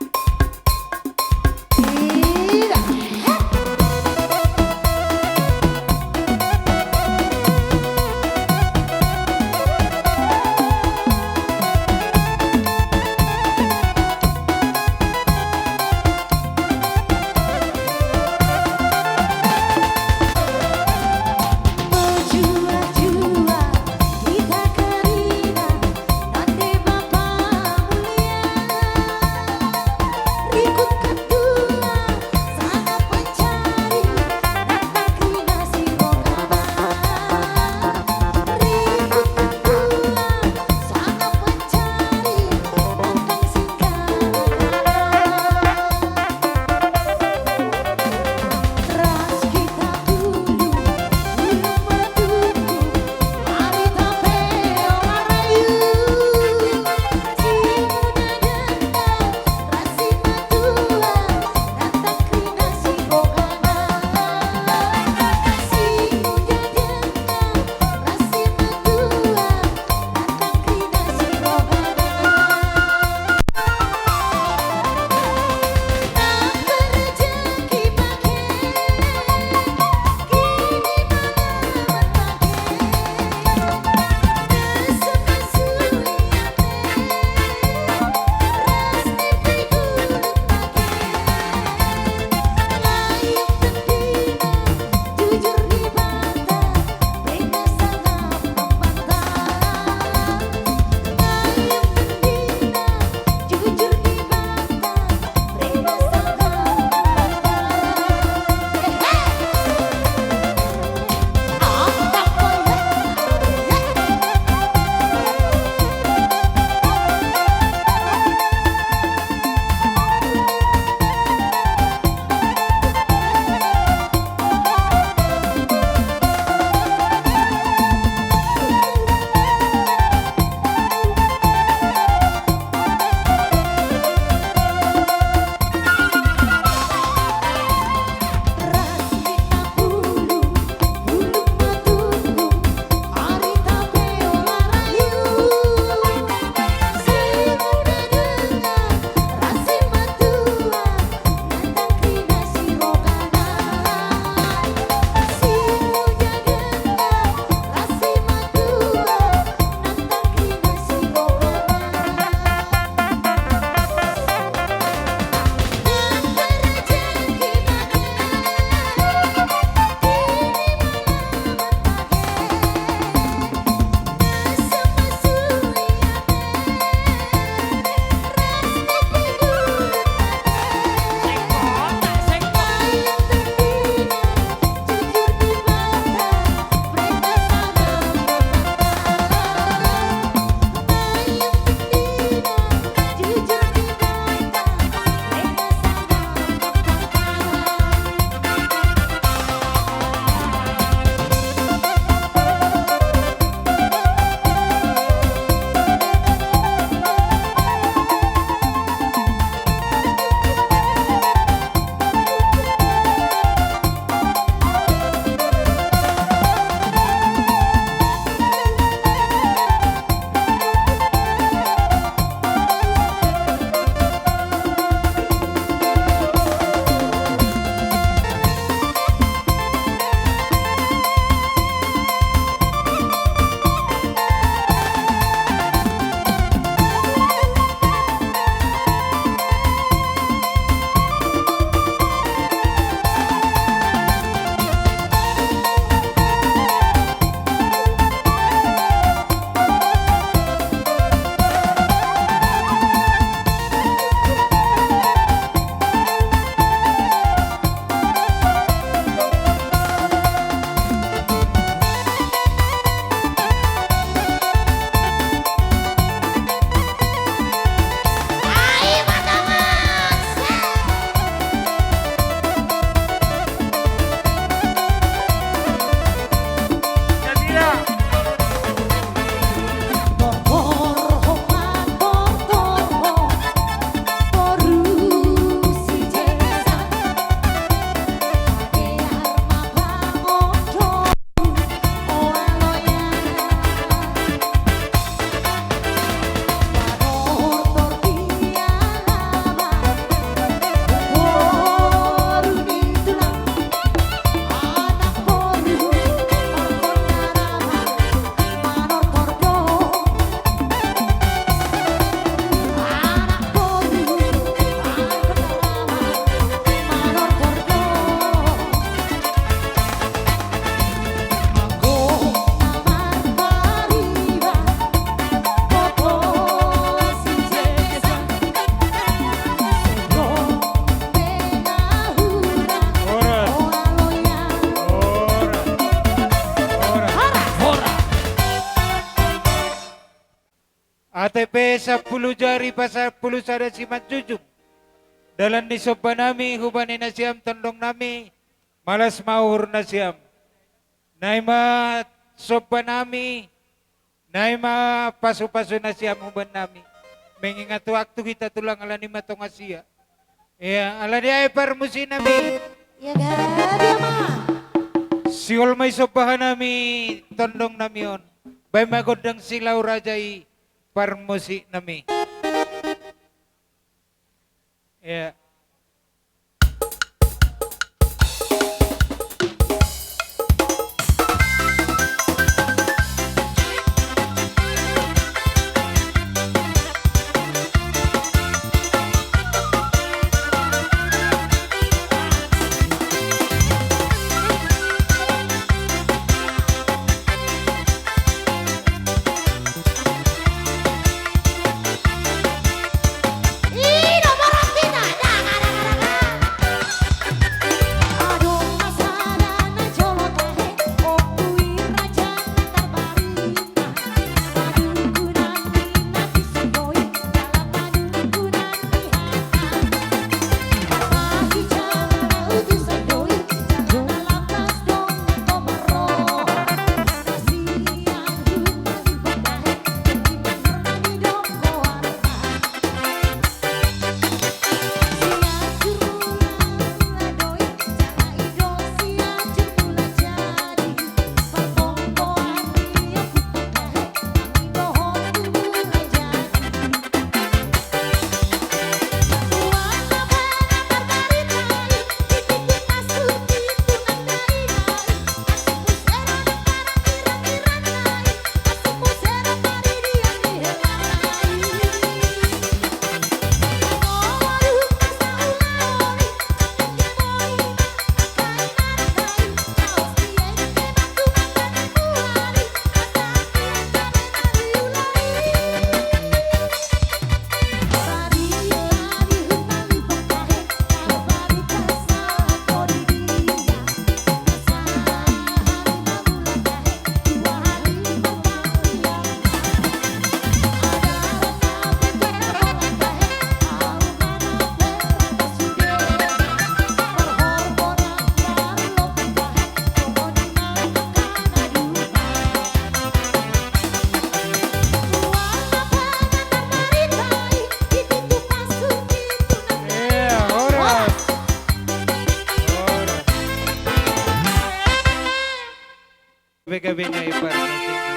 H T P sampulu jari pasampulu sada simanjujung. Dalan ni somba nami hubani nasiam tondong nami, malas ma uhur nasiam. Nai ma somba nami, nai ma pasu-pasu nasiam hubani nami. Mengingat waktu hita tulang alani ma tonga sia. Ia, alani ai parmusik nami. Ia gabe ma. Sihol ma i sombahan nami tondong nami on. Baen ma gondang silau raja i parmusik nami. Ia. Ia, horas. Horas. Gabe-gabe nai parmusik nami.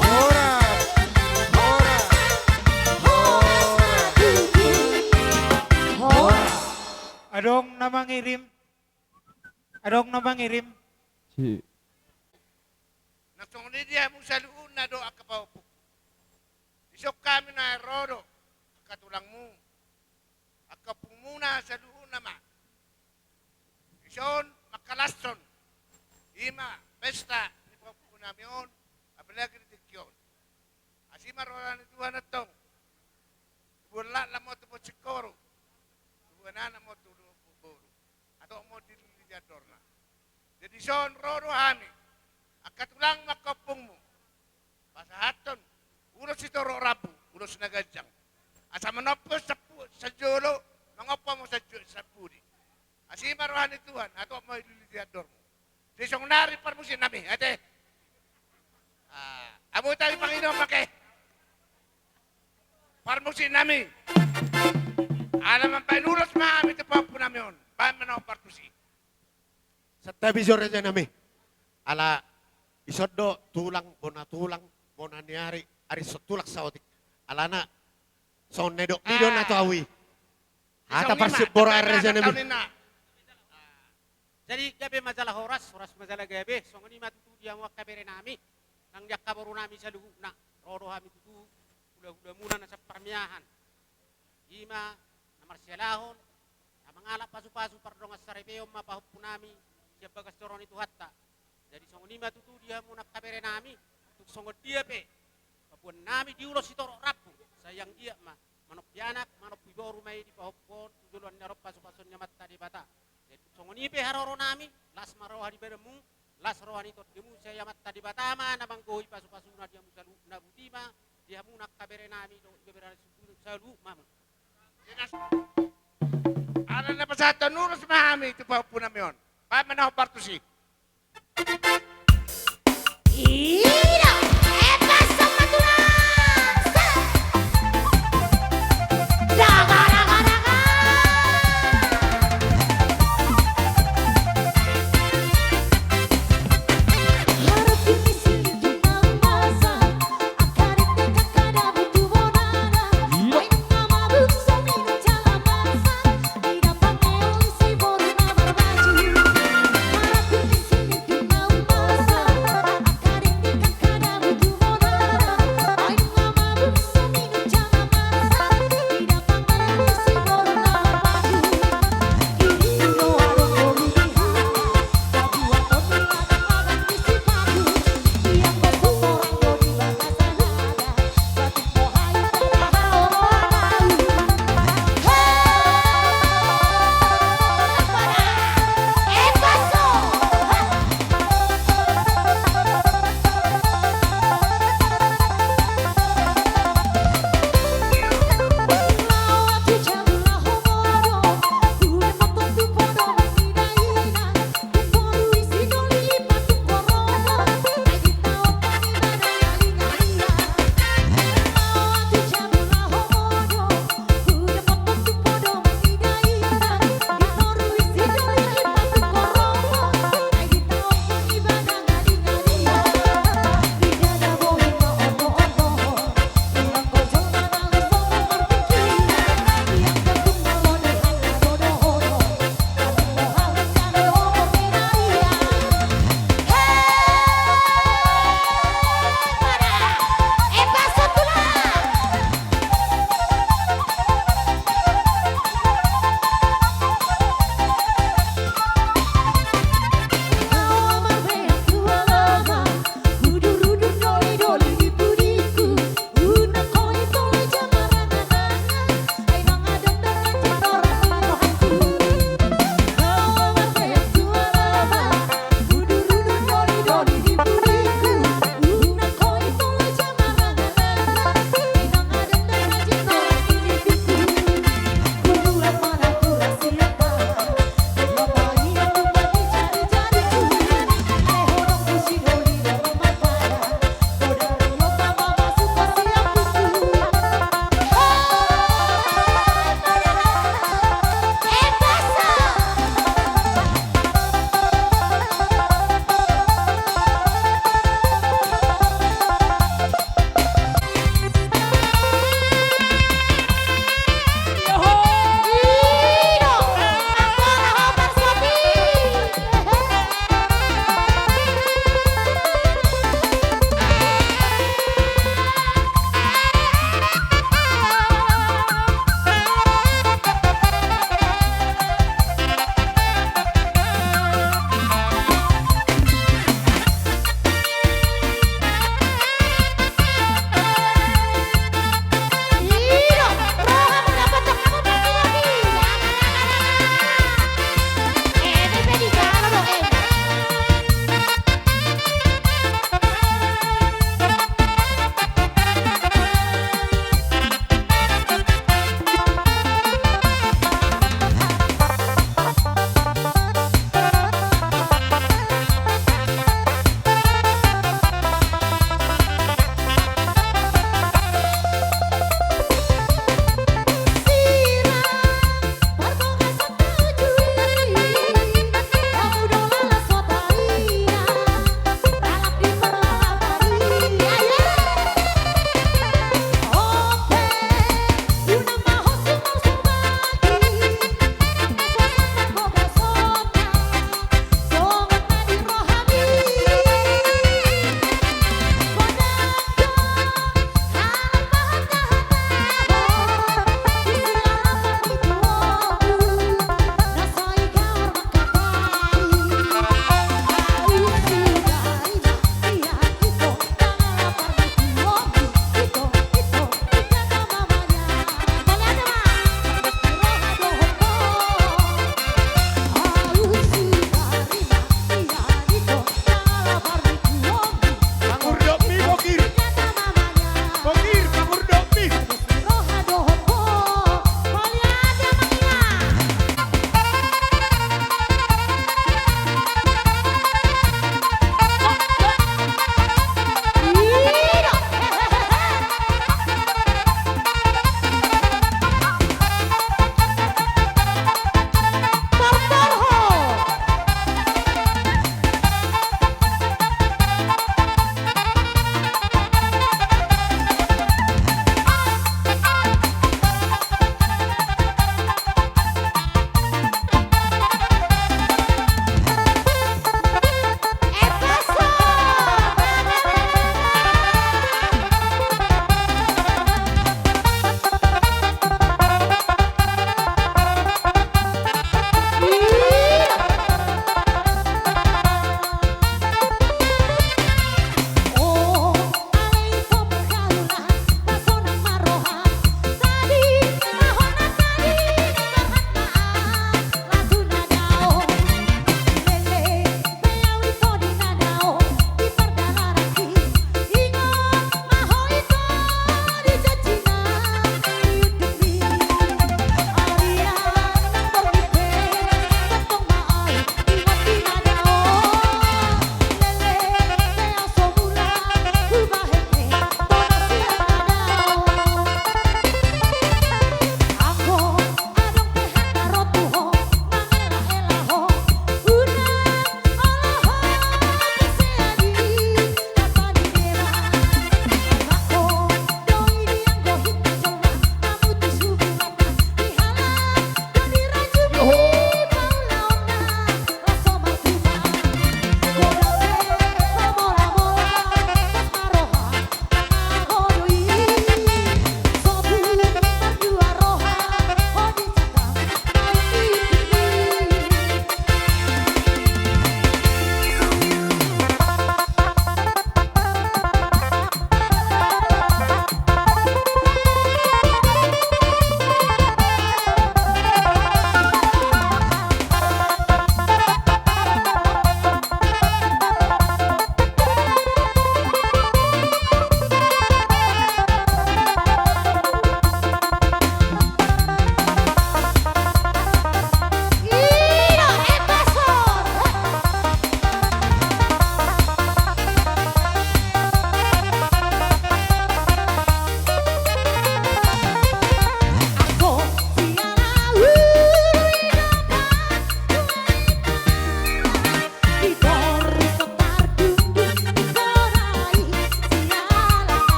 Horas. Horas. Horas. Adong na mangirim. Adong na mangirim. Si. Na songon i di hamu saluhutna do angka pahompu. Dison hami na ro do angka tulangmu, angka ompungmuna saluhutna ma. Dison mangkalashon i ma pesta ni pahompu nami on, apalagi di tingki on. Asi ma roha ni Tuhan antong. Tubuan laklak ma on tu pos singkoru. Tubuan anak ma on tu boru. Antong ma on dililiti andorna. Jadi dison ro do hami, angka tulang ma angka ompungmu, pasahathon ulos sitorop rambu, ulos na ganjang. Asa manompo sampu-, sanjolo, mangompo ma sanju-, sampudi. Asi ma roha ni Tuhan, antong ma dililiti andormu. Jadi songon nari parmusik nami, ate. Ah, amu tadi pangido make. Parmusik nami. Ala mambaen ulos ma hami tu pahompu nami on. Baen ma na on partusi. Santabi jo raja nami. Ala dison do tulang, bona tulang, bona ni ari, ari so tulang saotik. Alana songon na nidok ni do na tu au i. Hata parsimboran raja nami. Jadi gabe ma jala horas, horas ma jala gabe, songon i ma tutu di hamu angka bere nami, nang di angka boru nami saluhutna, ro do hami tutu, hula-hulamuna na siparmeahan. I ma na marsialahon, na mangalap pasu-pasu pardongan saripeon ma pahompu nami, sian bagas joro ni Tuhanta. Jadi songon i ma tutu di hamu angka bere nami, tung songon dia pe paboan nami di ulos sitorop rambu, sai anggiat ma manompi anak, manompi boru ma i di pahompu on, tu joloan ni ari on pasu-pasu ni Amanta Debata. Jadi songon i pe haroronami, las ma roha di badanmu, las roha ni tondemu, sai Amanta Debata ma na manggohi pasupasuna di hamu saluhutna. Boti ma di hamu angka berenami dohot ibebere saluhut ma hamu. Ala na pasahathon ulos ma hami tu pahompunami on. Baen ma na hombar tusi. Ida, epas sama tulang. Daga, daga, daga.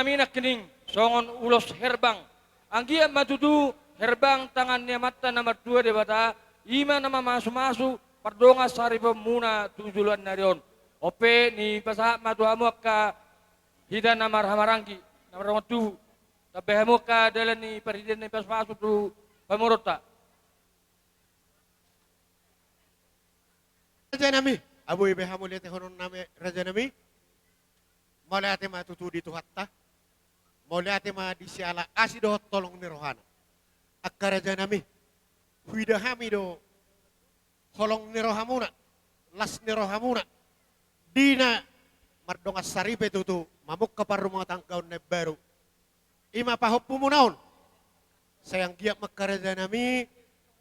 Nami nangkining songon ulos herbang. Anggiat ma tutu herbang tangan ni Amanta na martua Debata, i ma na mamasumasu pardongan saripeonmuna tu joloan ni ari on. On pe nipasahat ma tu hamu angka hita na marhahamaranggi, na mardongan tubu. Tambai hamu angka dalan ni parhitean ni pasupasu tu pamoruonta. Rajanami, a boi be hamauliatehononnami rajanami. Mauliate ma tutu di Tuhanta. Mauliate ma di siala asi dohot holong ni rohana. Angka rajanami, huida hami do holong ni rohamuna, las ni rohamuna, di na mardongan saripe tutu mamungka parrumatanggaon na imbaru. I ma pahompumuna on. Sai anggiat ma angka rajanami,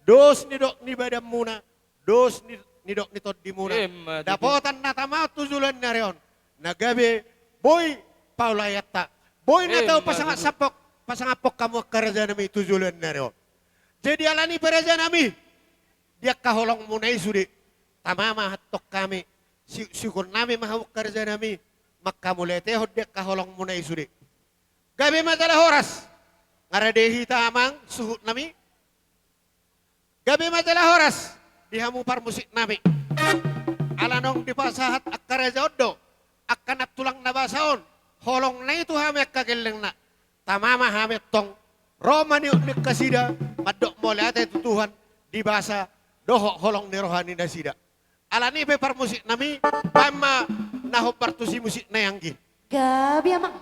dos ni dok ni badanmuna, dos ni, ni dok ni tondimuna, emma tutu, dapotan na tama tu joloan ni ari on, na gabe boi paulaenta, boi na tau, emma tutu, pasangaphon, pasangaphon hamu angka rajanami tu joloan ni ari on. Jadi alani pe rajanami, di angka holongmuna i sude, tama ma antong hami, si, siukonnami ma hamu angka rajanami, manghamauliatehon di angka holongmuna i sude. Gabe ma jala horas. Nga rade hita amang suhutnami. Gabe ma jala horas di hamu parmusiknami. Ala naung dipasahat angka raja on do, angka nantulang na basa on, holongna i tu hami angka gellengna. Tama ma hami antong, ro ma niuk ni nasida, mandok mauliate tu Tuhan, di basa dohot holong ni roha ni nasida. Alani pe parmusiknami, baen ma na hombar tu simusikna i anggi. Gabe amang.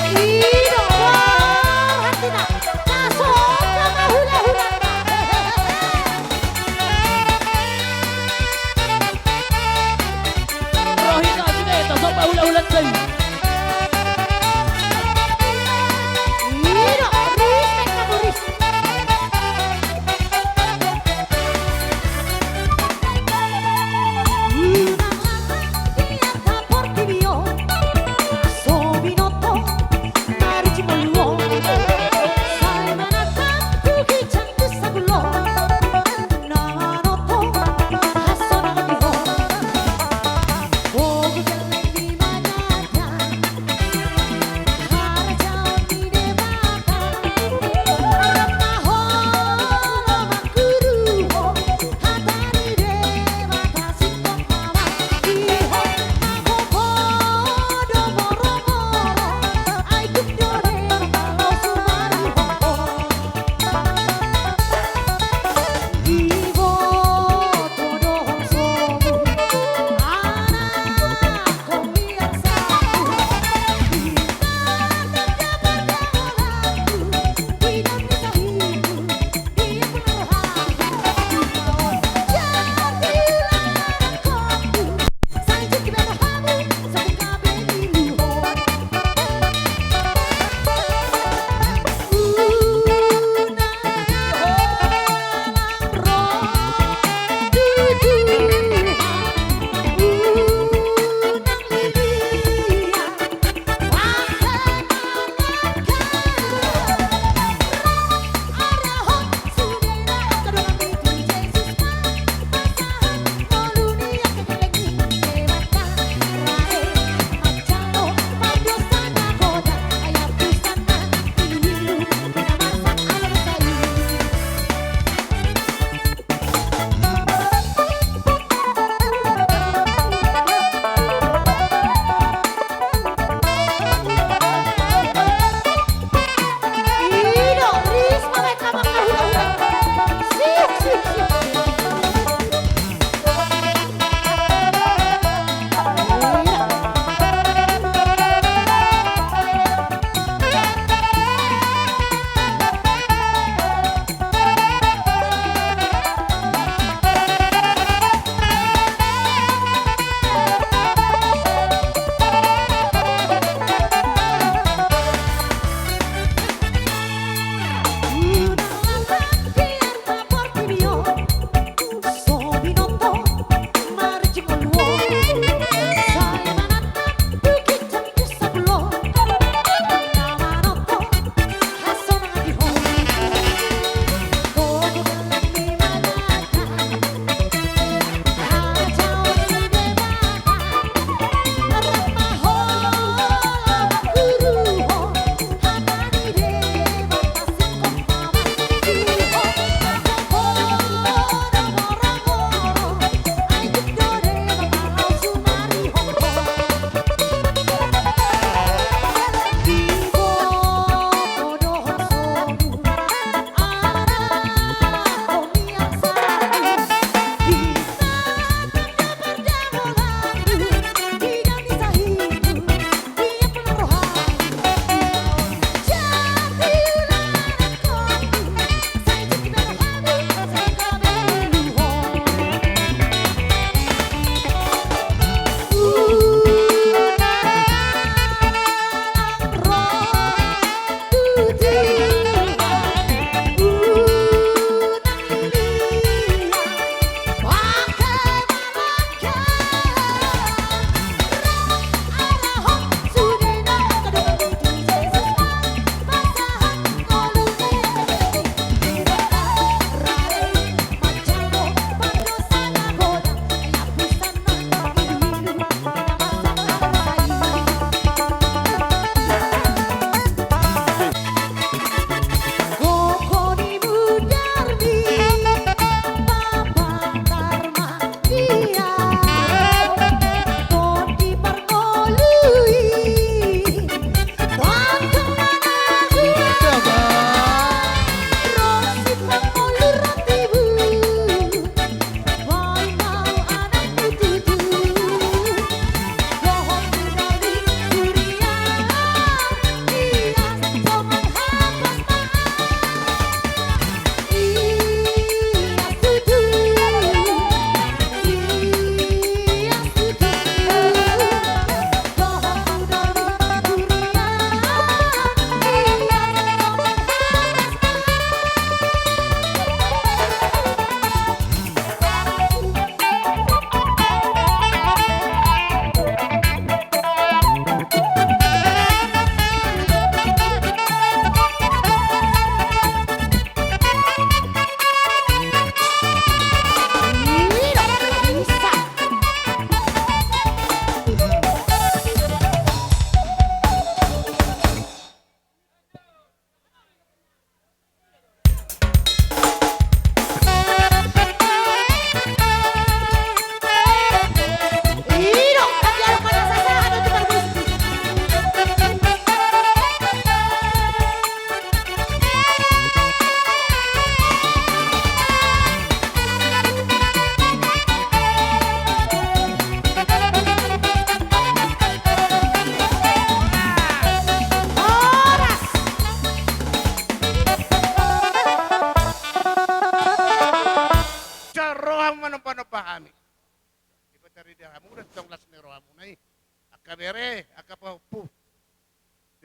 I do, hatiha. Tasomba ma hulahulanta. Rohita sude, tasomba hulahulanta i. I do, respect na boris.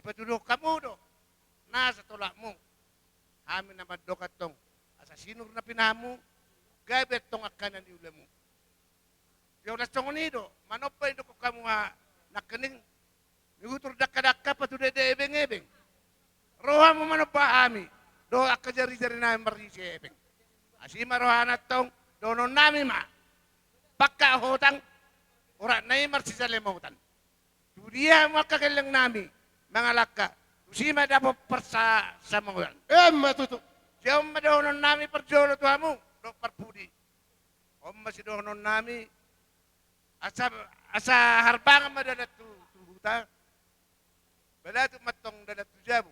Patuduhon hamu do nasa tolapmu. Hami na mandok antong, asa sinur na pinahanmu, gabe antong angka na niulamu. Jala songon i do, manomba i do hamu, nangkining, nihutur dangka-dangka patudet-det ebeng-ebeng. Ro hamu manomba hami, dohot angka jari-jari nami marisi ebeng. Asi ma rohana antong, dohonon nami ma, pangkat hotang, oratna i marsijalemotan. Tudia hamu angka gelleng nami mangalangka, tusi ma dapot parsamotan. Emma tutu. Sai on ma dohonon nami parjolo tu hamu dohot parpudi. On ma sidohonon nami, asa, asa harbangan ma dalan tu, tu huta. Balatuk ma antong dalan tu jabu.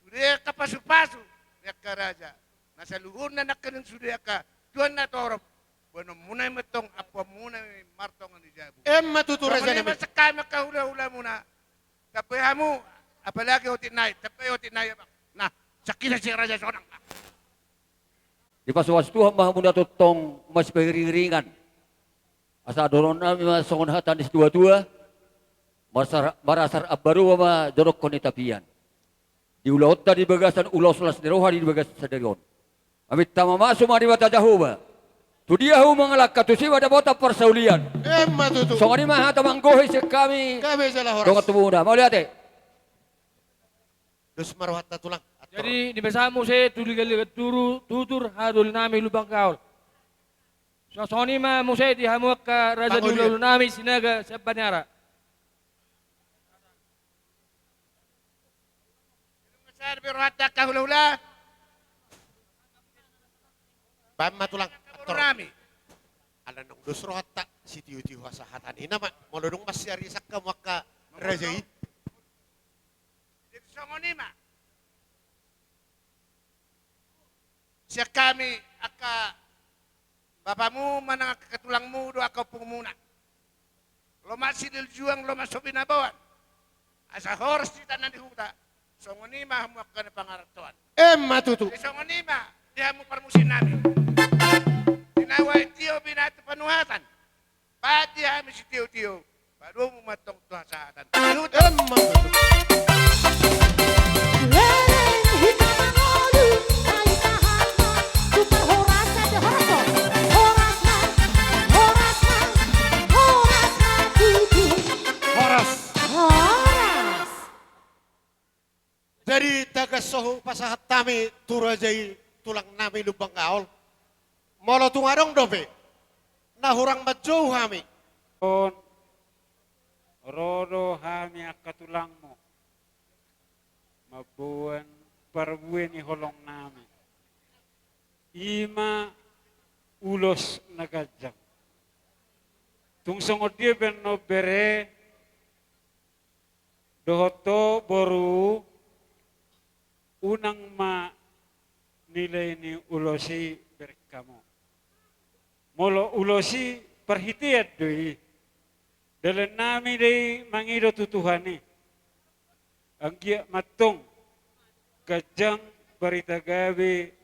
Sude angka pasu-pasu ni angka raja, na saluhutna nangkining sude angka tuan na torop, boanonmuna i ma antong, ampuanmuna i martonga ni jabu. Emma tutu raja nami. Songon i ma sian hami angka hula-hulamuna. Tambai hamu, apalagi otik nai, tambai otik nai, abang. Nah, sakkita si raja sonang. Dipasu-pasu Tuhan ma hamuna tongtong masipahiring-hiringan. Asa dohonon nami ma songon hata ni situa-tua, marasar, marasar ambaroa ma jonok ni tapian. Di ulaonta di bagasan ulos las ni roha di bagasan sadari on. Maminta mamasu ma Debata Jahowa. Tudia hamu mangalangka tusi ma dapotan parsaulian. Emma tutu. Songon i ma hata manggohi sian hami. Gabe jala horas. Dongan tubu na. Mauliate. Dos ma rohanta tulang. Jadi, dibahen muse tu liga-liga turu, tutur hahadoli nami Lumban Gaol. Songon i ma muse di hamu angka raja ni hula-hula nami Sinaga sian Baniara. Sada be rohanta angka hula-hula. Bahen ma tulang. Angka boru nami. Ala naung dos rohanta, sitio-tio asa hata ni nama. Molo dung masiari sangka hamu angka raja i. Jadi songon i ma. Sian hami angka bapamu manang angka tulangmu dohot angka ompungmuna. Lomak sililjuang, lomak so binaboan. Asa horas di tano ni huta. Songon i ma hamu angka na pangarantoan. Emma tutu. Jadi songon i ma di hamu parmusi nami. Di na huae tio binahen tu panuhatan. Bahen di hami sitio-tio, padomu ma antong tu hasahatan. Emma tutu. Leleng hita mangolu, na hita hatna, tu parhorasan, horas ma, horas ma, horas ma tutu. Horas. Horas. Jadi tagan so hupasahat hami tu raja i, tulang nami Lumban Gaol. Molo tung adong dope na hurang manjou hami. On, ro do hami angka tulangmu mamboan parbue ni holong nami. I ma ulos na ganjang. Tung songon dia pe annon bere, dohot ho boru, unang ma nilai ni ulos i bereng hamu. Molo ulos i parhitean do i. Dalan nami do i mangido tu Tuhan i. Anggiat ma antong ganjang barita gabe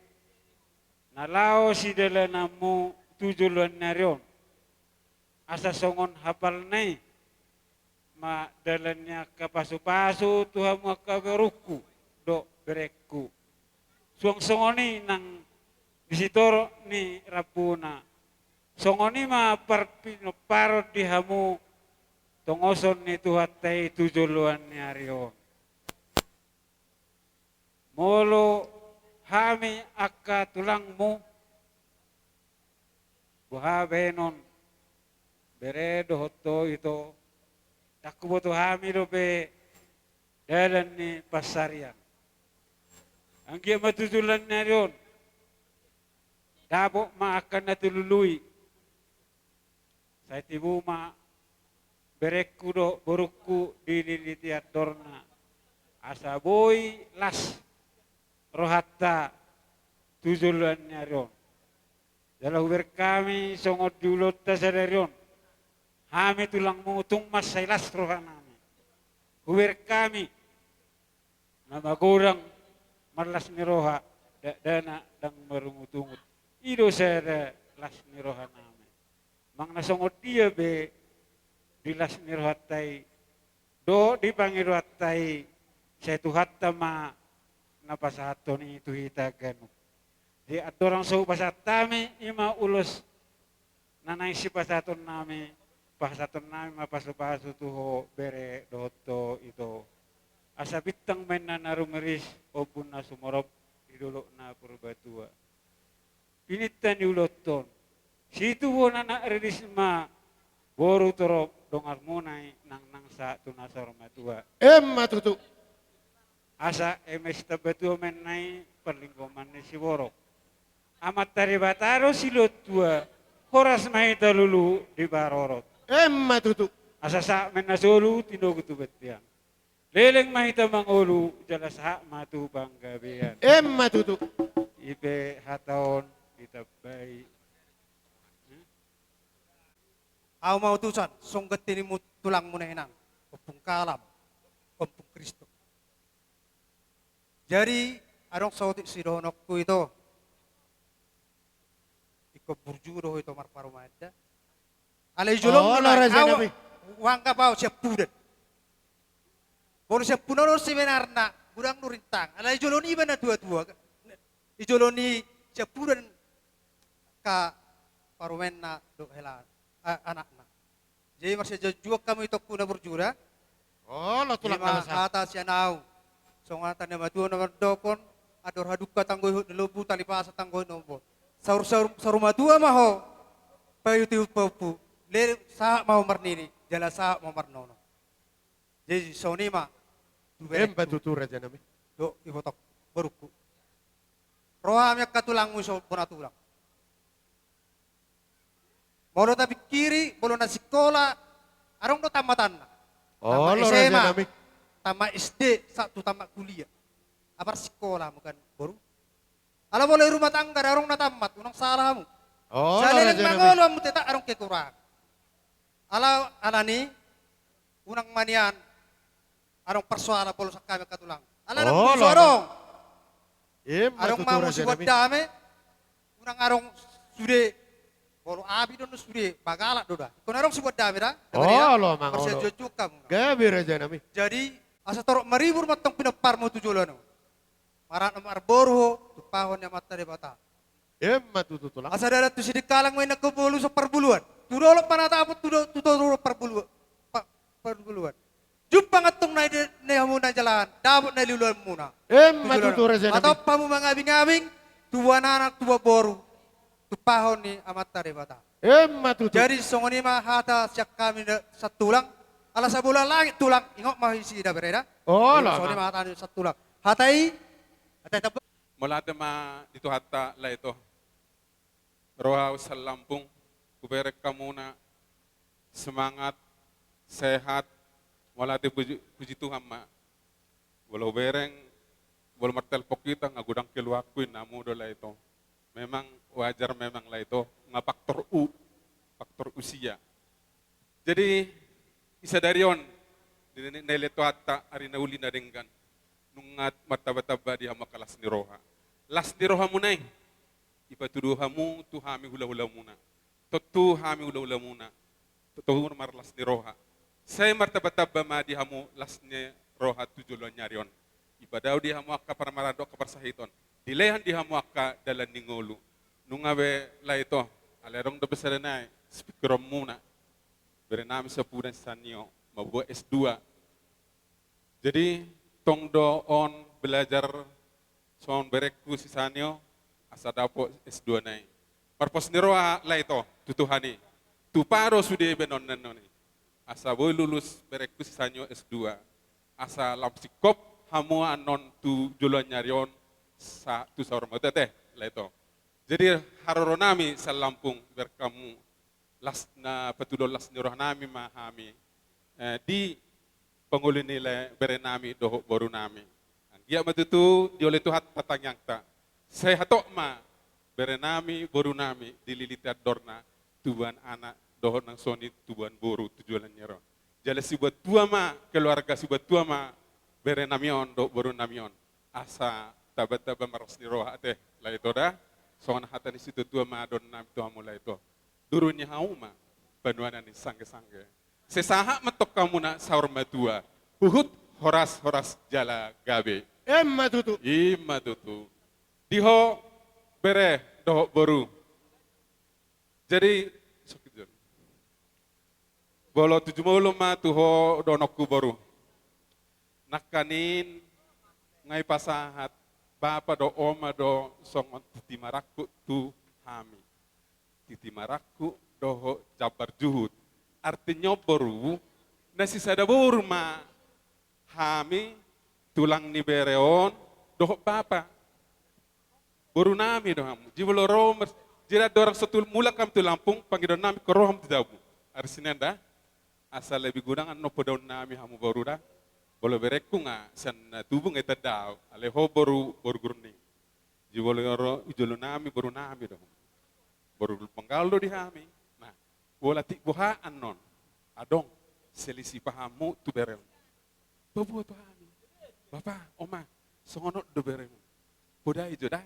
na laho sidalananmu tu joloan ni ari on. Asa songon hapalna i ma dalan ni angka pasu-pasu tu hamu angka borungku dohot berengku. Suang songon i nang di sitorop ni rambuna. Songon i ma parpinomparon di hamu tongoson ni Tuhanta i tu joloan ni ari on. Molo hami angka tulangmu, boha bahenon, bere dohot ho ito, ndang huboto hami dope dalan ni pansarian. Anggiat ma tu joloan ni ari on dapot ma angka na tilului. Sai tibu ma berengku dohot borungku dililiti andorna, asa boi las rohanta tu joloan ni ari on. Jala hubereng hami songon di ulaonta sadari on, hami tulangmu tung mansai las rohanami. Hubereng hami na magodang marlas ni roha, dakdanak ndang marungut-ungut. I do sada las ni rohanami. Manang na songon dia pe di las ni rohanta i dohot di pangidoanta i, Sai Tuhanta ma na pasahathon i tu hita ganup. Jadi andorang so hupasahat hami, i ma ulos na naeng sipasahatonnami, pasahatonnami ma pasupasu tu ho bere dohot tu ito. Asa bintang ma inna na rumiris, ombun na sumorop di dolok na Purbatua. Pininta ni ulaonta on, situbu on anak riris ma boru torop, donganmuna i nangnang sahat tu na saur matua. Emma tutu. Asa eme sitamba tua ma inna i parlinggoman ni siborok. Amanta Debata do silehon tua, horas ma hita lulu diparorot. Emma tutu. Asa sahat ma inna solu tinogu tu bontean. Leleng ma hita mangolu, jala sahat ma tu panggabean. Emma tutu. I pe hata on ditambai. Ahu ma utusan, songon tintin ni tulangmuna inang, Ompung Kalam, Ompung Kristus. Jadi, adong saotik sidohononku ito. Ingkon burju do ho ito marparumaen da. Alai jolo on, oh, mulai raja ahu, nami. Huanggap ahu siampudan. Molo siampudan on sebenarna, godang do rintang. Alai jolo on iba na tua-tua. Di jolo ni siampudan angka parumaenna dohot hela, a-, anakna. Jadi marsianjuanjuan hamu itongku na burju da. Olo, tulang na basa. Ima hata sian ahu. Songon hata ni natuatua na mandokhon, andor hadungka tanggo ihut ni lombu, tali pasa tanggo ihut ni lombu. Saur, saur, saur matua ma ho, paihutihut pahompu. Leleng sahat ma ho marnini, jala sahat ma ho marnono. Jadi songon i ma. Emma tutu raja nami. Dohot ibotongku, borungku. Roha hami angka tulangmu so bona tulang. Molo tapingkiri, molo na sikola, adong do tammatanna. Tamat S M A, raja nami. Tamat S D, sahat tu tamat kuliah. Apala sikola hamu kan, boru. Ala molo i rumah tangga, adong na tamat, unang sala hamu. Olo, raja nami. Saleleng mangolu hamu tetap adong kekurangan. Ala, alani, unang ma nian adong persoalan molo sian hami angka tulang. Alana, olo, adong. Emma tutu, raja nami. Adong ma molo sibuat dame, unang adong sude. Molo api do on sude, bagalak do da. Ingkon adong sibuat dame da. Olo, mangolo. Persianjuanjuan hamu. Gabe, raja nami. Jadi, asa torop maribur ma antong pinomparmu tu joloan on. Marhaha marboru ho, tumpahon ni Amanta Debata. Emma tutu, tulang. Asa dalan tu Sidikalang ma inna ingkon bolus on parbuluan. Tu dolok panatapon, tu do-, tu dolok parbuluan. Pa-, parbuluan. Jumpang antong na di-, di hamuna jalahan, dapot na niluluanmuna. Emma tutu, raja nami. Mataop hamu mangabingabing, tubuan anak, tubuan boru. Tumpahon ni Amanta Debata. Emma tutu. Jadi songon i ma hata sian hami na satulang, ala sabola langit tulang, ingot ma ho i sida bere da. Olo. Songon i ma hata ni satulang. Hata i, hata i tamba. Mauliate ma di Tuhanta, Lae, to. Ro ahu sian Lampung, hubereng hamuna semangat, sehat, mauliate, puji, puji Tuhan ma. Molo hubereng, molo martelpon hita, nga godang keluargaku, inna hamu do, Lae, to. Memang wajar memang, Lae, to, nga faktor u, faktor usia. Jadi, di sadari on, di na, na, na, Lae, Tuhanta, ari na uli na denggan, nunga martambatamba di hamu angka las ni roha. Las ni rohamuna i, dipatudu hamu tu hami hulahulamuna. Tontu hami hulahulamuna, tontu marlas ni roha. Sai martambatamba ma di hamu las ni roha tu joloan ni ari on. Dipadao di hamu angka parmaraan dohot angka parsahiton. Dilehon di hamu angka dalan ni ngolu. Nunga be, Lae, to, alai adong dope sada nai sipingkironmuna. Berenami siampudan si Sanio, mambuat S dua. Jadi, tong do on belajar songon berengku si Sanio, asa dapot S dua na i. Marpos ni roha, Lae, to, tu Tuhan i. Tupa do sude bahenonna on i. Asa boi lulus berengku si Sanio S dua. Asa lam singkop hamu annon tu joloan ni ari on, sa-, tu saur matua, Lae, to. Jadi, haroronami sian Lampung, bereng hamu, las na patudon las ni rohanami ma hami, eh, di pangoli ni, Lae, berenami dohot borunami. Anggiat ma tutu dioloi Tuhan tangiangta. Sai hatop ma berenami, borunami, dililiti andorna, tubuan anak dohot nang songon i tubuan boru tu joloan ni ari on. Jala sibuat tua ma keluarga, sibuat tua ma berenami on dohot borunami on. Asa tambatamba marlas ni roha, ate, Lae, to, da. Songon hata ni situatua ma dohononnami tu hamu, Lae, to. Duru ni hauma, banuana ni sanggesangge. Sai sahat ma antong hamuna saur matua. Huhut horas, horas jala gabe. Emma tutu. Ima tutu. Di ho bere dohot boru. Jadi, sokit jon. Molo tu jumolo ma tu ho dohononku boru. Nangkaning nga i pasahat bapa do oma do songon titi marangkup tu hami. Titi marangkup dohot jambar juhut. Artinya boru, na sisada boru ma hami tulang ni bere on dohot bapa. Boru nami do hamu. Jumolo ro mer-, jira do orang sotul mulak hamu tu Lampung, pangidoan nami ko ro hamu tu jabu. Ari Sinen da. Asa lebih godang annon podaon nami hamu boru da. Molo berengku nga sian na tubu nga i tandao. Alai ho boru, boru Gurning. Jumolo ro i jolo nami boru nami do. Boru Lumban Gaol do di hami. Nah, bola tik boha annon. Adong selisih pahammu tu bere on. Paboa tu hami. Bapa, oma, songon on do beremu. Podai jo da.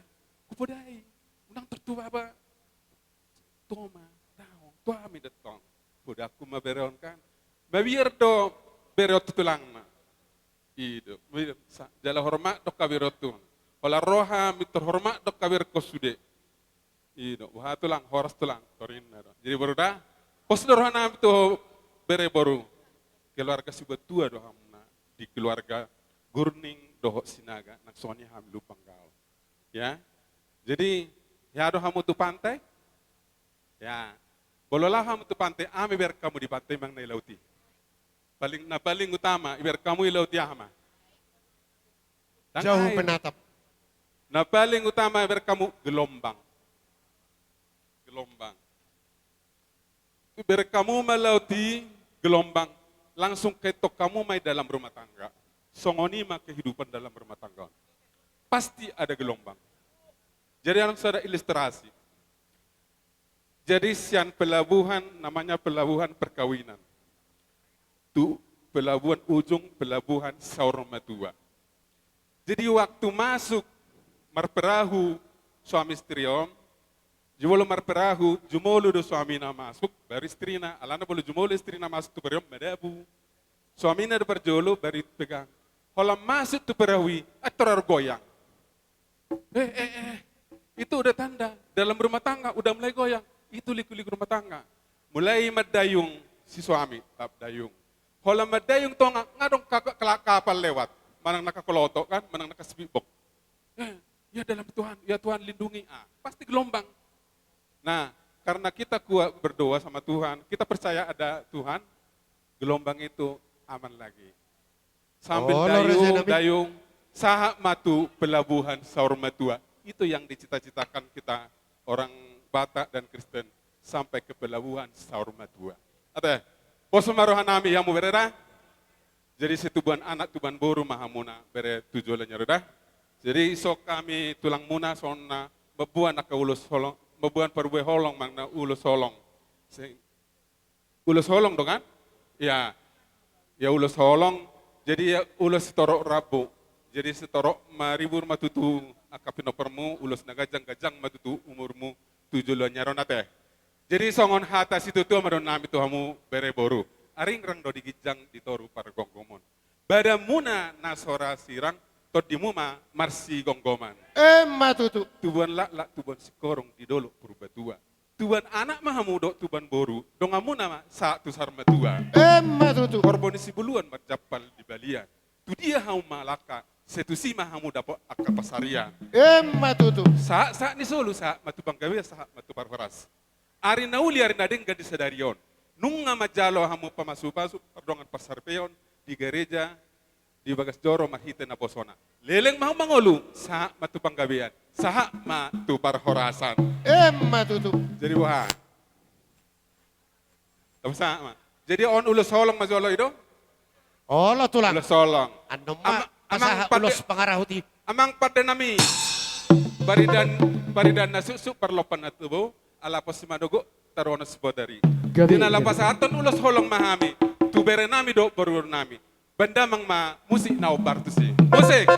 Hupodai. Unang tortu bapa. Tu oma, daong, tu hami do tong. Podaonku ma bere on kan. Mabiar do bere on tu tulangna. I do. Mabiar. Sa-, jala hormat do angka bere on tu. Holan roha, mi terhormat do angka berengku sude. I do, boha tulang, horas tulang, torinna do. Jadi boru da, pos do roha nami tu bere boru. Keluarga sibantua do hamuna di keluarga Gurning dohot Sinaga, nang songon i hami Lumban Gaol. Ya. Jadi, ya do hamu tu pantai. Ya. Molo laho hamu tu pantai, aha ma ibereng hamu di pantai manang na i laut i. Paling, na paling utama ibereng hamu i laut i aha ma? Tang air. Jauh penatap. Na paling utama ibereng hamu gelombang. Gelombang. Ibereng hamu ma laut i gelombang, langsung kaitong hamu ma i dalam rumah tangga. Songon i ma kehidupan dalam rumah tangga. Pasti ada gelombang. Jadi, anu sada ilustrasi. Jadi, sian pelabuhan, namanya pelabuhan perkawinan. Tu pelabuhan ujung, pelabuhan saur matua. Jadi, waktu masuk marperahu suami istri on, jumolo marperahu, jumolo do suamina masuk, baru istrina, alana molo jumolo istrina masuk tu perahu on madabu. Suamina do parjolo, baru pegang. Holan masuk tu perahu i, eh, torus goyang. Eh, eh, eh. Itu udah tanda dalam rumah tangga udah mulai goyang. Itu liku-liku rumah tangga. Mulai mandayung si suami, tap dayung. Holan mandayung tonga, nga adong ka-, ka-, kapal lewat. Manang na kakoloto kan, manang na kasbibok. Eh, ya dalam Tuhan, ya Tuhan lindungi. Ah, pasti gelombang. Nah, karena kita kuat berdoa sama Tuhan, kita percaya ada Tuhan, gelombang itu aman lagi. Sambil dayung, dayung, sahat ma tu pelabuhan saur matua. Itu yang dicita-citakan kita orang Batak dan Kristen, sampai ke pelabuhan saur matua. Ate, pos ma roha nami hamu bere da. Jadi, situbuan anak, tubuan boru ma hamuna bere tu joloan ni ari on da. Jadi, so hami tulangmuna songon na mamboan angka ulos holong, mamboan parbue holong manang na ulos holong. Sing-, ulos holong do kan? Ya. Ya, ulos holong. Jadi, ya, ulos sitorop rambu. Jadi, sitorop maribur ma tutu angka pinomparmu, ulos na ganjang-ganjang ma tutu umurmu tu joloan ni ari on ate. Jadi, songon hata situatua ma dohonon nami tu hamu bere boru. Aringrang do di ginjang, di toru pargomgomon. Badanmuna na so ra sirang, tondimu ma marsigomgoman. Emma tutu. Tubuan laklak, tubuan singkoru di Dolok Purbatua. Tubuan anak ma hamu dohot tubuan boru, donganmuna ma sahat tu saur matua. Emma tutu. Horbo ni Sibuluan marjampal di balian. Tudia hamu mangalangka, sai tusi ma hamu dapot angka pansarian. Emma tutu. Sahat, sahat ni solu, sahat ma tu panggabean, sahat ma tu parhorasan. Ari na uli, ari na denggan di sadari on. Nunga manjalo hamu pamasu-pasu, pardongan parsaripeon, di gareja, di bagas joro marhite naposona. Leleng ma hamu mangolu, sahat ma tu panggabean, sahat ma tu parhorasan. Emma tutu. Jadi boha? Tabo sahat ma. Jadi on ulos holong ma jolo i do? Olo tulang. Ulos holong. Annon ma, amang, amang pasahat pande-, ulos pangarahut i. Amang pande nami. Baridan, baridan na suksuk, parlompan na tubu, ala pos si manogot, taruhon sipotari. Gabe. Di na laho pasahathon ulos holong ma hami tu bere nami dohot boru nami. Bahen damang ma musik na hombar tusi. Musik.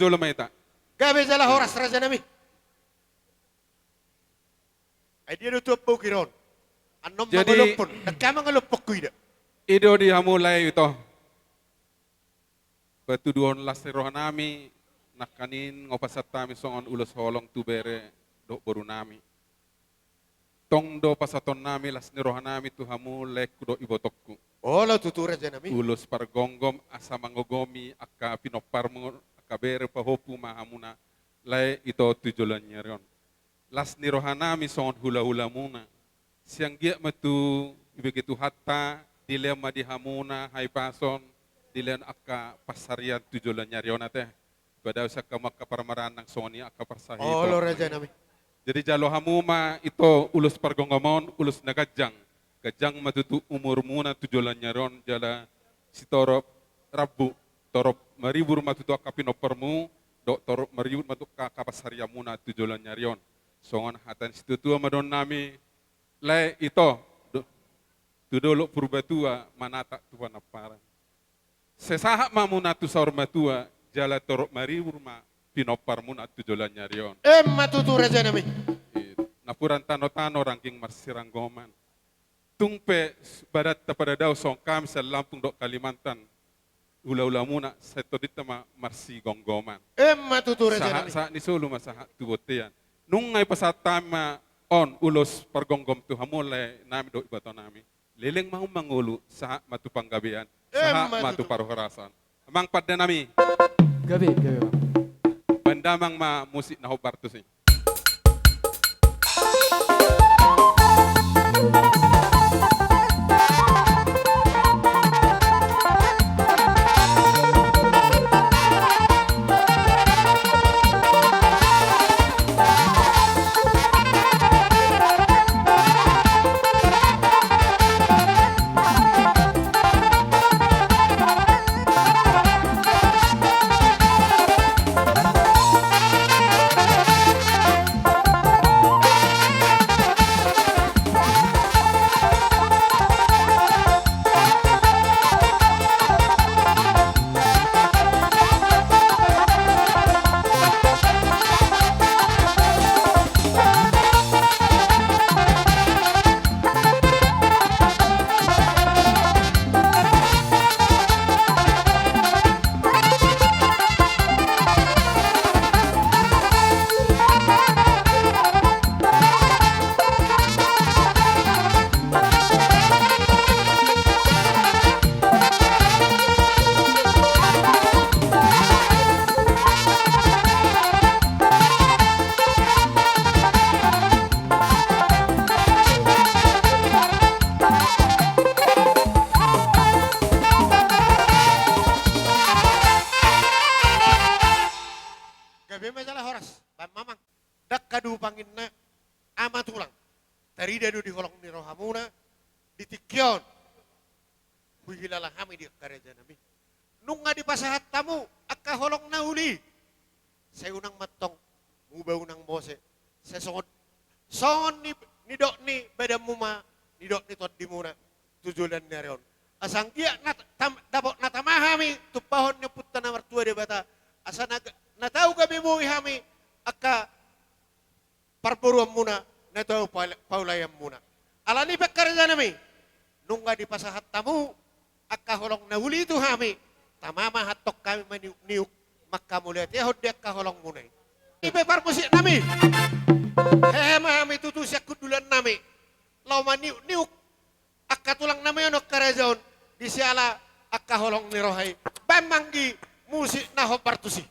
Olo ma hita. Gabe jala horas, rajanami. Ai dia do tu ambau kiron. Annon. Jadi, mangolophon. Dang hea mangolophon huida. I do di hamu lae ito. Patuduhon las ni rohanami, nangkaning hupasahat hami songon ulos holong tu bere dohot borunami. Tong do pasahatonnami las ni rohanami tu hamu laengku dohot ibotongku. Olo tutu, rajanami. Ulos pargomgom asa mangogomi angka pinomparmu, angka bere pahompu ma hamuna lae ito tu joloan ni ari on. Las ni rohanami songon hulahulamuna. Sai anggiat ma tu dibege Tuhanta, dilehon ma di hamuna hahipason, dilehon angka pansarian tu joloan ni ari on ate. Padao sian hamu angka parmaraan nang songon i angka parsahiton. Olo, rajanami. Jadi jalo hamu ma ito ulos pargomgom on, ulos na ganjang. Ganjang ma tutu umurmuna tu joloan ni ari on, jala sitorop rambu, torop maribur ma tutu angka pinomparmu, dohot torop maribur ma tutu angka pansarianmuna tu joloan ni ari on. Songon hata ni situatua ma dohononnami, lae ito, do-, tu dolok Purbatua manatap tu Panamparan. Sai sahat ma hamuna tu saur matua, jala torop maribur ma pinomparmuna tu joloan ni ari on. Emma tutu, rajanami. I, napuran tanotano rangging marsiranggoman. Tung pe s-, badanta pada dao songon hami sian Lampung dohot Kalimantan, hulahulamuna, sai tondinta ma marsigomgoman. Emma tutu, rajanami. Sahat, sahat ni solu ma sahat tu bontean. Nunga dipasahat hami ma on ulos pargomgom tu hamu laenami dohot ibotonami. Leleng ma hamu mangolu, sahat ma tu panggabean, sahat ma tu parhorasan. Emma tutu. Amang pandenami. Gabe, gabe, Bang. Baen damang ma musik na hombar tusi. Gabe ma jala horas, Bang Mamang. Ndang hadumpang inna ama tulang. Tarida do di holong ni rohamuna, di tingki on. Huhilala hami di angka rajanami. Nunga dipasahat hamu angka holong na uli. Sai unang mantong muba unang mose. Sai songon, songon ni, nidok ni badanmu ma, nidok ni tondimuna tu joloan ni ari on. Asa anggiat na tam-, dapot na tama hami tumpahon ni Ompunta na martua Debata. Asa na, na tau gabe boi hami angka parboruonmuna, na tau paula-, paulaanmuna. Alani i pe angka rajanami, nunga dipasahat hamu angka holong na uli tu hami, tama ma antong hami maniukniuk, manghamauliatehon di angka holongmuna i. I pe parmusiknami, hehe ma hami tutu sian hundulannami, laho maniukniuk angka tulangnami on, angka raja on, di siala angka holong ni roha i. Baen ma anggi musik na hombar tusi.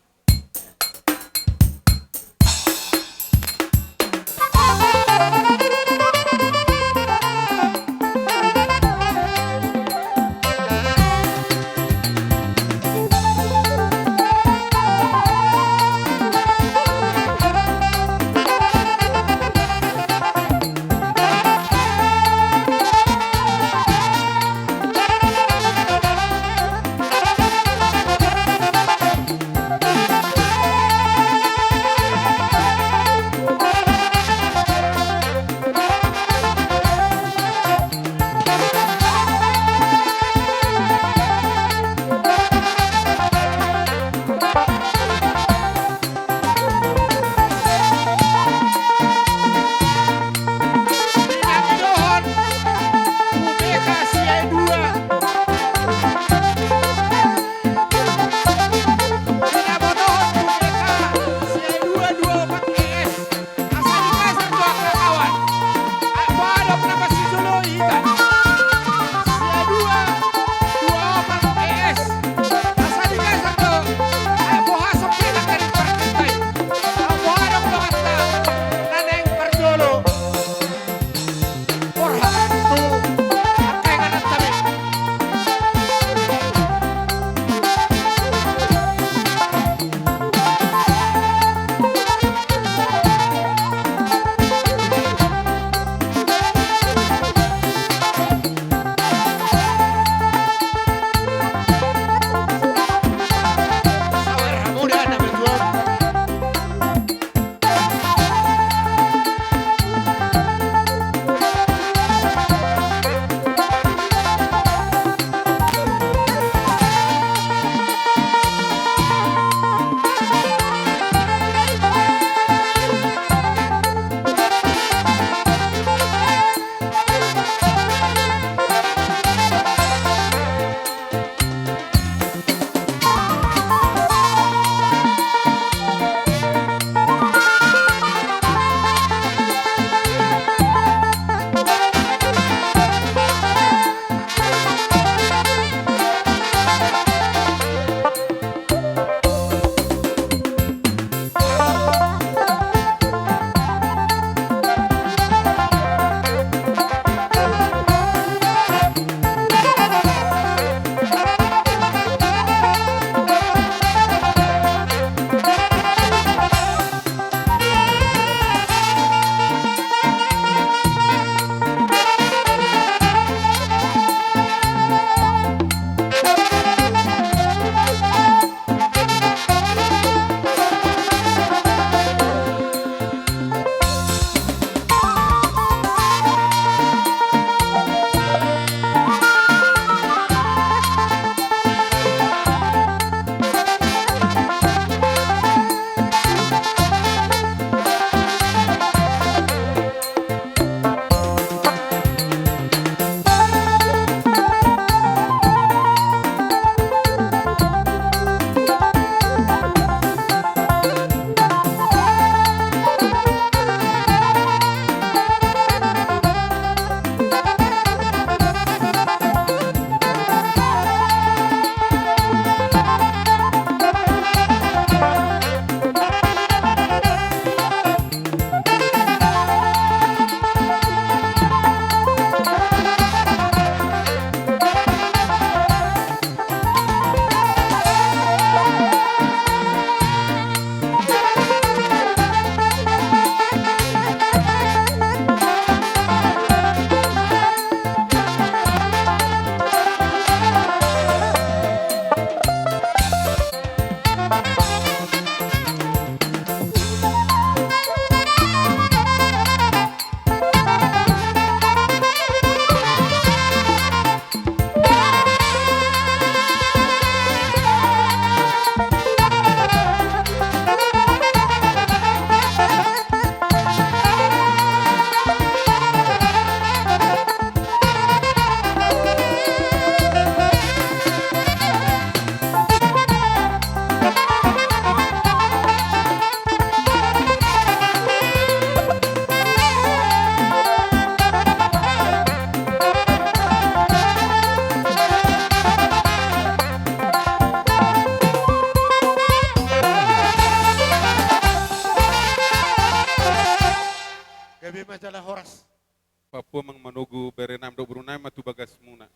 bagasmuna.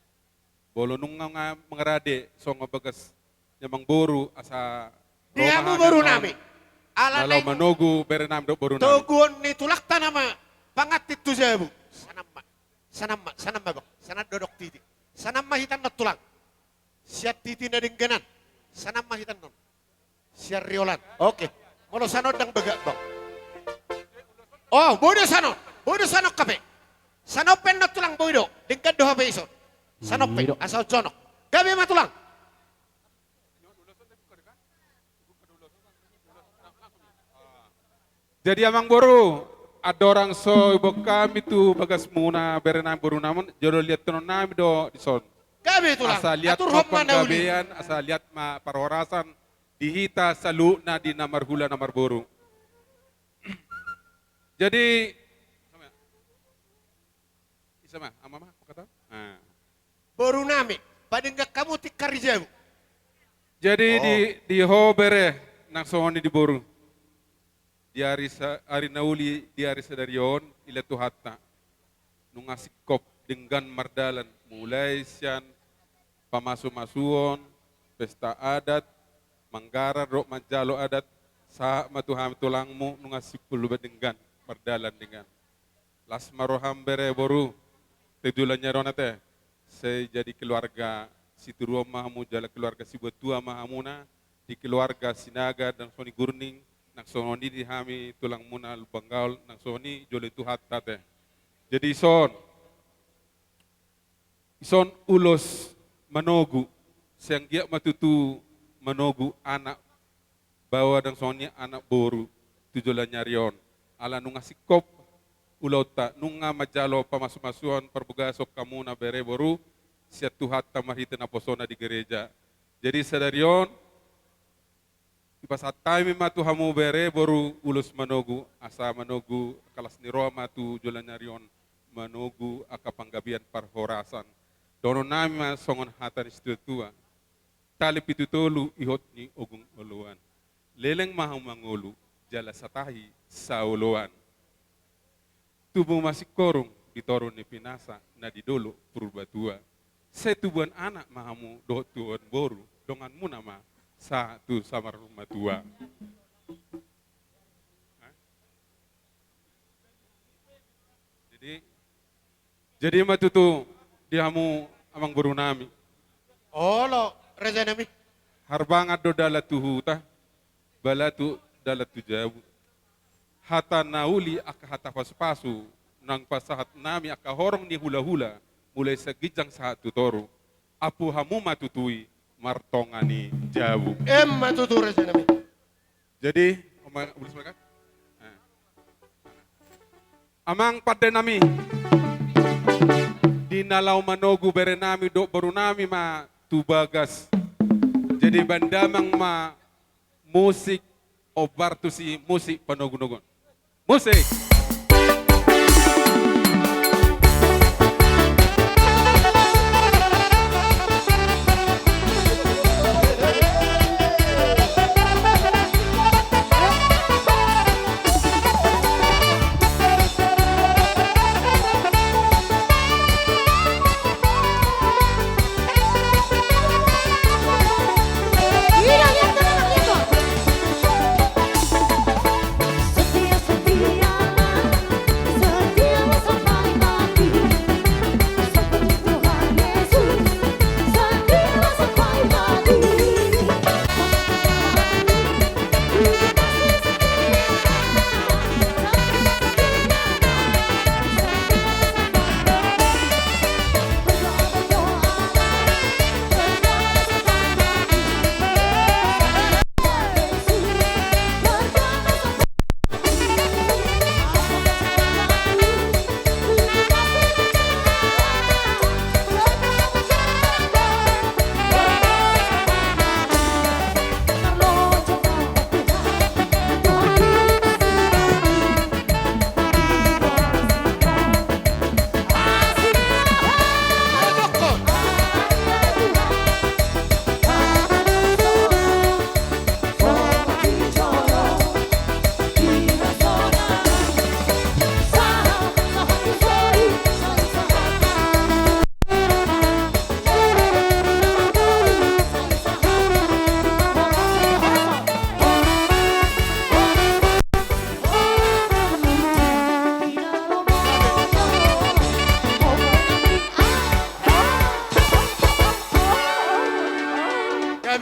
Molo nunga nga mangarade songon bagas ni amangboru asa di hamu borunami. Alana i manogu berenami dohot borunami. Toguon ni tulangta nama pangantin tu jabu. Sanam ma. Sanam ma, sanam ma bang. Sanam dodok titi. Sanam ma hita annon tulang. Sian titi na dengganan. Sanam ma hita annon. Sian riolan. Oke. Molo sanon ndang bagak bang. Oh, boi do sanon. Boi do sanon hape. Sanon pe annon tulang boi do. Denggan do hape ison. Sanon pe. Asa on jonok. Gabe ma tulang. Jadi amangboru, andorang so iboan hami tu bagasmuna berenami borunami on, jolo liathononnami do dison. Gabe tulang. Asa liat ma panggabean, asa liat ma parhorasan di hita saluhutna di na marhula na marboru. Jadi, isa ma, ama ma, kata? Nah. Borunami, padenggan hamu tingkar di jabu. Jadi di, di ho bere, nang songon i di boru. Di ari sa-, ari na uli, di ari sadari on, ila Tuhanta. Nunga singkop denggan mardalan, mulai sian pamasumasuon, pesta adat, manggarar dohot manjalo adat, sahat ma tu hami tulangmu, nunga simpul denggan, mardalan denggan. Las ma roham bere boru, tu joloan ni ari on ate. Sai jadi keluarga sitiruon ma hamu jala keluarga sibuat tua ma hamuna, di keluarga Sinaga nang songon i Gurning, nang songon i di hami tulangmuna Lumban Gaol, nang songon i jolo i Tuhanta ate. Jadi ison, ison ulos manogu, sai anggiat ma tutu manogu anak baoa nang songon i anak boru tu joloan ni ari on. Ala nunga singkop ulaonta, nunga manjalo pamasumasuon parbagason hamuna bere boru, sian Tuhanta marhite naposona di gereja. Jadi sadari on, dipasahat hami ma tu hamu bere boru ulos manogu, asa manogu angka las ni roha ma tu joloan ni ari on, manogu angka panggabean parhorasan. Dohononnami ma songon hata ni situatua. Tali pitu tolu ihot ni ogung oloan. Leleng ma hamu mangolu, jala satahi saoloan. Tubu ma singkoru di toru ni pinasa na di dolok Purbatua. Sai tubuan anak ma hamu dohot tubuan boru, donganmuna ma sahat tu saur matua. Jadi, jadi ma tutu di hamu amangborunami. Olo, rajanami. Harbangan do dalan tu huta, balatu dalan tu jabu. Hata na uli angka hata pasupasu, naung pasahat nami angka horong ni hulahula, mulai sian ginjang sahat tu toru. Ampu hamu ma tutu i martonga ni jabu. Emma tutu rajanami. Jadi, Oma, ulos mereka? Nah. Amang pandenami, di na laho manogu berenami dohot borunami ma tu bagas. Jadi baen damang ma musik, ombar tusi musik panogunoguon. Musik.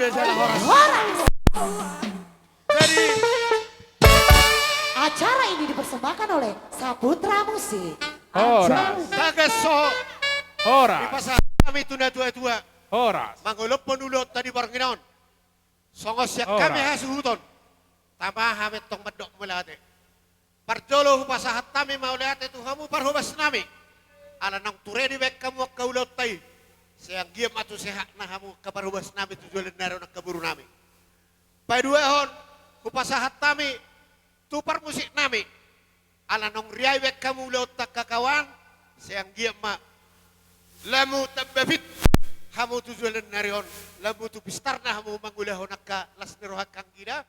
Horas. Acara ini dipersembahkan oleh Saputra Musik. Horas. Tageso. Horas. Dipasahat hami tu natuatua. Horas. Mangolophon ulaonta di borngin on. Songon sian hami hasuhuton. Tama hami tong mandok mauliate. Parjolo hupasahat hami mauliate tu hamu parhobas nami. Ala naung ture dibaen hamu angka ulaonta i. Sai anggiat ma tu sehatna hamu angka parhobas nami tu joloan ni ari on angka boru nami. Paduahon hupasahat hami tu parmusik nami. Ala naung riai baen hamu ulaonta angka kawan. Sai anggiat ma lamu tamba fit hamu tu joloan ni ari on. Lamu tu pistarna hamu mangulahon angka las ni roha angka anggina.